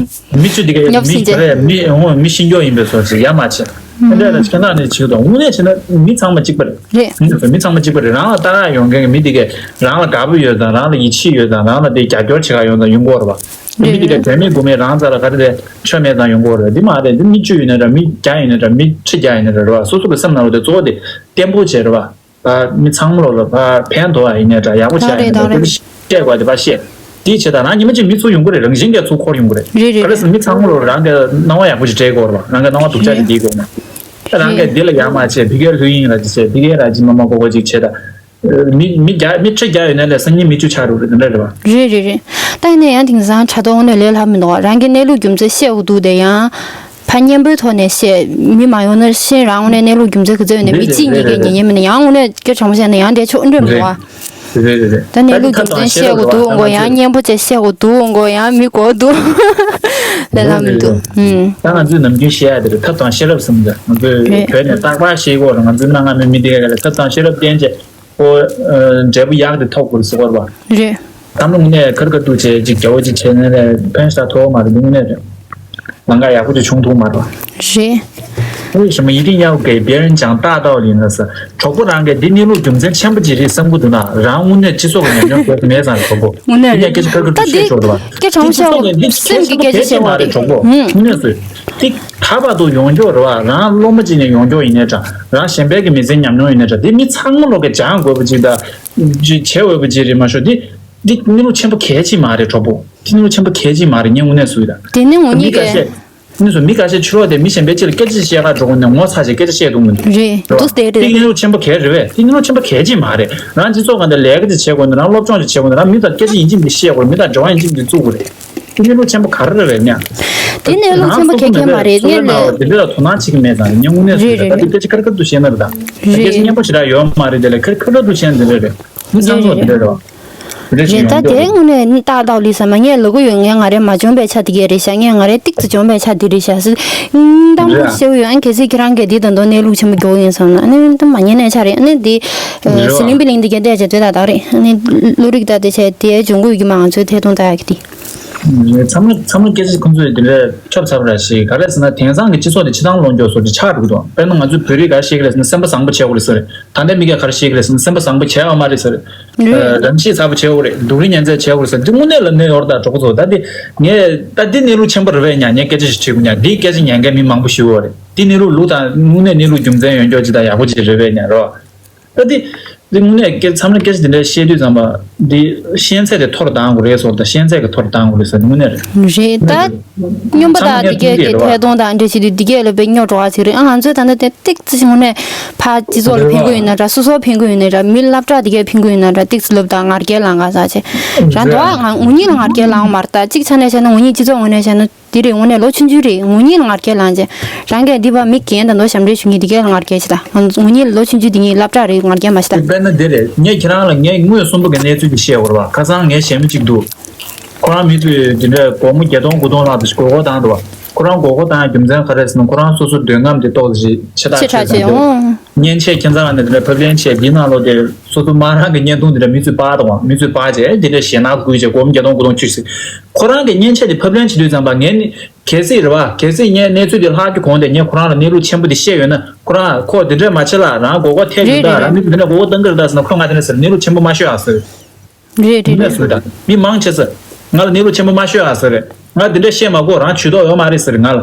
མི་བཅུ་འདི་ག་སྙོབ་མི་སེམས་ཅན། ག་རེ་མི་འོ་མི་ཤི་མགྱོགས་ཡིན་པའི་བཟོ་ཅིག་ཡ་མ་ཆེ། ཨ་འདྲ་ལ་ཁྱེད་རང་ནས་བྱེད་དང་། དངོས་གནས་བྱས་ན་མི་ཚང་མ་གཅིག་པ་རེད། རེད། མི་ཚང་མ་གཅིག་པ་རེད། རང་ལ་ལྟ་ག་ཡོང་མཁན་གྱི་མི་འདི་གས་རང་ལ་དགའ་པོ་ཡོད་དང་། རང་ལ་ཡིད་ཆེས་ཡོད་དང་། རང་ལ་དེ་རྒྱབ་སྐྱོར་བྱེད་ག་ཡོང་དང་ཡོང་གི་ཡོད་རེད་བ། རེད། མི་འདི་གས་དོན་མེད་དགོས་མེད་རང་རྩ་ལ་ག་རེ་དེ་ཆོ་མེད་དང་ཡོང་གི་ཡོད་རེད། འདི་མ་རེད། འདི་མི་བཅུ་ཡིན་ན་འདྲ། མི་བརྒྱ་ཡིན་ན་འདྲ། མི་ཁྲི་བརྒྱ་ཡིན་ན་འདྲ་རེད་བ། སོ་སོ་གི་སེམས་ནང་ལ་དེ་གཙོ་བོ་དེ་བརྟན་པོ་བྱས་རེད་བ། ཕར་མི་ཚང་མ་ལོ་ལ་ཕར་ཕན་ཐོགས་ཡ་ཡིན་ནའི་འདྲ། ཡག་པོ་བྱས་ཡ་ཡིན་ནའི་འདྲ། ད་རེད། ད་རེད། བཤད་དགོས་དེ་ཕར་བཤད། དེའི་ཆེད་དུ་རང་ཉི་མ་གཅིག་མི་ཚུར་ཡོང་གི་རེད། རང་བཞིན་གྱིས་ཚུར་འཁོར་ཡོང་གི་རེད། རེད་རེད། ག་རེ་རེད། ཟེར་མི་ཚང་མ་ལོ་རང་གི་སྣང་བ་ཡག་པོ་ཞིག་སྤྲད་དགོས་རེད་བ། རང་གི་སྣང་བ་སྡུག་ཅག་ཞིག་རེད། སྐྱེལ་དགོས་མ་རེད། རང་གིས་འདི་ལ་ཡ་མ་བྱས། ཕ་གིར་ལྷོད་ཡིན་ར་ཅིག་བྱས། ཕ་གིར་ར་ཅིག་མ་མ་གོ་གོ་ཅིག་བྱས། ད་མི་མི་བརྒྱ་མི་ཁྲི་བརྒྱ་ཡོད་ནའི་ལས་སང་ཉིན་མི་བཅུ་ཆགས་འགྲོ་གི་རེད། དེ་འདྲ་རེད་བ། རེད་རེད་རེད། ད་ཡིན་ན་ཡང་དེང་སང་དྲ་ཐོག་ནས་ལས་སླ་མི་འདུག་རང་གི་གནས་ལུགས་རྒྱུ་མཚན་བཤད་དགོས་འདུག་དེ་ཡང་། ཕར་སྙན་པོའི་ཐོག་ནས་བཤད། མི་མ་ཡོང་ན་ཤེས། རང་ངོས་ནས་གནས་ལུགས་རྒྱུ་མཚན་ག་ཚོད་ཡོད་ནའི་མི་གཅིག་གཉིས་ཀས་ཉན་ཉན་མིན་ན། ཡང་དངོས་གནས་སྐད་ཆ་དྲང་པོ་བཤད་ན་ཡང་དེ་ཆོག་འགྲོ་མི་འདུག་བ། རེད་རེད་རེད། ད་གནས་ལུགས་རྒྱུ་མཚན་བཤད་དགོས་འདུག་གོ། ཡང་སྙན་པོ་བྱས་བཤད་དགོས་འདུག་གོ། ཡང་མི་གོ་འདུག་ལས་སླ་མི་འདུག་ཨུམ། ད་ང་ཚོས་ནམ་རྒྱུན་བཤད་ཡ་དེ་རེད། ཐབས་དང་ཤེས་རབ་ཟེར་མི་འདུག་ང་ཚོས་རེད། བོད་ནས་རྟག་པར་བཤད་ཀྱི་ཡོད་རེད། ང་ཚོའི་སྣ་ལྔ་མི་མི་དེ་ག་ལ་ཐབས་དང་ཤེས་རབ་བསྟེན་བྱས། ཨོ། ཨ། འབྲས་བུ་ཡག་དེ་ཐོབ་དགོས་ཟེར་བ་རེད་བ། རེད། གཏམ་ལུང་ནས་ཁར་ཁ་ཐུག་བྱས་ཅིག་རྒྱ་བོ་ཅིག་བྱས་ནས་ལས་ཕན་ཞིག་ཐོགས་མ་རེད། འདི་དངོས་གནས་རེད། ལང་ཀ་ཡག་པོ་ཅིག་བྱུང་ཐུབ་མ་རེད། རེད། 为什么一定要给别人讲大道理呢？ ཟེར། གྲོགས་པོ་རང་གིས་འདི་གནས་ལུགས་རྒྱུ་མཚན་ཆེན་པོ་ཅིག་རེད་བསམ་གྱི་འདུག་ན། རང་དངོས་གནས་སྤྱི་ཚོགས་ཀྱི་ཉམས་མྱོང་ཁྱོན་ནས་མེད་ཙང་རེད། གྲོགས་པོ། དངོས་གནས་འདི་ནས་རེད། སྐད་ཆ་ཁར་ཁ་ཐུག་ད་འདི་བཤད་ཆོག་རེད་བ། སེམས་ཀྱི་སྐད་ཆ་བཤད་པ་རེད། སེམས་ཀྱི་སྐད་ཆ་བཤད་པ་རེད། གྲོགས་པོ། ཨུམ། དངོས་གནས་སུ། འདི་ད་བར་དུ་ཡོང་མགྱོགས་རེད་བ། རང་སློབ་མ་ཅིག་ནས་ཡོང་མགྱོགས་ཡིན་ནའི་འདྲ། རང་གཞན་པའི་གི་མི་ཚེའི་ཉམས་མྱོང་ཡིན་ནའི་འདྲ། འདི་མི་ཚང་མ་ལོག་གི་སྦྱང་དགོས་པ་ཅིག་དང་། ཅིག་བྱེད་འོས་པ་ཅིག་རེད་མ་ཤོ། འདི་འདི་གནས་ལུགས་ཆེན་པོ་གལ་ཆེ་མ་རེད། གྲོགས་པོ། འདི་གནས་ལུགས་ཆེན་པོ་གལ་ཆེ་མ་རེད། ངས་དངོས་གནས་ཟེར་གྱི་ཡོད། དེ་ནི་ངོ་མི་ཉིད་ཁ་ཀྱི་ཤས། གནས་ཚུལ་མི་ཁ་ཤས་ཕྱི་ལོགས་དེ་མི་གཞན་པའི་ཕྱིར་སྐད་ཆ་བཤད་ག་འགྲོ་གི་ནས་ངོ་ཚ་བྱས་སྐད་ཆ་བཤད་འདུག་མི་འདུག་རེད། རེད་བ། འདུག་སྟེ་རེད། འདི་གནས་ལུགས་ཆེན་པོ་གལ་རེད་བས། འདི་གནས་ལུགས་ཆེན་པོ་གལ་ཆེ་མ་རེད། རང་སྤྱི་ཚོགས་སྒང་དེ་ལས་ཀ་ཅིག་བྱེད་དགོས་ན། རང་སློབ་སྦྱོང་ཅིག་བྱེད་དགོས་ན། རང་མི་དང་སྐད་ཆ་ཡིན་གཅིག་མིན་གཅིག་བཤད་དགོས། མི་དང་འབྲེལ་བ་ཡིན་གཅིག་མིན་གཅིག་བཙུགས་དགོས་རེད། འདི་གནས་ལུགས་ཆེན་པོ་ག་རེ་རེད་ན། འདི་གནས་ལུགས་ཆེན་པོ་གལ་ཆེ་མ་རེད། ངས་ལས། འདི་འདྲ་ལ་དོ་སྣང་བྱེད་ཀྱི་མེད་ཙང་རེད། ངས་དངོས་གནས་ཟེར། རེད་རེད། ད་འདི་རེད། སྐད་ཆ་ཁ་རེ་ཁ་ཐུག་བཤད་ན་རེད། ད་སྐད་ཆ་རེད་རེད། སྙན་པོ་ཞེ་དྲག་ཡོད་མ་རེད། དེ་ལས་ཁ་རེ་ཁ་རེ་ཁ་ཐུག་བཤད་ན་འདི་འདྲ་རེད། མི་ཚང་མ་འདི་འདྲ་རེད་བ། རེད། ད་དེའི་ངོས་ནས་ནི་ཏག་ཏག་ལི་ས་མ་ངས་ལབ་ཀྱི་ཡོད། ངས་ང་རེ་མ་འཇོན་པའི་ཆ་དེ་གས་རེད་ཤག་ངས་ང་རེ་ཏིག་ཙི་འཇོན་པའི་ཆ་དེ་རེད་ཤག་ཟེར། ཨིན། གཏམ་རེད། བཤད་ཀྱི་ཡོད། ཨ་ནི་གལ་སྲིད་ཁྱེད་རང་གིས་འདི་དང་དོ་གནས་ལུགས་ཆེན་པོ་མགྱོགས་ཡིན་བསམ་ན། ཨ་ནི་ད་མ་ཉན་ནས་ཆ་རེད། ཨ་ནི་འདི། རེད་བ། ཟི་ལིང་པི་ལིང་འདི་གས་བལྟས་བྱས་དེ་ད་དག་རེད། ཨ་ནི་བློ་རིག་ད་དེ་བྱས་དེའི་འབྱུང་ཁུངས་ཡོད་ཀྱི་མ། ང་ཚོའི་ཐད་གཏོང་ལྟ་ཡག་གི་དེ། ཚང་མ་ཚང་མ་སྐད་ཆ་ཁོང་ཚོས་དེ་འདྲ་ཁྱབ་ཚར་བ་ར་ཞིག་ག་རེ་ཟེར་ན། དེང་སང་གི་སྤྱི་ཚོགས་དེ་ཕྱི་ཐང་ལོག་མགྱོགས་བཟོ་འདྲ་ཆགས་འགྲོ་གི་འདུག་དཔེར་ན་ང་ཚོའི་བོད་རིགས་ག་ཤེས་ཀྱི་རེད་ཟེར་ན། སེམས་པ་བཟང་པོ་བྱེད་དགོས་རེད་ཟེར། ད་ལྟའི་མི་སྐད་ག་རེ་ཤེས་ཀྱི་རེད་ཟེར་ན། སེམས་པ་བཟང་པོ་བྱེད་ཡོད་མ་རེད་ཟེར། རེད། རང་ཤེས་ཚ་པོ་བྱེད་དགོས་རེད། སྡུག་རུས་ཉེན་ཚད་བྱེད་དགོས་རེད་ཟེར། འདི་དངོས་གནས་ལ་གནས་ཡོད་རེད་ད། གྲོགས་པོ་ཚོ། ད་འདི་ངས་ད་འདི་གནས་ལུགས་ཆེན་པོ་རེད་པས་ཉ། ངས་སྐད་ཆ་ཞིག་དྲིས་དགོས་ཉ། འདིའི་སྐད་ཆ་ཉན་མཁན་མི་མང་པོ་ཞིག་ཡོད་རེད། འདི་གནས་ལུགས་ལུགས་དང་དངོས་གནས་གནས་ལུགས་རྒྱུ་མཚན་ཡོད་མགྱོགས་ཅིག་དང་ཡག་པོ་ཅིག་རེད་པས་ཉ་རོ། ད་འདི་འདི་དངོས་གནས་སྐད་མཚམས་ལ་སྐད་ཆ་འདི་འདྲ་བཤད་དུས་ཙམ་པ། འདི་ཤེས་ཚད་དེ་མཐོ་རུ་བཏང་དགོས་རེད་ཟེར། ད་ཤེས་ཚད་ཀྱི་མཐོ་རུ་བཏང་དགོས་རེད་ཟེར། དངོས་གནས་རེད། རེད་ད། སྨྱོན་པ་དང་འདི་གས་ཀྱི་ཐད་གཏོང་དང་འདྲ་བྱེད་དུས་འདི་གས་ལ་དཔེ་སྨྱོ་འགྲོ་བ་ཅིག་རེད། ཨ། ང་ཚོས་ད་ལྟ་དེ་ཏིག་ཙི་ཞིག་དངོས་གནས་ཕར་སྤྱི་ཚོགས་ལ་ཕན་གྱི་ཡོད་ན་འདྲ། སོ་སོར་ཕན་གྱི་ཡོད་ན་འདྲ། མི་སློབ་གྲྭ་འདི་གས་ཕན་གྱི་ཡོད་ན་འདྲ། ཏིག་ཙི་ལབ་དང་ང་རྒྱལ་ལངས་ག་ཟེར་བྱས། རང་དོ་ང་ངོ་ཉིད་ལ་ང་རྒྱལ་ལངས་མ་རེད། ད་གཅིག་ཆ་ནས་བཤད་ན་ངོ་ཉིད་སྤྱི་ཚོགས་ངོས་ནས་བཤད་ན། དེ་རེད། དངོས་གནས་ལོ་ཆུང་ཆུང་རེད། ངོ་ཉིད་ལ་ང་རྒྱལ་ལངས་བྱས། རང་གིས་འདི་བ་མི་རྒན་དང་དོ་ཞབས་འདྲེན་ཞུ་མཁན་དེ་གས་ལ་ང་རྒྱལ་བྱེད་ད། ང་ངོ་ཉིད་ལ་ལོ་ཆུང་ཆུང་དེ་གཉིས་སློབ་གྲྭ་རེད། ང་རྒྱལ་མ་བྱེད་ད། དཔེར་ན་འདི་རེད། ངས་ཁྱེད་རང་ལ་ངས་དངོས་སུམ་པ་གི་གནས་ཚུལ་ཅིག་བཤད་དགོས་རེད་བ། ཁ་སང་ངའི་གཞས་མ་གཅིག་འདུག་ཁོ་རང་མི་ཚོས་འདི་འདྲ་སྒོར་མོ་བརྒྱད་སྟོང་དགུ་སྟོང་ལྷག་ཙམ་ཞིག་མགོ་སྐོར་བཏང་འདུག་བ། ཁོ་རང་མགོ་སྐོར་བཏང་རྒྱུ་མཚན་ག་རེ་ཟེར་ན། ཁོ་རང་སོ་སོ་འདོད་རྔམ་དེ་ཏོག་ཙམ་ཞིག་ཆེ་ཐག་ཆེ་ཆེ་ཆེ་ཆེ་ཡོང་། མཉེན་ཆས་ཁྱིམ་ཚང་ནས་དེ་འདྲ་ཕབ་ལེན་བྱས། འདི་ནང་ལོགས་དེ་སོ་སོ་མ་རང་གི་བརྙན་ཐུང་དེ་འདྲ་མི་ཚོས་པར་དང་། མི་ཚོས་པར་བྱས་དེ་འདྲ་ཞེད་སྣང་བསྐུལ་བྱས་སྒོར་མོ་བརྒྱད་སྟོང་དགུ་སྟོང་ཁྱེར་ཟེར། ཁོ་རང་གི་མཉེན་ཆས་དེ་ཕབ་ལེན་བྱེད་དུས་ཙམ་པ་ངས་ནི་གལ་སྲིད་རེད་བ། གལ་སྲིད་ངས་གནས་ཚུལ་དེ་ལྷག་རྒྱུ་གོང་དེ་ངས་ཁོ་རང་ལ་གནས་ལུགས་ཆེན་པོ་དེ་བཤད་ཡོད་ན། ཁོ་རང་ཁོ་དེ་འདྲ་མ་བྱེད་ལ། རང་མགོ་སྐོར་ཐེབས་རེད་ཡོད་ད། རེད་རང་རེད། མི་དེ་འདྲ་མགོ་སྐོར་གཏོང་གི་རེད་ད་ཟེར་ན། ཁོས་ང་དེ་འདྲ་ཟེར། གནས་ལུགས་ཆེན་པོ་མ་ཤོད་ཨ་ཟེར། རེད་རེད། མི་རེད་ཟེར་ད། མི་མང་ཆེ་ས་ང་ལ་གནས་ལུགས་ཆེན་པོ་མ་ཤོད་ཨ་ཟེར། ང་དེ་འདྲ་བཤད་མ་དགོས། རང་ཇུས་གཏོགས་ཡོད་མ་རེད་ཟེར་ང་ལ།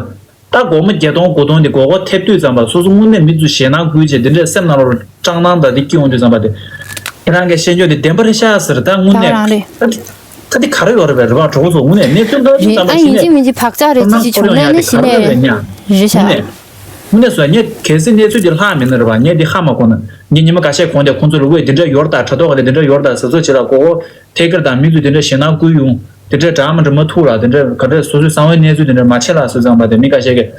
ད་སྒོར་མོ་བརྒྱད་སྟོང་དགུ་སྟོང་དེ་མགོ་སྐོར་ཐེབས་དུས་ཙམ་པ་སོ་སོ་དངོས་གནས་མི་ཚོ་ཞེད་སྣང་བསྐུལ་བྱས། དེ་འདྲའི་སེམས་ནང་ལ་སྐྲག་སྣང་དང་དེ་སྐྱེ་ཡོང་དུས་ཙམ་པ་དེ། ཁྱེད་རང་གིས་བཤད་རྒྱུ་དེ་བདེན་པ་རེད་ཤག་ཟེར། ད་དངོས་ད་ག་རང་རེད། གནས་ད་དེ་ག་རེ་ཡོད་རེད་པས། རེད་པ། གྲོགས་ཚོ་དངོས་གནས་གནས་ཚུལ་འདྲ་རེད། ཨ་ཡིན་གཅིག་མིན་གཅིག་བག་ཆགས་རེད། ཅི་ཅི་བྱུང་ན་ནི་གཞི་ནས་རེད་ཤག་དངོས་གནས་སོ། ངས་གལ་སྲིད་གནས་ཚུལ་དེ་ལྷག་མེད་ན་རེད་པ། ངས་འདི་ཧ་མ་གོ་ན། ངས་ཉི་མ་འགའ་ཤས་གོང་དེ་ཁོང་ཚོ་ལ་ཝེ་འདི་འདྲ་ཡོད་རེད་ད། དྲ་ཐོག་ག་ལ་འདི་འདྲ་ཡོད་རེད་ད་ཟེར་ཚོ་བྱེད་ལ། ཁོ་ཁོ་ཐད་ཀར་དང་མི་ཚོས་དེ་འདྲ་ཞེད་སྣང་བསྐུལ་ཡོང་། དེ་འདྲ་འདྲ་མི་འདྲ་མ་ཐུག་ལ། དེ་འདྲ་ག་འདྲ་སོ་སོའི་གསང་བའི་གནས་ཚུལ་དེ་འདྲ་མ་བྱེད་ལ་ཟེར་ཙམ་པ་དེ། མི་འགའ་ཤས་ཀྱིས་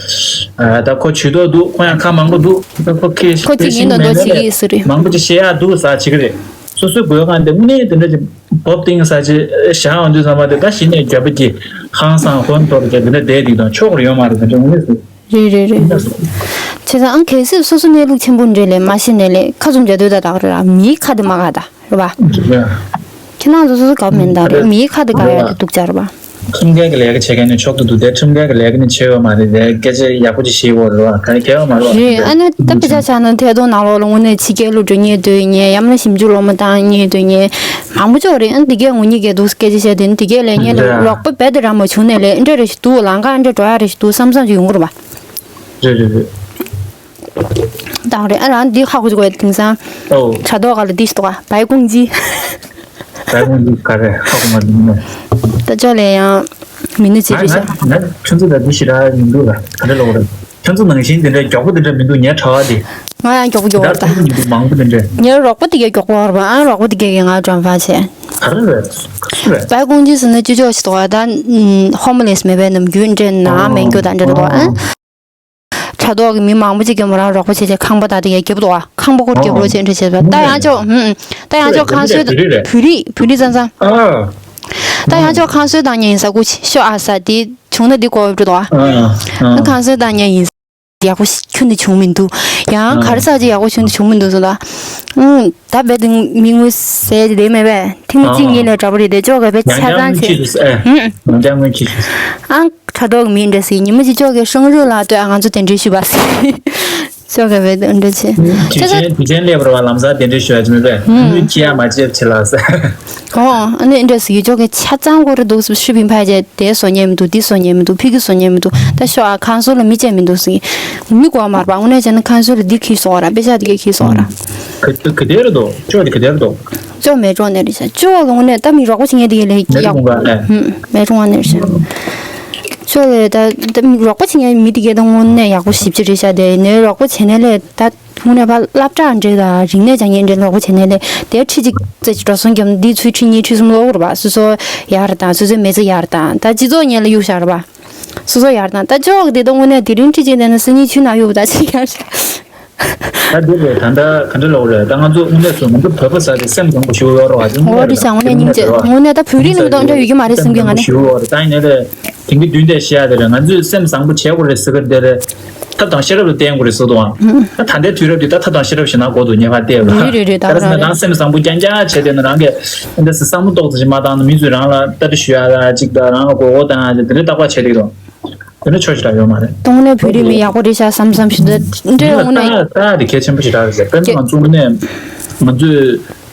ཨ་ད་ཁོ་ཇུས་གཏོགས་འདུག། ཁོ་ཡང་ཁ་མང་པོ་འདུག། ད་ཁོ་ཁེ་ཁོ་དེ་ཡིན་མདོག་མདོག་བྱེད་ཀྱི་ཡོད་ས་རེད། མང་པོ་ཅིག་བཤད་ཡག་འདུག་ཟེར་བྱེད་ཀྱི་རེད། སོ་སོའི་མགོའི་སྒང་དེ་དངོས་གནས་དེ་འདྲ་ཅིག་བབ་སྟེང་ཟེར་ཅིག་བཞག་ཡོང་དུས་ཙམ་པ་དེ། ད་གཞི་ནས་རྒྱབ་པ་གྱིས་ཧང་སང་ཧོན་ཐོར་གྱི་དེ་འདྲ་བསྡད་འདུག་དང་། ཆོག་རེད། ཡོད་མ་རེད། དེ་འདྲ་དངོས་གནས་སུ། རེད་རེད་རེད། བྱས་ཙང་ཨང་གལ་སྲིད་སོ་སོ་གནས་ལུགས་ཆེན་པོ་འདྲ་ལས་མ་ཤེས་ནས་ལས་ཁ་ཚུམ་རྒྱག་འདོད་ད་དག་རེད་ར། མིའི་ཁ་དེ་མ་ག་ད་རེད་པ། རེད། ཁྱེད་རང་ཚོ་སོ་སོ་དགའ་མེད་ད་རེད། མིའི་ཁ་དེ་ག་ཡག་གི་སྡུག་ཅག་རེད་པ། ཁྲིམས་འགལ་གྱི་ལས་ཀ་བྱེད་མཁན་ནི་ཆོག་ཏུ་འདུག་སྟེ། ཁྲིམས་འགལ་གྱི་ལས་ཀ་ནི་བྱེད་ཡོད་མ་རེད་དེ། སྐད་ཆ་ཡག་པོ་ཅིག་བཤད་ཡོད་རེད་པ། ག་རེ་གལ་ཡོད་མ་རེད་པ། རེད། ཨ་ནི་ད་དཔེ་ཆ་བཞག་ན་ཐད་གཏོང་ནང་ལོགས་ལ་དངོས་གནས་ཕྱི་རྒྱལ་ལ་འགྲོ་མཁན་སྡོད་མཁན། ཡང་ན་ཞིབ་འཇུག་སློབ་མ་བཏང་མཁན་སྡོད་མཁན་མང་པོ་ཅིག་ཡོད་རེད། ཨ་ནི་འདི་གས་ངོ་གཉིས་ཀས་འདུག་སྐད་ཆ་བཤད་དེ། ཨ་ནི་འདི་གས་ལས་ངན་ལ་རེད། རོགས་པ་རྦད་དེ་རག་མ་བྱུང་ནས་ལས། འདི་འདྲ་རེ་ཞིག་འདུག། ལམ་ཁ་འདྲ་འགྲོ་ཡག་རེ་ཞིག་འདུག་བསམ་བསམ་ཅིག་ཡོང་གི་རེད་པ། རེད་རེད་རེད། ད་རེད། ཨ་རང་འདི་ཧ་གོ་ཅིག་དགོས། དེང་སང་ཨོ་དྲ་ཐོག་ག་ལ་འདི་ཞིག་འདུག་ག་བའི་ཀུང་ཅི། བའི་ཀུང་ཅི་ག་རེ་ཧ་གོ་མ་འདུག་ནས། ད་ཅོག་ལས་ཡང་མི་ནུ་ཅི་རེད་ཤག་ང་ང་ང་ཁྱོད་ཚོ་ལ་འདི་ཞིག་རག་མི་འདུག་ལ། ག་འདྲ་ལོག་རེད། ཁྱོད་ཚོ་ནང་བཞིན་འདི་འདྲ་མགྱོགས་པོ་འདི་འདྲ་མི་འདུག། ངའི་དྲ་བ་འདི། ང་ཡང་མགྱོགས་པོ་མགྱོགས་པོ་རེད་ད། ད་མི་འདུག། མང་པོ་འདི་འདྲ། ངའི་རོགས་པ་དེ་གས་མགྱོགས་པོ་རེད་པ། ཨ་རོགས་པ་དེ་གས་ཀྱིས་ང་འགྲམ་ཕར་བྱས། ག་རེ་རེད། སུ་རེད། བའི་ཀུང་ཅི་ཟེར་ན་ཅི་ཅོག་ཞིག་འདུག་ག་ད་ཧོམ་ལེས་མེད་པའི་ནམ་རྒྱུན་འདྲ་ནང་མེད་རྒྱུ་དང་འདྲ་འདུག་ག་ཨ། དྲ་ཐོག་གི་མི་མང་པོ་ཅིག་གིས་མོ་རང་རོགས་པ་བྱས་བྱས་ཁང་པ་དང་དེ་གས་རྒྱབ་འདུག་ག་ཁང་པ་ཁོ་རྒྱབ་རོགས་བྱས་འདྲ་བྱས་པ། ད་ཡང་ཅོག་ཧུམ། ད་ཡང་ཅོག་ཁང་གསོའི་བོད་རིགས་རེད། བོད་རིགས། བོད་རིགས་ཙང་ཙང་། ཨ། ད་ཡང་ཅོག་ཁང་གསོའི་བཏང་མཁན་ཡིན་ས། སྐུ་ཤོག་ཨ་ས་དེ་བྱུང་ན་འདི་གོ་འགྲོ་འདུག་ག་ཨ། ཨ། ཁང་གསོའི་བཏང་མཁན་ཡིན་ས། ཡག་པོ་ཞིག་ཁྱོན་ནས་བྱུང་མི་འདུག། ཡང་ག་རེ་ཟེར་ཅིག་ཡག་པོ་བྱུང་ནས་བྱུང་མི་འདུག་ཟེར་ད། ཨང་། ད་རྦད་དེ་མི་དངུལ་ཟད་བསྡད་མེད་པས། ཐེངས་མ་གཅིག་གཉིས་ལས་དྲག་པོ་རེད་དེ། ཅོག་ག་རྦད་ཆ་ཚང་བྱས། ཡང་བསྐྱར་དངུལ་ཁྱེར་ཤོག་ཟེར། ཨེ། ཨང་། ཡང་བསྐྱར་དངུལ་ཁྱེར་ཤོག་ཟེར། ཨང་། དྲ་ཐོག་གི་མི་འདྲ་ཟེར། ཉི་མ་གཅིག་ཅོག་གིས་ཧྲང་ཧྲུའུ་ལ་ལྟོས་ཨ། ང་ཚོ་གདན་འདྲེན་ཞུས་པ་ཟེར། ཅོག་ག་རྦད་དེ་འདྲ་བྱས། དུས་ཆེན་དུས་ཆེན་སླེབས་པ་རེད་པ། ལམ་སང་གདན་འདྲེན་ཞུ་ཡག་ཅིག་མེད་པས། ཨང་། དངུལ་ཁྱེར་ཡག་མ་བརྗེད་བྱེད་ལ་ཟེར། ཨོ། ཨ་ནི་འདྲ་ཟེར་གྱི། ཅོག་གིས་ཆ་ཚང་གོ་རེ་འདུག་ཟེར། ཤི་ཕིང་ཕ་རྒྱལ། དེ་བཟོ་མཁན་མི་འདུག། འདི་བཟོ་མཁན་མི་འདུག། ཕི་གི་བཟོ་མཁན་མི་འདུག། ད་ཤོག་ཨ། ཁང་གསོ་ལ་མི་བྱེད་མི་འདུག་ཟེར། མི་དགོས་མ་རེད་པ། དངོས་གནས་བྱས་ན་ཁང་གསོ་ལ་འདི་ཁྱེར་སོང་བ་ར། དཔེ་ཆ་འདི་གས་ཁྱེར་སོང་བ་ར། ག་ག་དེ་རེད་དོ། ཅོག་འདི་ག་དེ་རེད་དོ། ཅོག་མེ་ཀྲོང་ནས་རེད་ཤག་ཅོག་ལ་དངོས་གནས་ད་མི་རོགས་པ་བྱེད་མཁན་དེ་གས་ལས་མེ་ཀྲོང་ག་ཨེ། ཧུམ། མེ་ཀྲོང་བ་ནས་རེད་ཤག་ཅོག་ལས་ད་ད་མི་རོགས་པ་བྱེད་མཁན་མི་དེ་གས་ད་དངོས་གནས་ཡག་པོ་ཞེ་པོ་ཅིག་རེད་ཤག་དེ་ནས་རོགས་པ་བྱེད་ནས་ལས་ད། དངོས་གནས་ཕར་སློབ་གྲྭ་འདྲ་དང་རིག་གནས་སྦྱང་མཁན་འདྲ་རོགས་པ་བྱས་ནས་ལས། དེ་ཁྲི་གཅིག་ཙམ་ཅིག་འགྲོ་སོང་བརྒྱབ་ན། འདི་ཚུར་ཁྲི་གཉིས་ཁྲི་གསུམ་སློག་རེད་པ། སོ་སོ་ཡག་རེད་དང་། སོ་སོའི་མི་ཚེ་ཡག་རེད་དང་། ད་སྤྱི་ཚོགས་ངན་ལ་གཡུག་བཞག་རེད་པ། སོ་སོ་ཡག་རེད་དང་། ད་ཅོག་དེ་ད་དངོས་གནས་དེ་རིང་ཁྲི་གཅིག་བསྡད་ན་སང་ཉིན་ཆུ་ནང་གཡུག་པ་ད་ཅིག་ཡག་རེད། ད་འདི་རེད། ད་ལྟ་ག་འདྲ་ལབ་དགོས་རེད། ད་ང་ཚོ་དངོས་གནས་སུ་ང་ཚོ་བོད་པ་ཟེར་དེ་སེམས་བཟང་པོ་ཞེ་པོ་ཡོད་རེད་པ། འོ་དེ་བྱས་དངོས་གནས་སྙིང་རྗེ། དངོས་གནས་ད་བོད་རིགས་ནང་མི་ཐོག་འདྲ་ཡོད་ཀྱི་མ་རེད་བསམ་གྱི། ང་ནི་ཞེ་པོ་ཡོད་རེད། ད་ཡིན་ནའི་ལས། དེང་གི་དུས་འདི་བཤད་ཡག་དེ་རེད། ང་ཚོས་སེམས་བཟང་པོ་བྱེད་དགོས་རེད་ཟེར་གི་དེ་རེད། ཐབས་དང་ཤེས་རབ་ལ་བརྟེན་དགོས་རེད་ཟེར་འདུག་ཨང་། ད་ད་ལྟའི་དུས་རབས་འདི་ད་ཐབས་དང་ཤེས་རབ་ཞིག་ན་དགོས་འདུག། ངེས་པར་བལྟས་ཡོད་རེད། རེད་རེད་རེད། ད་ག་རེ་ཟེར་ན་རང་སེམས་བཟང་པོ་རྐྱང་རྐྱང་བྱས་བསྡད་ན་རང་གི་འདི་སེམས་བསམ་བློ་ཏོག་ཙམ་ཞིག་མ་བཏང་ན། མི་ཚོས་རང་ལ་ལྟ་འདྲི་ཞུ་ཡག་ལ་གཅིག་དང་། རང་ལ་མགོ་སྐོར་བཏང་ཡག་དེ་འདྲ་རྟག་པར་བྱས་བསྡད་འདུག། དེ་འདྲ་ཆོག་ཞིག་རག་ཡོད་མ་རེད། དངོས་གནས་བོད་རིགས་མི་ཡག་པོ་རེད་ཤག་བསམ་བསམ་ཞིག་འདུག། འདྲ་དངོས་གནས། ད་ད་དེ་གལ་ཆེན་པོ་ཞིག་རག་རེད། དཔེར་ན་ང་ཚོ་དངོས་གནས་ང་ཚོས་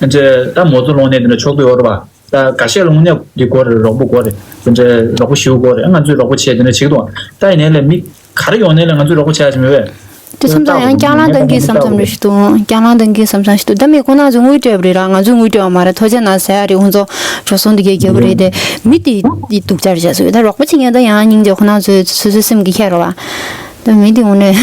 འདི་ད་མོ་ཚོ་ལོང་ནས་འདི་འདྲ་ཆོག་ཏུ་ཡོད་རེད་པ། ད་འགའ་ཤས་ལ་དངོས་གནས་འདི་དགོས་རེད། རོགས་པ་དགོས་རེད། དེ་འདྲའི་རོགས་པ་ཞུ་དགོས་རེད། ང་ཚོས་རོགས་པ་བྱས་དེ་འདྲ་བྱེད་ཀྱི་འདུག། ད་ཡིན་ནའི་ལས་མི་ག་རེ་ཡོང་ནའི་ལས་ང་ཚོས་རོགས་པ་བྱས་ཡག་ཅིག་མེད་པས། དེ་བསམ་ཚང་ཡང་རྐྱང་ལངས་གཏོང་གི་བསམ་བསམ་རེ་ཞིག་འདུག། རྐྱང་ལངས་གཏོང་གི་བསམ་བསམ་ཞིག་འདུག། ད་མི་ཁོ་ན་ཚོས་དངུལ་སྤྲད་པ་རེད་ར། ང་ཚོས་དངུལ་སྤྲད་པ་མ་རེད། ཐུགས་རྗེ་གནང་ཟེར་ཡག་རེད། ཁོང་ཚོ་འགྲོ་སོང་འདི་གས་རྒྱབ་པ་རེད་དེ། མི་དེ་དེ་སྡུག་ཅག་རེད་བྱས་སོང་། ད་རོགས་པ་བྱེད་མཁན་ད་ཡང་སྙིང་རྗེ། ཁོ་ན་ཚོས་སོ་སོའི་སེམས་ཀྱི་ཁྱེར་རོ་བ། ད་མི་དེ་དངོས་གནས།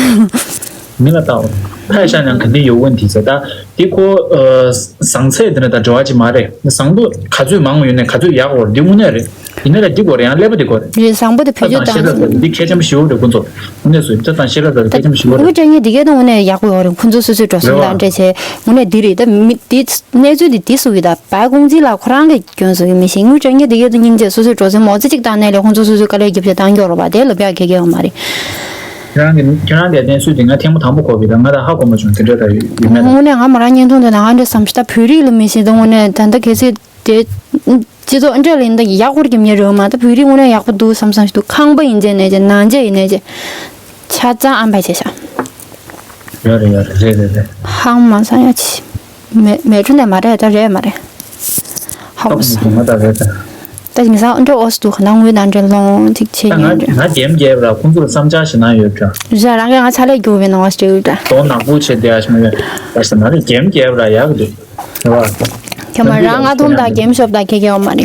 མི་ལ་བལྟའོ། ཕ་ཡི་ཤ་ཉང་ག་འདི་ཡོད་འོན་དེ་ཟེར། ད་འདི་ཁོ་ཨ་བཟང་ཚད་དེ་ན་ད་འབྲེལ་བ་ཅིག་མ་རེད། བཟང་པོ་ག་ཚོད་མང་ཡོད་ནའི་ག་ཚོད་ཡག་པོ་རེད། འདི་དངོས་གནས་རེད། ཡིན་ན་ལ་འདི་དགོས་རེད། ཡང་ཀླད་པ་འདི་དགོས་རེད། རེད། བཟང་པོ་དེ་བེད་སྤྱོད་བཏང་ཡག་དེ་འདི་གལ་ཆེན་པོ་ཞིག་རེད། ཁོང་ཚོ་དངོས་གནས་སུ་ད་དང་ཤེས་རབ་དང་གལ་ཆེན་པོ་ཞིག་རེད། དངུལ་སྤྲད་མཁན་འདི་གས་ད་དངོས་གནས་ཡག་པོ་ཡོད་རེད། ཁོང་ཚོ་སོ་སོའི་འགྲོ་སོང་དང་འབྲེལ་བྱས་དངོས་གནས་འདི་རེད། ད་མི་འདི་གནས་ཚུལ་འདི་འདི་སུ་གི་ད་བའི་ཀུང་ཙི་ལ་ཁོ་རང་གི་སྐྱོན་སུ་གི་མི་ཤེས། དངུལ་སྤྲད་མཁན་འདི་གས་ད་སྙིང་རྗེ། སོ་སོའི་འགྲོ་སོང་མོ་ཙི་གཅིག་བཏང་ནའི་ལས་ཁོང་ཚོ་སོ་སོའི་དཀའ་ལས་རྒྱབ་བྱས་བཏང་རྒྱུ་རེད་པ། དེ་ལབ་ཡག་གི་གལ་ཡོད་མ་རེད། ཁྱེད་རང་གི་ཁྱེད་རང་གི་གནས་ཚུལ་དེ་ང་ཐེངས་མ་དང་པོ་གོ་གི་ད་ང་ད་ཧ་གོ་མ་བྱུང་དེ་འདྲ་ད་ཡོད་མེད་ད། དངོས་གནས་ང་མོ་རང་བརྙན་ཐུང་དེ་ནང་ཨ་འདྲ་བསམ་ཤི་ད་བོད་རིགས་ལ་མི་ཤེས་ད་དངོས་གནས་ད་ལྟ་གལ་སྲིད་དེ་སྤྱི་ཚོགས་ཨ་འདྲ་ལ་ཡིན་ད་ཡག་པོ་རྒྱབ་ཉེ་རེད་མ་ད་བོད་རིགས་དངོས་གནས་ཡག་པོ་འདུག་བསམ་བསམ་ཤི་འདུག་ཁང་པ་ཡིན་ཚེ་ནས་ཀྱི་ནང་ཆས་ཡིན་ནས་ཀྱི་ཆ་ཚང་ཨམ་པ་བྱས་ཤག་ཡོད་རེད་ཡོད་རེད་རེད་རེད་རེད། ཧང་མ་སང་ཡ་ཆི། མེ་མེ་ཁྲོན་དེ་མ་རེད་ད་རེད་མ་རེད། ཧང་མ་སང་། ང་ད་རེད་ད། ད་མི་སང་འདྲ་ཨོ་སི་འདུག་ག་ན་དངུལ་དང་འདྲ་ལོང་ཅིག་བྱེད་ད་ང་ཉན་འདྲ། ང་རྒྱལ་རྒྱལ་ར་ཁོང་ཚོར་བསམ་འཆར་ཞིག་གནང་ཡོད་འདྲ། ར་རང་གི་ང་ཆ་ལས་རྒྱུག་པའི་ནང་བ་ཞིག་འདྲ། དོ་ནག་པོ་བྱེད་བསྡད་ཡ་ཞིག་མ་ཡོད་ད་ཟེར་ན་རེད་རྒྱལ་རྒྱལ་ར་ཡག་འདུག་རེད་བ། ཁྱོད་མ་རང་ང་ཐོམ་དང་གེམ་ཤོབ་དང་ཁེ་ཁེ་ཡོད་མ་རེད།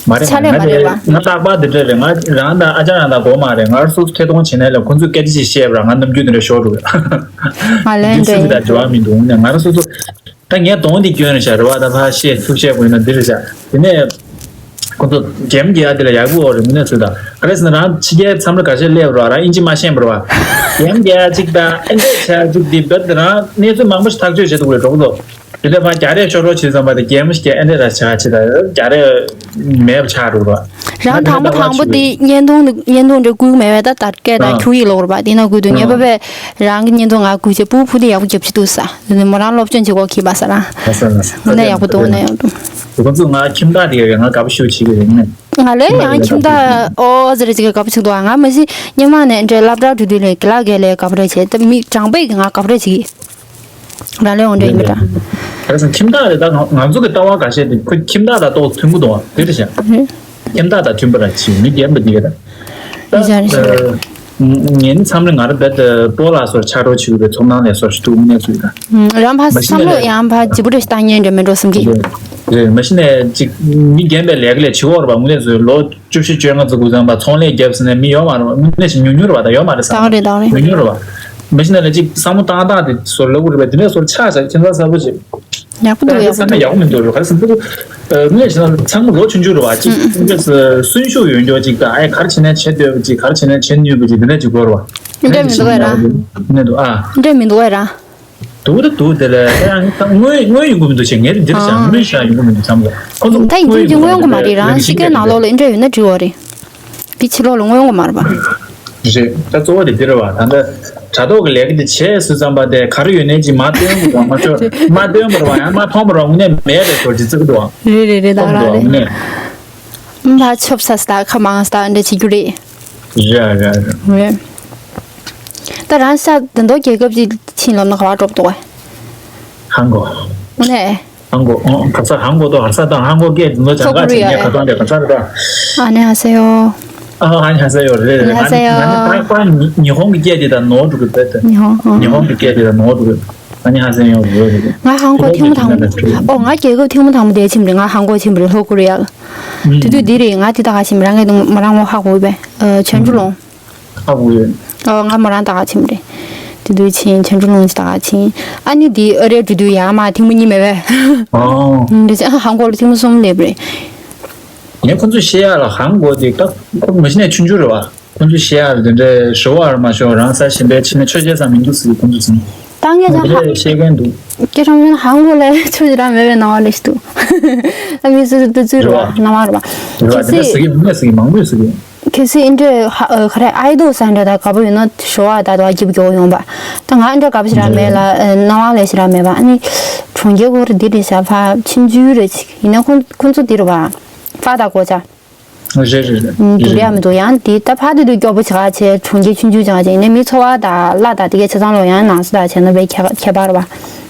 མ་རེད་ཆ་ལས་མ་རེད་བ། ང་རྟག་པར་འདི་འདྲ་རེད་ང་རང་དང་ཨ་ཅག་རང་དང་གོ་མ་རེད་ང་རང་སོ་སོ་ཐད་གཏོང་བྱེད་ནས་ལ་ཁོང་ཚོས་སྐད་ཆ་ཞིག་བཤད་པ་ར་ང་ནམ་རྒྱུན་འདི་འདྲ་ཤོར་འགྲོ་གི་ང་ལན་འདི་སུ་འདྲ་གི་དང་འབྲེལ་བ་མི་འདུག་ནས་ང་རང་སོ་སོ་ད་ངས་གདོང་འདི་སྐྱོན་རེད་ཤག་རེད་བ་ད་ཕ་ཤེས་ཐུབ་བཤད་དགོས་ན་འདི་རེད་ཤག་དེ་ནས་ཁོང་ཚོ་རྒྱལ་མོ་རྒྱལ་ཡ་འདི་ལ་ཡག་པོ་འོ་རེད་ངུ་ནས་ཚོད་ད་ག་རེ་ཟེར་ན་རང་ཕྱི་རྒྱལ་མཚམས་རེ་ཁ་ཤས་སླེབས་རོགས་རང་ཨིན་ཇི་མ་ཤེས་པ་རེད་བ་རྒྱལ་མོ་རྒྱལ་ཡ་གཅིག་ད་ཨེ་འདྲས་བྱ་གཅིག་འདི་བེད་རང་གནས་ཚུལ་མང་པོ་ཞིག་ཐག་གཅོད་བྱེད་ཐུབ་རེད་གྲོགས་ཚོ། དེ་ལས་ཕར་རྒྱ་རས་ཤོར་རོགས་བྱེད་ཙམ་པ་དེ་རྒྱལ་མོ་ཞིག་ཨེ་འདྲས་ར་ཆགས་ཆེ་ད་རྒྱ་རས་མེད་པ་ཆགས་འགྲོ་ར། རང་དང་པོ་དང་པོ་དེ་བརྙན་ཐུང་བརྙན་ཐུང་འདྲ་བསྐུར་མེད་པས་ད་དར་སྐད་དང་ཁྱུག་ཡིག་ལོག་ར་པ་དེ་ན་བསྐུར་དུས་ངེས་པ་བས་རང་གི་བརྙན་ཐུང་ང་བསྐུར་བྱས་སྤུ་གུ་ཕུ་དེ་ཡག་པོ་རྒྱབ་ཆེ་འདུག་ས་དེ་ནས་མོ་རང་སློབ་སྦྱོང་བྱེད་གོ་གི་པ་ས་ར་ལ་ས་ལ་ས་ངོ་ནས་ཡག་པོ་འདུག་ངོ་ནས་ཡག་འདུག་ཁོ་ཚོ་ང་ཁྱིམ་བདག་དེ་ཡོད་ང་དགའ་པོ་ཞུ་བྱེད་ཀྱི་རེད་ངས། ང་ལས་ཡང་ཁྱིམ་བདག་ཨོ་ཟེར་ཅིག་གི་དགའ་པོ་ཞིག་འདུག་ང་མ་གཞི་སྙེ་མ་ནས་འདྲའི་སློབ་གྲྭ་འགྲོ་དུས་ལས་གི་ལ་གལ་ལས་དགའ་པོ་རེད་བྱས་ད་མི་གྲངས་པས་ཀྱི་ང་དགའ་པོ་རེད་བྱེད་ཀྱི། རང་ལས་འོང་འདྲ་ཡིན་པ་འདྲ། ག་རེ་ཟེར་ན་ཁྱིམ་བདག་རེད་ད་ང་ང་ཚོ་གི་ལྟ་བ་འགའ་ཤས་དེ་ཁོ་ཁྱིམ་བདག་དང་ཏོག་མཐུན་པོ་འདུག་བ་དེ་རེད་ཤག་ཁྱིམ་བདག་དང་མཐུན་པ་ར་ཆེ་མི་རྒན་པ་དེ་རེད་ད། ཡིན་ཤག་རེད་ཤག་ངན་མཚམས་རེ་ང་རང་རྦད་དེ་སྤོ་ལགས་སོར་ཕྱག་རོགས་བྱེད་དགོས་པའི་ཚོར་སྣང་ལས་སོར་ཞིག་འདུག་གནས་ཚུལ་ད། རང་ཕ་མ་བསམ་བློ་ཡང་ཕ་ལྗིད་པོ་རེ་ཞིག་བཏང་ཉན་འདྲ་མེད་འགྲོ་བསམ་གི། རེད་མ་གཞི་ནས་ཅིག་མི་རྒན་པའི་ལས་ཀ་ལས་བྱེད་འོར་བ་དངོས་གནས་ཚོའི་ལོ་བཅུ་བཞི་བཅོ་ལྔ་ཙམ་དགུ་ཙམ་པ་ཚོང་ལས་བརྒྱབ་ཟིན་ནས་མི་ཡོད་མ་རེད་དངོས་གནས་ཞིག་ཉུང་ཉུང་རེད་བ་ད་ཡོད་མ་རེད་ས་ད་རེད་ད་རེད། ཉུང་ཉུང་རེད་བ། མ་གཞི་ནས་ལ་ཅིག་བསམ་བློ་བཏང་སྟངས་དེ་སོར་ལབ་དགོས་རེད་པས་དེ་འདྲས་སོར་ཆགས་བཞག་ཁྱིམ་ཚང་གསར་པ་ཅིག་ཡག་པོ་འདུག་ཡག་པོ་འདུག་ཡག་པོ་མི་འདུག་རེད་ག་རེ་ཟེར་འདུག་དངོས་གཞི་ན་ཚང་མ་ལོ་ཆུང་ཆུང་རེད་བ་ཅིག་དངོས་གནས་གསོན་ཤུགས་ཡོད་འགྱོ་ཅིག་དང་ཨེ་ག་རེ་བྱེད་ནས་བྱེད་འདོད་པ་ཅིག་ག་རེ་བྱེད་ནས་བྱེད་ནུས་པ་ཅིག་དེ་འདྲས་ཅིག་དགོས་རེད་བ། འདྲ་མི་འདུག་ཨེ་ར། ནས་འདུག་ཨ། འདྲ་མི་འདུག་ཨེ་ར། དུག་རེ་དུག་དེ་ལས་ཡང་དངོས་དངོས་ཡོང་གི་མི་འདུག་ཅེས་ངས་འདིར་བཞག་ཨ། དངོས་བཞག་ཡོང་གི་མི་འདུག་བསམ་གི་ཁོ་ཚོ་ད་ཡིན་དུས་ཀྱི་དངོས་ཡོང་གི་མ་རེད་རང་ཤི་ཀའི་ནང་ལོགས་ལ་འདྲ་ཡོད་ན་འགྲིག་བ་རེད། དེ་ཕྱི་ལོགས་ལ་དངོས་ཡོང་གི་མ་རེད་པ། རེད་ད་གཙོ་བོ་དེ་འདི་རེད་བ་ད་ལྟ་དྲ་ཐོག་གི་ལས་ཀ་དེ་བྱས་ཟེར་ཙམ་པ་དེ་ག་རེ་ཡོད་ནའི་ཅིག་མ་སྟོན་དགོས་པ་མ་ཤོར་མ་སྟོན་པར་བ་ཡང་མ་མཐོང་པར་བ་དངོས་གནས་མེད་རེད་ཟེར་ཅིག་བརྩི་གི་འདུག་བ། རེད་རེད་རེད་ད་མཐོང་གི་ར་འདུག་བ་རེད། དངོས་གནས། ཕར་ཆོབ་ས་སྟག་ཁ་མང་སྟག་འདྲ་བྱེད་རྒྱུ་རེད། རེད་རེད་རེད། རེད། ད་རང་ཤ་དེ་འདོག་རྒྱལ་ཁབ་ཅིག་ཕྱིན་ལབ་ན་ག་བ་འགྲོ་འདུག་གས། ཧང་གོ། དངོས་གནས། ཧང་གོ་ཨོ་ག་ས་ཧང་གོ་དོ་ག་ས་དང་ཧང་གོ་སྐད་དེ་ཚོ་ཅང་ག་ཅིག་ངས་ག་ས་འདྲ་ག་ས་རེད་ད། ཨ་ནེ་ཧ་ས་ཡོ། ཨ་ཨ་ནེ་ཧ་ས་ཡོ་རེད་རེད་ཨ་ནེ་ཧ་ས་ཡོ། ཨ་ནེ་ད་ཁོ་ཉི་ཉི་ཧོང་གི་སྐད་དེ་ད་ནོར་འགྲོ་གི་རེད་ད། ཉི་ཧོང་ཨ། ཉི་ཧོང་གི་སྐད་དེ་ད་ནོར་འགྲོ་གི་རེད། ཨ་ནེ་ཧ་ས་ཡོ་རེད་རེད། ང་ཧང་གོ་ཐེངས་མ་དང་པོ་ཨོ་ང་རྒྱལ་ཁབ་ཐེངས་མ་དང་པོ་དེ་ཕྱིན་པ་རེད་ང་ཧང་གོ་ཕྱིན་པ་རེད་ལྷོ་ཀོ་རི་ཡ་ལ། དེ་དུས་འདི་རེད་ང་དེ་ད་ག་ཕྱིན་པ་རང་གི་མོ་རང་མོ་ཧ་གོ་བས་ཨ་ཆོན་ཀྲུ་ལོང་། ཧ་གོ་ཡོད། ཨོ་ང་མོ་རང་ད་ག་ཕྱིན་པ་རེད། དེ་དུས་ཕྱིན་ཆོན་ཀྲུ་ལོང་ཅི་ད་ག་ཕྱིན། ཨ་ནི་དེ་ཨ་རེ་འགྲོ་དུས་ཡ་མ་ཐེངས་མ་གཉིས་མེད་བས། ཨོ། འདི་ཅི་ཧང་གོ་ལ་ཐེངས་མ་གསུམ་སླེབས་རེད། ངས་ཁོ་ཚོས་བཤད་ཡ་ལ་ཧང་གོ་དེ་ད་ཁོ་མ་གཞི་ནས་ཆུང་ཆུང་རེད་བ། ཁོ་ཚོས་བཤད་ཡ་ལ་དེ་འདྲའི་ཞོ་བར་མ་ཞོ་རང་ས་གཞན་པའི་ཕྱི་ནས་ཆོས་བཤད་ས་མི་འདུག་ཟེར་ཁོ་ཚོས་ཟིན། ད་ངས་ཀྱང་ཧ། དེ་འདྲའི་བཤད་མཁན་འདུག་སྐད་ཆ་མིན་ཧང་གོ་ལ་ཆོས་ཀྱི་རང་མེད་པའི་སྣང་བ་ལས་ཤི་འདུག་ད་མི་སུ་སུ་ཏུ་ཚུད་རེད་བ་སྣང་བ་རེད་བ། རེད་བ་དེ་འདྲ་ཟེར་གི་མི་ཟེར་གི་མང་པོས་ཟེར་གི་གལ་སྲིད་ཨིན་འདྲ་ཧ་ཨ་ག་རེ་ཨའི་དོ་ས་འདྲ་ད་ག་པོ་ཡོད་ན་ཞོ་བ་ད་དོ་ཨ་ཀྱིབ་མགྱོགས་ཡོང་པ། ད་ང་ཨིན་འདྲ་ག་པོ་ཞིག་ར་མེད་ལ་ཨ་སྣང་བ་ལས་ཞིག་ར་མེད་པ་ཨ་ནི་གྲོང་ཁྱེར་གོ་རེ་འདི་རེད་ཤ་ཕ་ཆུང་ཆུང་རེ་ཅིག་ཡིན་ན་ཁོང་ཁོང་ཚོ་འདི་རེད་བ། ཕ་ད་གོ་ཆ། རེད་རེད་རེད། འདུག་རེད་ཡ་མི་འདུག་ཡང་འདི་ད་ཕ་དེ་དུས་སྐྱོ་པོ་ཆེ་ག་ཆེ་གྲོང་ཁྱེར་ཆུང་ཆུང་ཅང་ཅིག་ཡིན་ན་མི་འཚོ་བ་ད་ལ་ད་དེ་གའི་ཆ་ཚང་ལོ་ཡང་ནང་སུ་ད་བྱས་ན་བའི་ཁྱད་ཁྱད་པར་བ།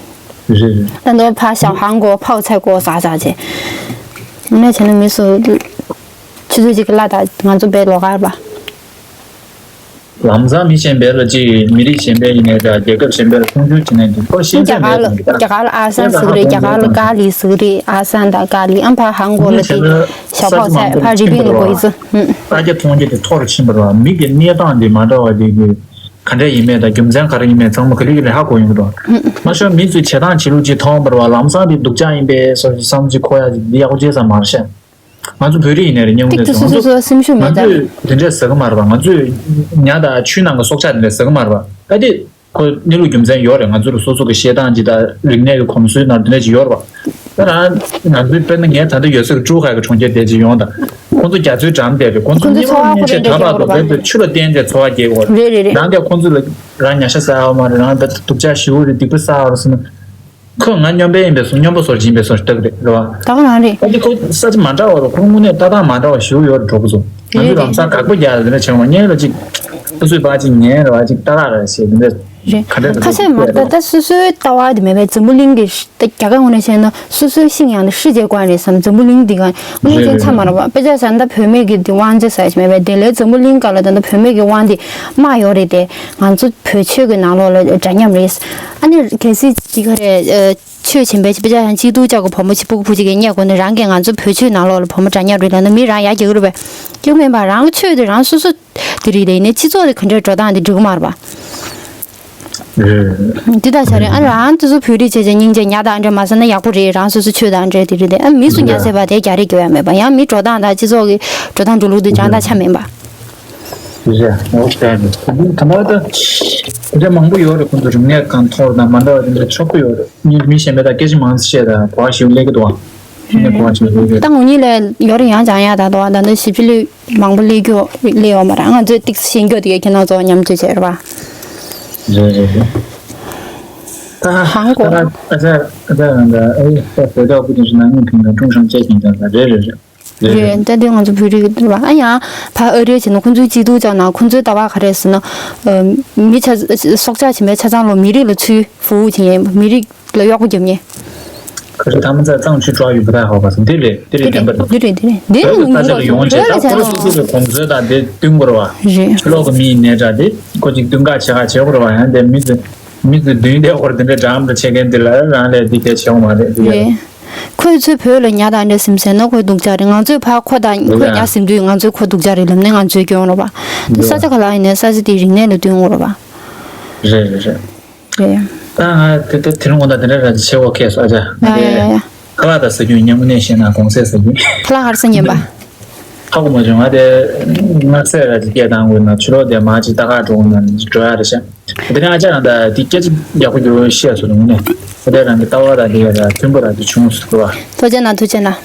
རེད་རེད། ད་འདོ་ཕ་ཞའོ་ཧང་གོ་ཕའོ་ཚའི་གོ་ཟ་ཟ་ཆེ། ངས་བྱས་ན་མི་སུ། ཆུ་ཚོད་གཅིག་གི་གླ་དང་ང་ཚོ་བས་ལོག་གར་པ། ལམ་སང་མི་གཞན་པའི་ལ་ཅིག་མི་རིགས་གཞན་པའི་ཡིན་ནའི་འདྲ་རྒྱལ་ཁབ་གཞན་པའི་ལ་མཐོང་ཆུང་བྱེད་ནས་འདུག་ཁོ་ཤེས་རྒྱ་ཚད་གར་མེད་ལ་ཟེར་གི་རྒྱ་གར་ལ་ཨ་སན་ཟེར་གི་རེད་རྒྱ་གར་ལ་ཀ་ལི་ཟེར་གི་རེད་ཨ་སན་དང་ཀ་ལི་ཨམ་ཕ་ཧང་གོ་ལ་དེ་ཞའོ་ཕའོ་ཚའི་ཕ་རི་པིན་ལ་གོ་ཡི་ཙི། ལྟ་རྒྱ་མཐོང་རྒྱ་དེ་མཐོ་རུ་ཕྱིན་པ་རེད་བ་མི་གི་གནས་སྟངས་དེ་མ་འདྲ་བ་དེ་གི་ག་འདྲ་ཡིན་མེད་དང་རྒྱུ་མཚན་ག་རེ་ཡིན་མེད་ཚང་མ་ག་ལེ་ག་ལེ་ཧ་གོ་ཡོང་གི་འདུག་མ་གཞི་མི་ཚོས་བྱེད་སྟངས་བྱེད་ལུགས་ཅིག་མཐོང་བ་རེད་བ་ལམ་སང་དེ་སྡུག་ཅག་ཡིན་པས་སོགས་ཀྱི་བསམ་ཚུལ་འཁོར་ཡ་ཅིག་འདི་ཡག་པོ་བྱས་ཙང་མ་རེད་ཤག་ང་ཚོ་བོད་རིགས་ཡིན་ནའི་རེད་སྙིང་ཏིག་ཏུ་སུ་སུ་སུ་སེམས་ཤུགས་མེད་ཙང་། ང་ཚོས་དེ་འདྲས་ཟ་གི་མ་རེད་པ། ང་ཚོས་ཉ་དང་ཆུའི་ནང་གི་སྲོག་ཆགས་དེ་འདྲས་ཟ་གི་མ་རེད་པ། ད་དེ་ ཁོ་གནས་ལུགས་རྒྱུ་མཚན་ཡོད་རེད། ང་ཚོ་ལ་སོ་སོ་གི་བཤད་སྟངས་ཅིག་དང་རིག་གནས་ཀྱི་གོམས་སྲོལ་ནང་དེ་འདྲ་ཅིག་ཡོད་རེད་བ། ད་རང་ང་ཚོའི་དཔེར་ན་ངས་ད་ལྟ་ཡོད་ས་གི་ཀྲུའུ་ཧའེ་གི་གྲོང་ཁྱེར་དེ་ཅིག་ཡོང་དང་། ཁོ་ཚོ་རྒྱ་མཚོའི་འགྲམ་དེ་རེད། ཁོ་ཚོ་ཁོ་ཚོ་གཉིས་ཆ་ཚོར་བ་ཁོ་རེ་འདྲ་སྐྱེ་དགོས་རེད་པ། ཆུ་ལ་བརྟེན་ཏེ་འཚོ་བ་སྐྱེལ་དགོས་རེད། རེད་རེད་རེད། རང་གིས་ཁོ་ཚོ་ལ་རང་ཉ་ཤ་ཟ་ཡོད་མ་རེད། རང་ད་སྡུག་ཅག་ཞེ་པོ་རེད། སྡིག་པ་བསགས་ཡོད་རེད་ཟེར་ན། ཁོས་ང་སྨྱོན་པ་ཡིན་པའི་བཟོ། སྨྱོན་པ་བཟོ་ཅིག་ཡིན་པའི་བཟོ་ཞིག་ལྟ་གི་རེད། རེད་བ། ད་ག་རང་རེད། ཨ་ཅེ་ཁོ་ས་ཆ་མ་འདྲ་བ་རེད། ཁོ་དངོས་གནས་ལྟ་སྟངས་མ་འདྲ་བ་ཞེ་པོ་ཡོད་རེད། གྲོགས་པོ་ཚོ། ང་ཚོའི་རེད་ལམ་སང་དགག་པ་རྒྱག་ཡ་དེ་འདྲ་བྱེད་མ། ངས་ལ་ཅིག་སོ་སོའི་པ་ཅིག་ཉན་རེད་བ། ཅིག་ལྟ་རག་རེད་ཟེར་དེ་འདྲ། རེད། ག་འདྲ་ཁ་ཤས་མ་ད་ད་སོ་སོའི་ལྟ་བ་དེ་མེད་པའི་འཛམ་བུ་གླིང་གི་ད་རྒྱ་གར་ངོས་ནས་བཤད་ན་སོ་སོའི་ཤིང་ཡང་ན་世界观རེད་བསམ། འཛམ་བུ་གླིང་འདི་ག་དངོས་གནས་ཅན་ཆ་མ་རེད་བ། དཔེ་ཆ་བཞག་ན་ད་བུད་མེད་ཀྱི་འདི་དབང་ཆ་ཟེར་ཞིག་མེད་པས། དེ་ལས་འཛམ་བུ་གླིང་སྒང་ལ་ད་ལྟ་བུད་མེད་ཀྱི་དབང་དེ་དམག་ཡོད་རེད་དེ། ང་ཚོ་བོད་ཆོལ་གྱི་ནང་ལོགས་ལ་འདྲ་མཉམ་རེད། ཨ་ནི་གལ་སྲིད་འདི་ག་རེད། ཆོས་ཆེན་པོའི་དཔེ་ཆ་ཡང་སྐྱིད་སྡུག་ཅག་གི་བུ་མོ་ཆེ་སྤུ་གུ་བུ་གཅིག་གིས་རྙེད་དགོས་ན། རང་གིས་ང་ཚོ་བོད་ཆོལ་ནང་ལོགས་ལ་བུ་མོ་འདྲ་མཉམ་རེད་ལབ་ན་མི་རང་ཡར་རྒྱག་གི་རེད་པས། རྒྱག་མིན་པ། རང་ཆོས་དེ་རང་སོ་སོ་དེ་རེད་དེ། ཡིན་ནའི་སྤྱི་ཚོགས་དེ་ག་འདྲའི་འགྲོ་སྟངས་དེ་འགྲིག་གི་མ་རེད་པ། འདི་ལྟར་བྱ་རེད། ཨ་རང་སོ་སོ་བོད་རིགས་བྱས་བྱས་སྙིང་རྗེ་ཉག་དང་འདྲ་མ་ཟེར་ན་ཡག་པོ་རེད། རང་སོ་སོ་ཆོས་དང་འདྲ་དེ་རེད་དེ། ཨ་མི་སུ་ཉག་ཟེར་བ་དེ་རྒྱག་རེས་རྒྱག་ཡ་མེད་པ། ཡང་མི་འགྲོ་སྟངས་དང་སྤྱི་ཚོགས་ཀྱི་འགྲོ་སྟངས་འགྲོ་ལུགས་དེ་རང་དང་ཆ་མེད་པ། རེད། འོ་དེ་རེད། ད་ལྟ་ད་ལྟ་མང་པོ་ཡོད་རེད། ཁོང་ཚོ་རིག་གནས་གང་ཐོར་དང་མ་འདྲ་བ་དེ་འདྲ་ཆོག་གི་ཡོད་རེད། མི་མི་གཞན་པས་ད་སྐད་ཆ་མང་ཙམ་བཤད་དང་གོ་བ་ཞིག་སླེབས་ཀྱི་འདུག་ཨ། ངས་གོ་བ་ཞིག་སླེབས་ཀྱི་ད་ངོ་གཉིས་ལས་ཡོད་རེད། ཡང་སྦྱང་ཡ་ད་དོ་ད་ནི་ཞིབ་ཕྲ་སླེབས་མང་པོ་སླེབས་རྒྱུ་སླེབས་ཡོད་མ་རེད། ང་ཚོས་ཏིག་ཤེས་རྒྱུ་དེ་ག་ཁྱེད་རང་ཚོ་མཉམ་སྤྱོད་བྱས་རེད་པ། རེད་རེད་རེད། ད་ཧང་གོ་ཨ་ཙ་ཨ་ཙ་རང་ད་ཨེ་ད་བོད་ཐོག་ཁུ་ཏིང་ཧྲི་ནང་ཉིན་ཕིང་དང་ཀྲུང་ཧྲང་བཅས་ཀྱིན་ད་ད་རེད་རེད་རེད། རེད། ད་དེ་ང་ཚོ་བོད་རིགས་རེད་པ། ཨ་ཡང་ཕ་ཨ་རིར་བྱས་ན་ཁོང་ཚོའི་སྐྱིད་སྡུག་ཅག་ན་ཁོང་ཚོའི་ལྟ་བ་ག་རེ་ཟེར་ན། མི་ཆ་སྲོག་ཆགས་ཆེན་པོའི་ཆ་ཚང་ལོ་མི་རིགས་ལ་ཚུར་ཧྥུ་ཝུ་བྱེད་མཁན། མི་རིགས་ལ་གཡོག་པོ་རྒྱབ་མཁན། ཁ་ཤས་ཐ་མ་ཚ་གཙང་ཆུ་གྲོག་ཡུ་བུ་ད་ཧོ་བ་སོང་འདི་རེད། འདི་རེད། འདི་བདེན་པ་རེད། འདི་རེད། འདི་རེད། འདི་རེད། བོད་ཀྱི་ས་ཆ་ལ་ཡོང་བྱས་ད་ཁོ་རང་སོ་སོ་གི་གོམས་སྲོལ་དང་དེ་བསྟུན་དགོས་རེད་བ། རེད། ཕྱི་ལོགས་ཀྱི་མི་ཡིན་ནའི་འདྲ་དེ་ཁོ་ཅིག་བསྟུན་ག་བྱེད་ག་བྱེད་དགོས་རེད་བ། ཡང་དེ་མི་ཚོས་མི་ཚོས་མདུན་དེ་ཧོར་དེ་འདྲའི་འགྲམ་དུ་བྱེད་མཁན་དེ་ལ་རང་ལས་འདི་གས་བྱེད་འོང་མ་རེད་འདི་གས། རེད། ཁོས་ཚོས་བོད་ལ་ཉ་དང་འདྲ་ཟིན་ཟེར་ན་ཁོས་སྡུག་ཅག་རེད། ང་ཚོས་ཕར་ཁོ་དང་ཁོས་ཉ་ཟིན་དུས་ང་ཚོས་ཁོ་སྡུག་ཅག་རེད་ལབ་ནས་ང་ཚོས་སྐྱོན་རེད་བ། ས་ཆ་ག་ལ་ཡིན་ནའི་ས་ཆ་དེའི་རིག་གནས་ལ་བསྟུན་དགོས་རེད་བ། རེད་རེད་རེད། རེད། ད་ང་དེ་དེ་དེ་རིང་དགོང་དག་དེ་འདྲ་ར་ཅིག་བྱེད་དགོས་ཁེལ་སོང་ཨ་ཅག་ཡ་ཡ་ཡ་ཡ། ཁ་ལག་དང་ཟ་རྒྱུ་ཉམས་ནས་བཤད་ན་གོང་ཚད་ཟ་རྒྱུ། ཁ་ལག་ག་རེ་ཟ་ཉན་པ། ཧ་གོ་མ་བྱུང་། ང་དེ་སྔ་ཚད་ར་ཅིག་སྐད་བཏང་དགོས་ན་ཕྱི་ལོགས་དེ་མ་ཅིག་ལྟ་ག་འགྲོ་དགོས་ན་འགྲོ་ཡ་རེད་ཤག་དེ་རིང་ཨ་ཅག་རང་ད་དེ་སྐད་ཆ་ཡག་པོ་ཡོད་བཤད་སོང་ངས། ཁོ་དེ་རང་གི་ལྟ་བ་དང་དེ་ཡ་ར་མཐུན་པོ་ར་དེ་བྱུང་སོང་ར། ཐུགས་རྗེ་གནང་། ཐུགས་རྗེ་གནང་།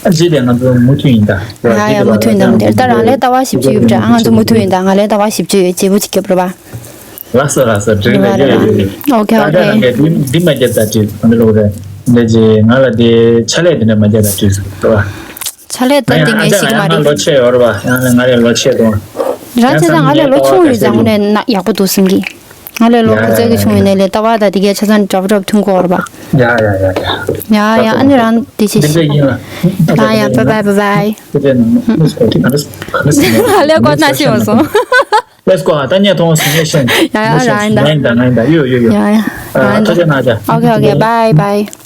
ཨ་ཅེ་དེ་ང་ཚོ་མུ་མཐུད་ཡིན་ད། ཡ་ཡ་མུ་མཐུད་ཡིན་ད། མུ་མཐུད་ད་རང་ལས་ལྟ་བ་ཞིབ་ཅིག་ཡོད་པ་འདྲ། ཨ་ང་ཚོ་མུ་མཐུད་ཡིན་ད། ང་ལས་ལྟ་བ་ཞིབ་ཅིག་ཡོད། བརྗེ་པོ་ཅིག་རྒྱབ་ར་བ། ལགས་སོ་ལགས་སོ། འགྲིག་རེད་རེད་རེད་རེད། ཨོ་ཁེ་ཨོ་ཁེ། ད་ལྟ་རང་གིས་འདི་འདི་མ་བརྒྱབ་ད་འགྲིག་ག་འདི་ལོག་རེད། འདི་ཅི་ང་ལ་འདི་ཕྱག་ལས་འདི་འདྲ་མ་བརྒྱབ་ད་འགྲིག་སོང་རེད་བ། ཕྱག་ལས་ད་འདི་ངས་ཤེས་ཀྱི་མ་རེད། ལོ་ཆེ་ཡོད་རེད་བ། ཡང་ང་ལས་ལོ་ཆེ་འདུག་རང་ཆ་ཚང་ང་ལས་ལོ་ཆུང་རེད་ཙང་ངོ་ནས་ན་ཡག་པོ་འདུག་བསམ་གི། ང་ལས་ལོ་ཁ་ཚད་ཀྱི་ཆུང་ཡིན་ནའི་ལས་ལྟ་བ་ད་འདི་གའི་ཆ་ཚང་འདྲ་པོ་འདྲ་པོ་མཐུན་གོ་རེད་བ། ཡ་ཡ་ཡ་ཡ། ཡ་ཡ། ཨ་ནི་རང་འདི་ཆེ་ཤི། ཡ་ཡ། བྷའི་བྷའི་བྷའི་བྷའི། ང་ལས་ཀོ་ན་ཤི་བ་སོང་། Let's go. ད་ངས་མཐོང་སོང་ངས་ཤེས། ཡ་ཡ་རང་ཡིན་ད། ང་ཡིན་ད་ང་ཡིན་ད་ཡོ་ཡོ་ཡོ། ཡ་ཡ་རང་ཡིན་ད། ཐུགས་རྗེ་གནང་ཅག་ཨོ་ཁེ་ཨོ་ཁེ། བྷའི་བྷའི།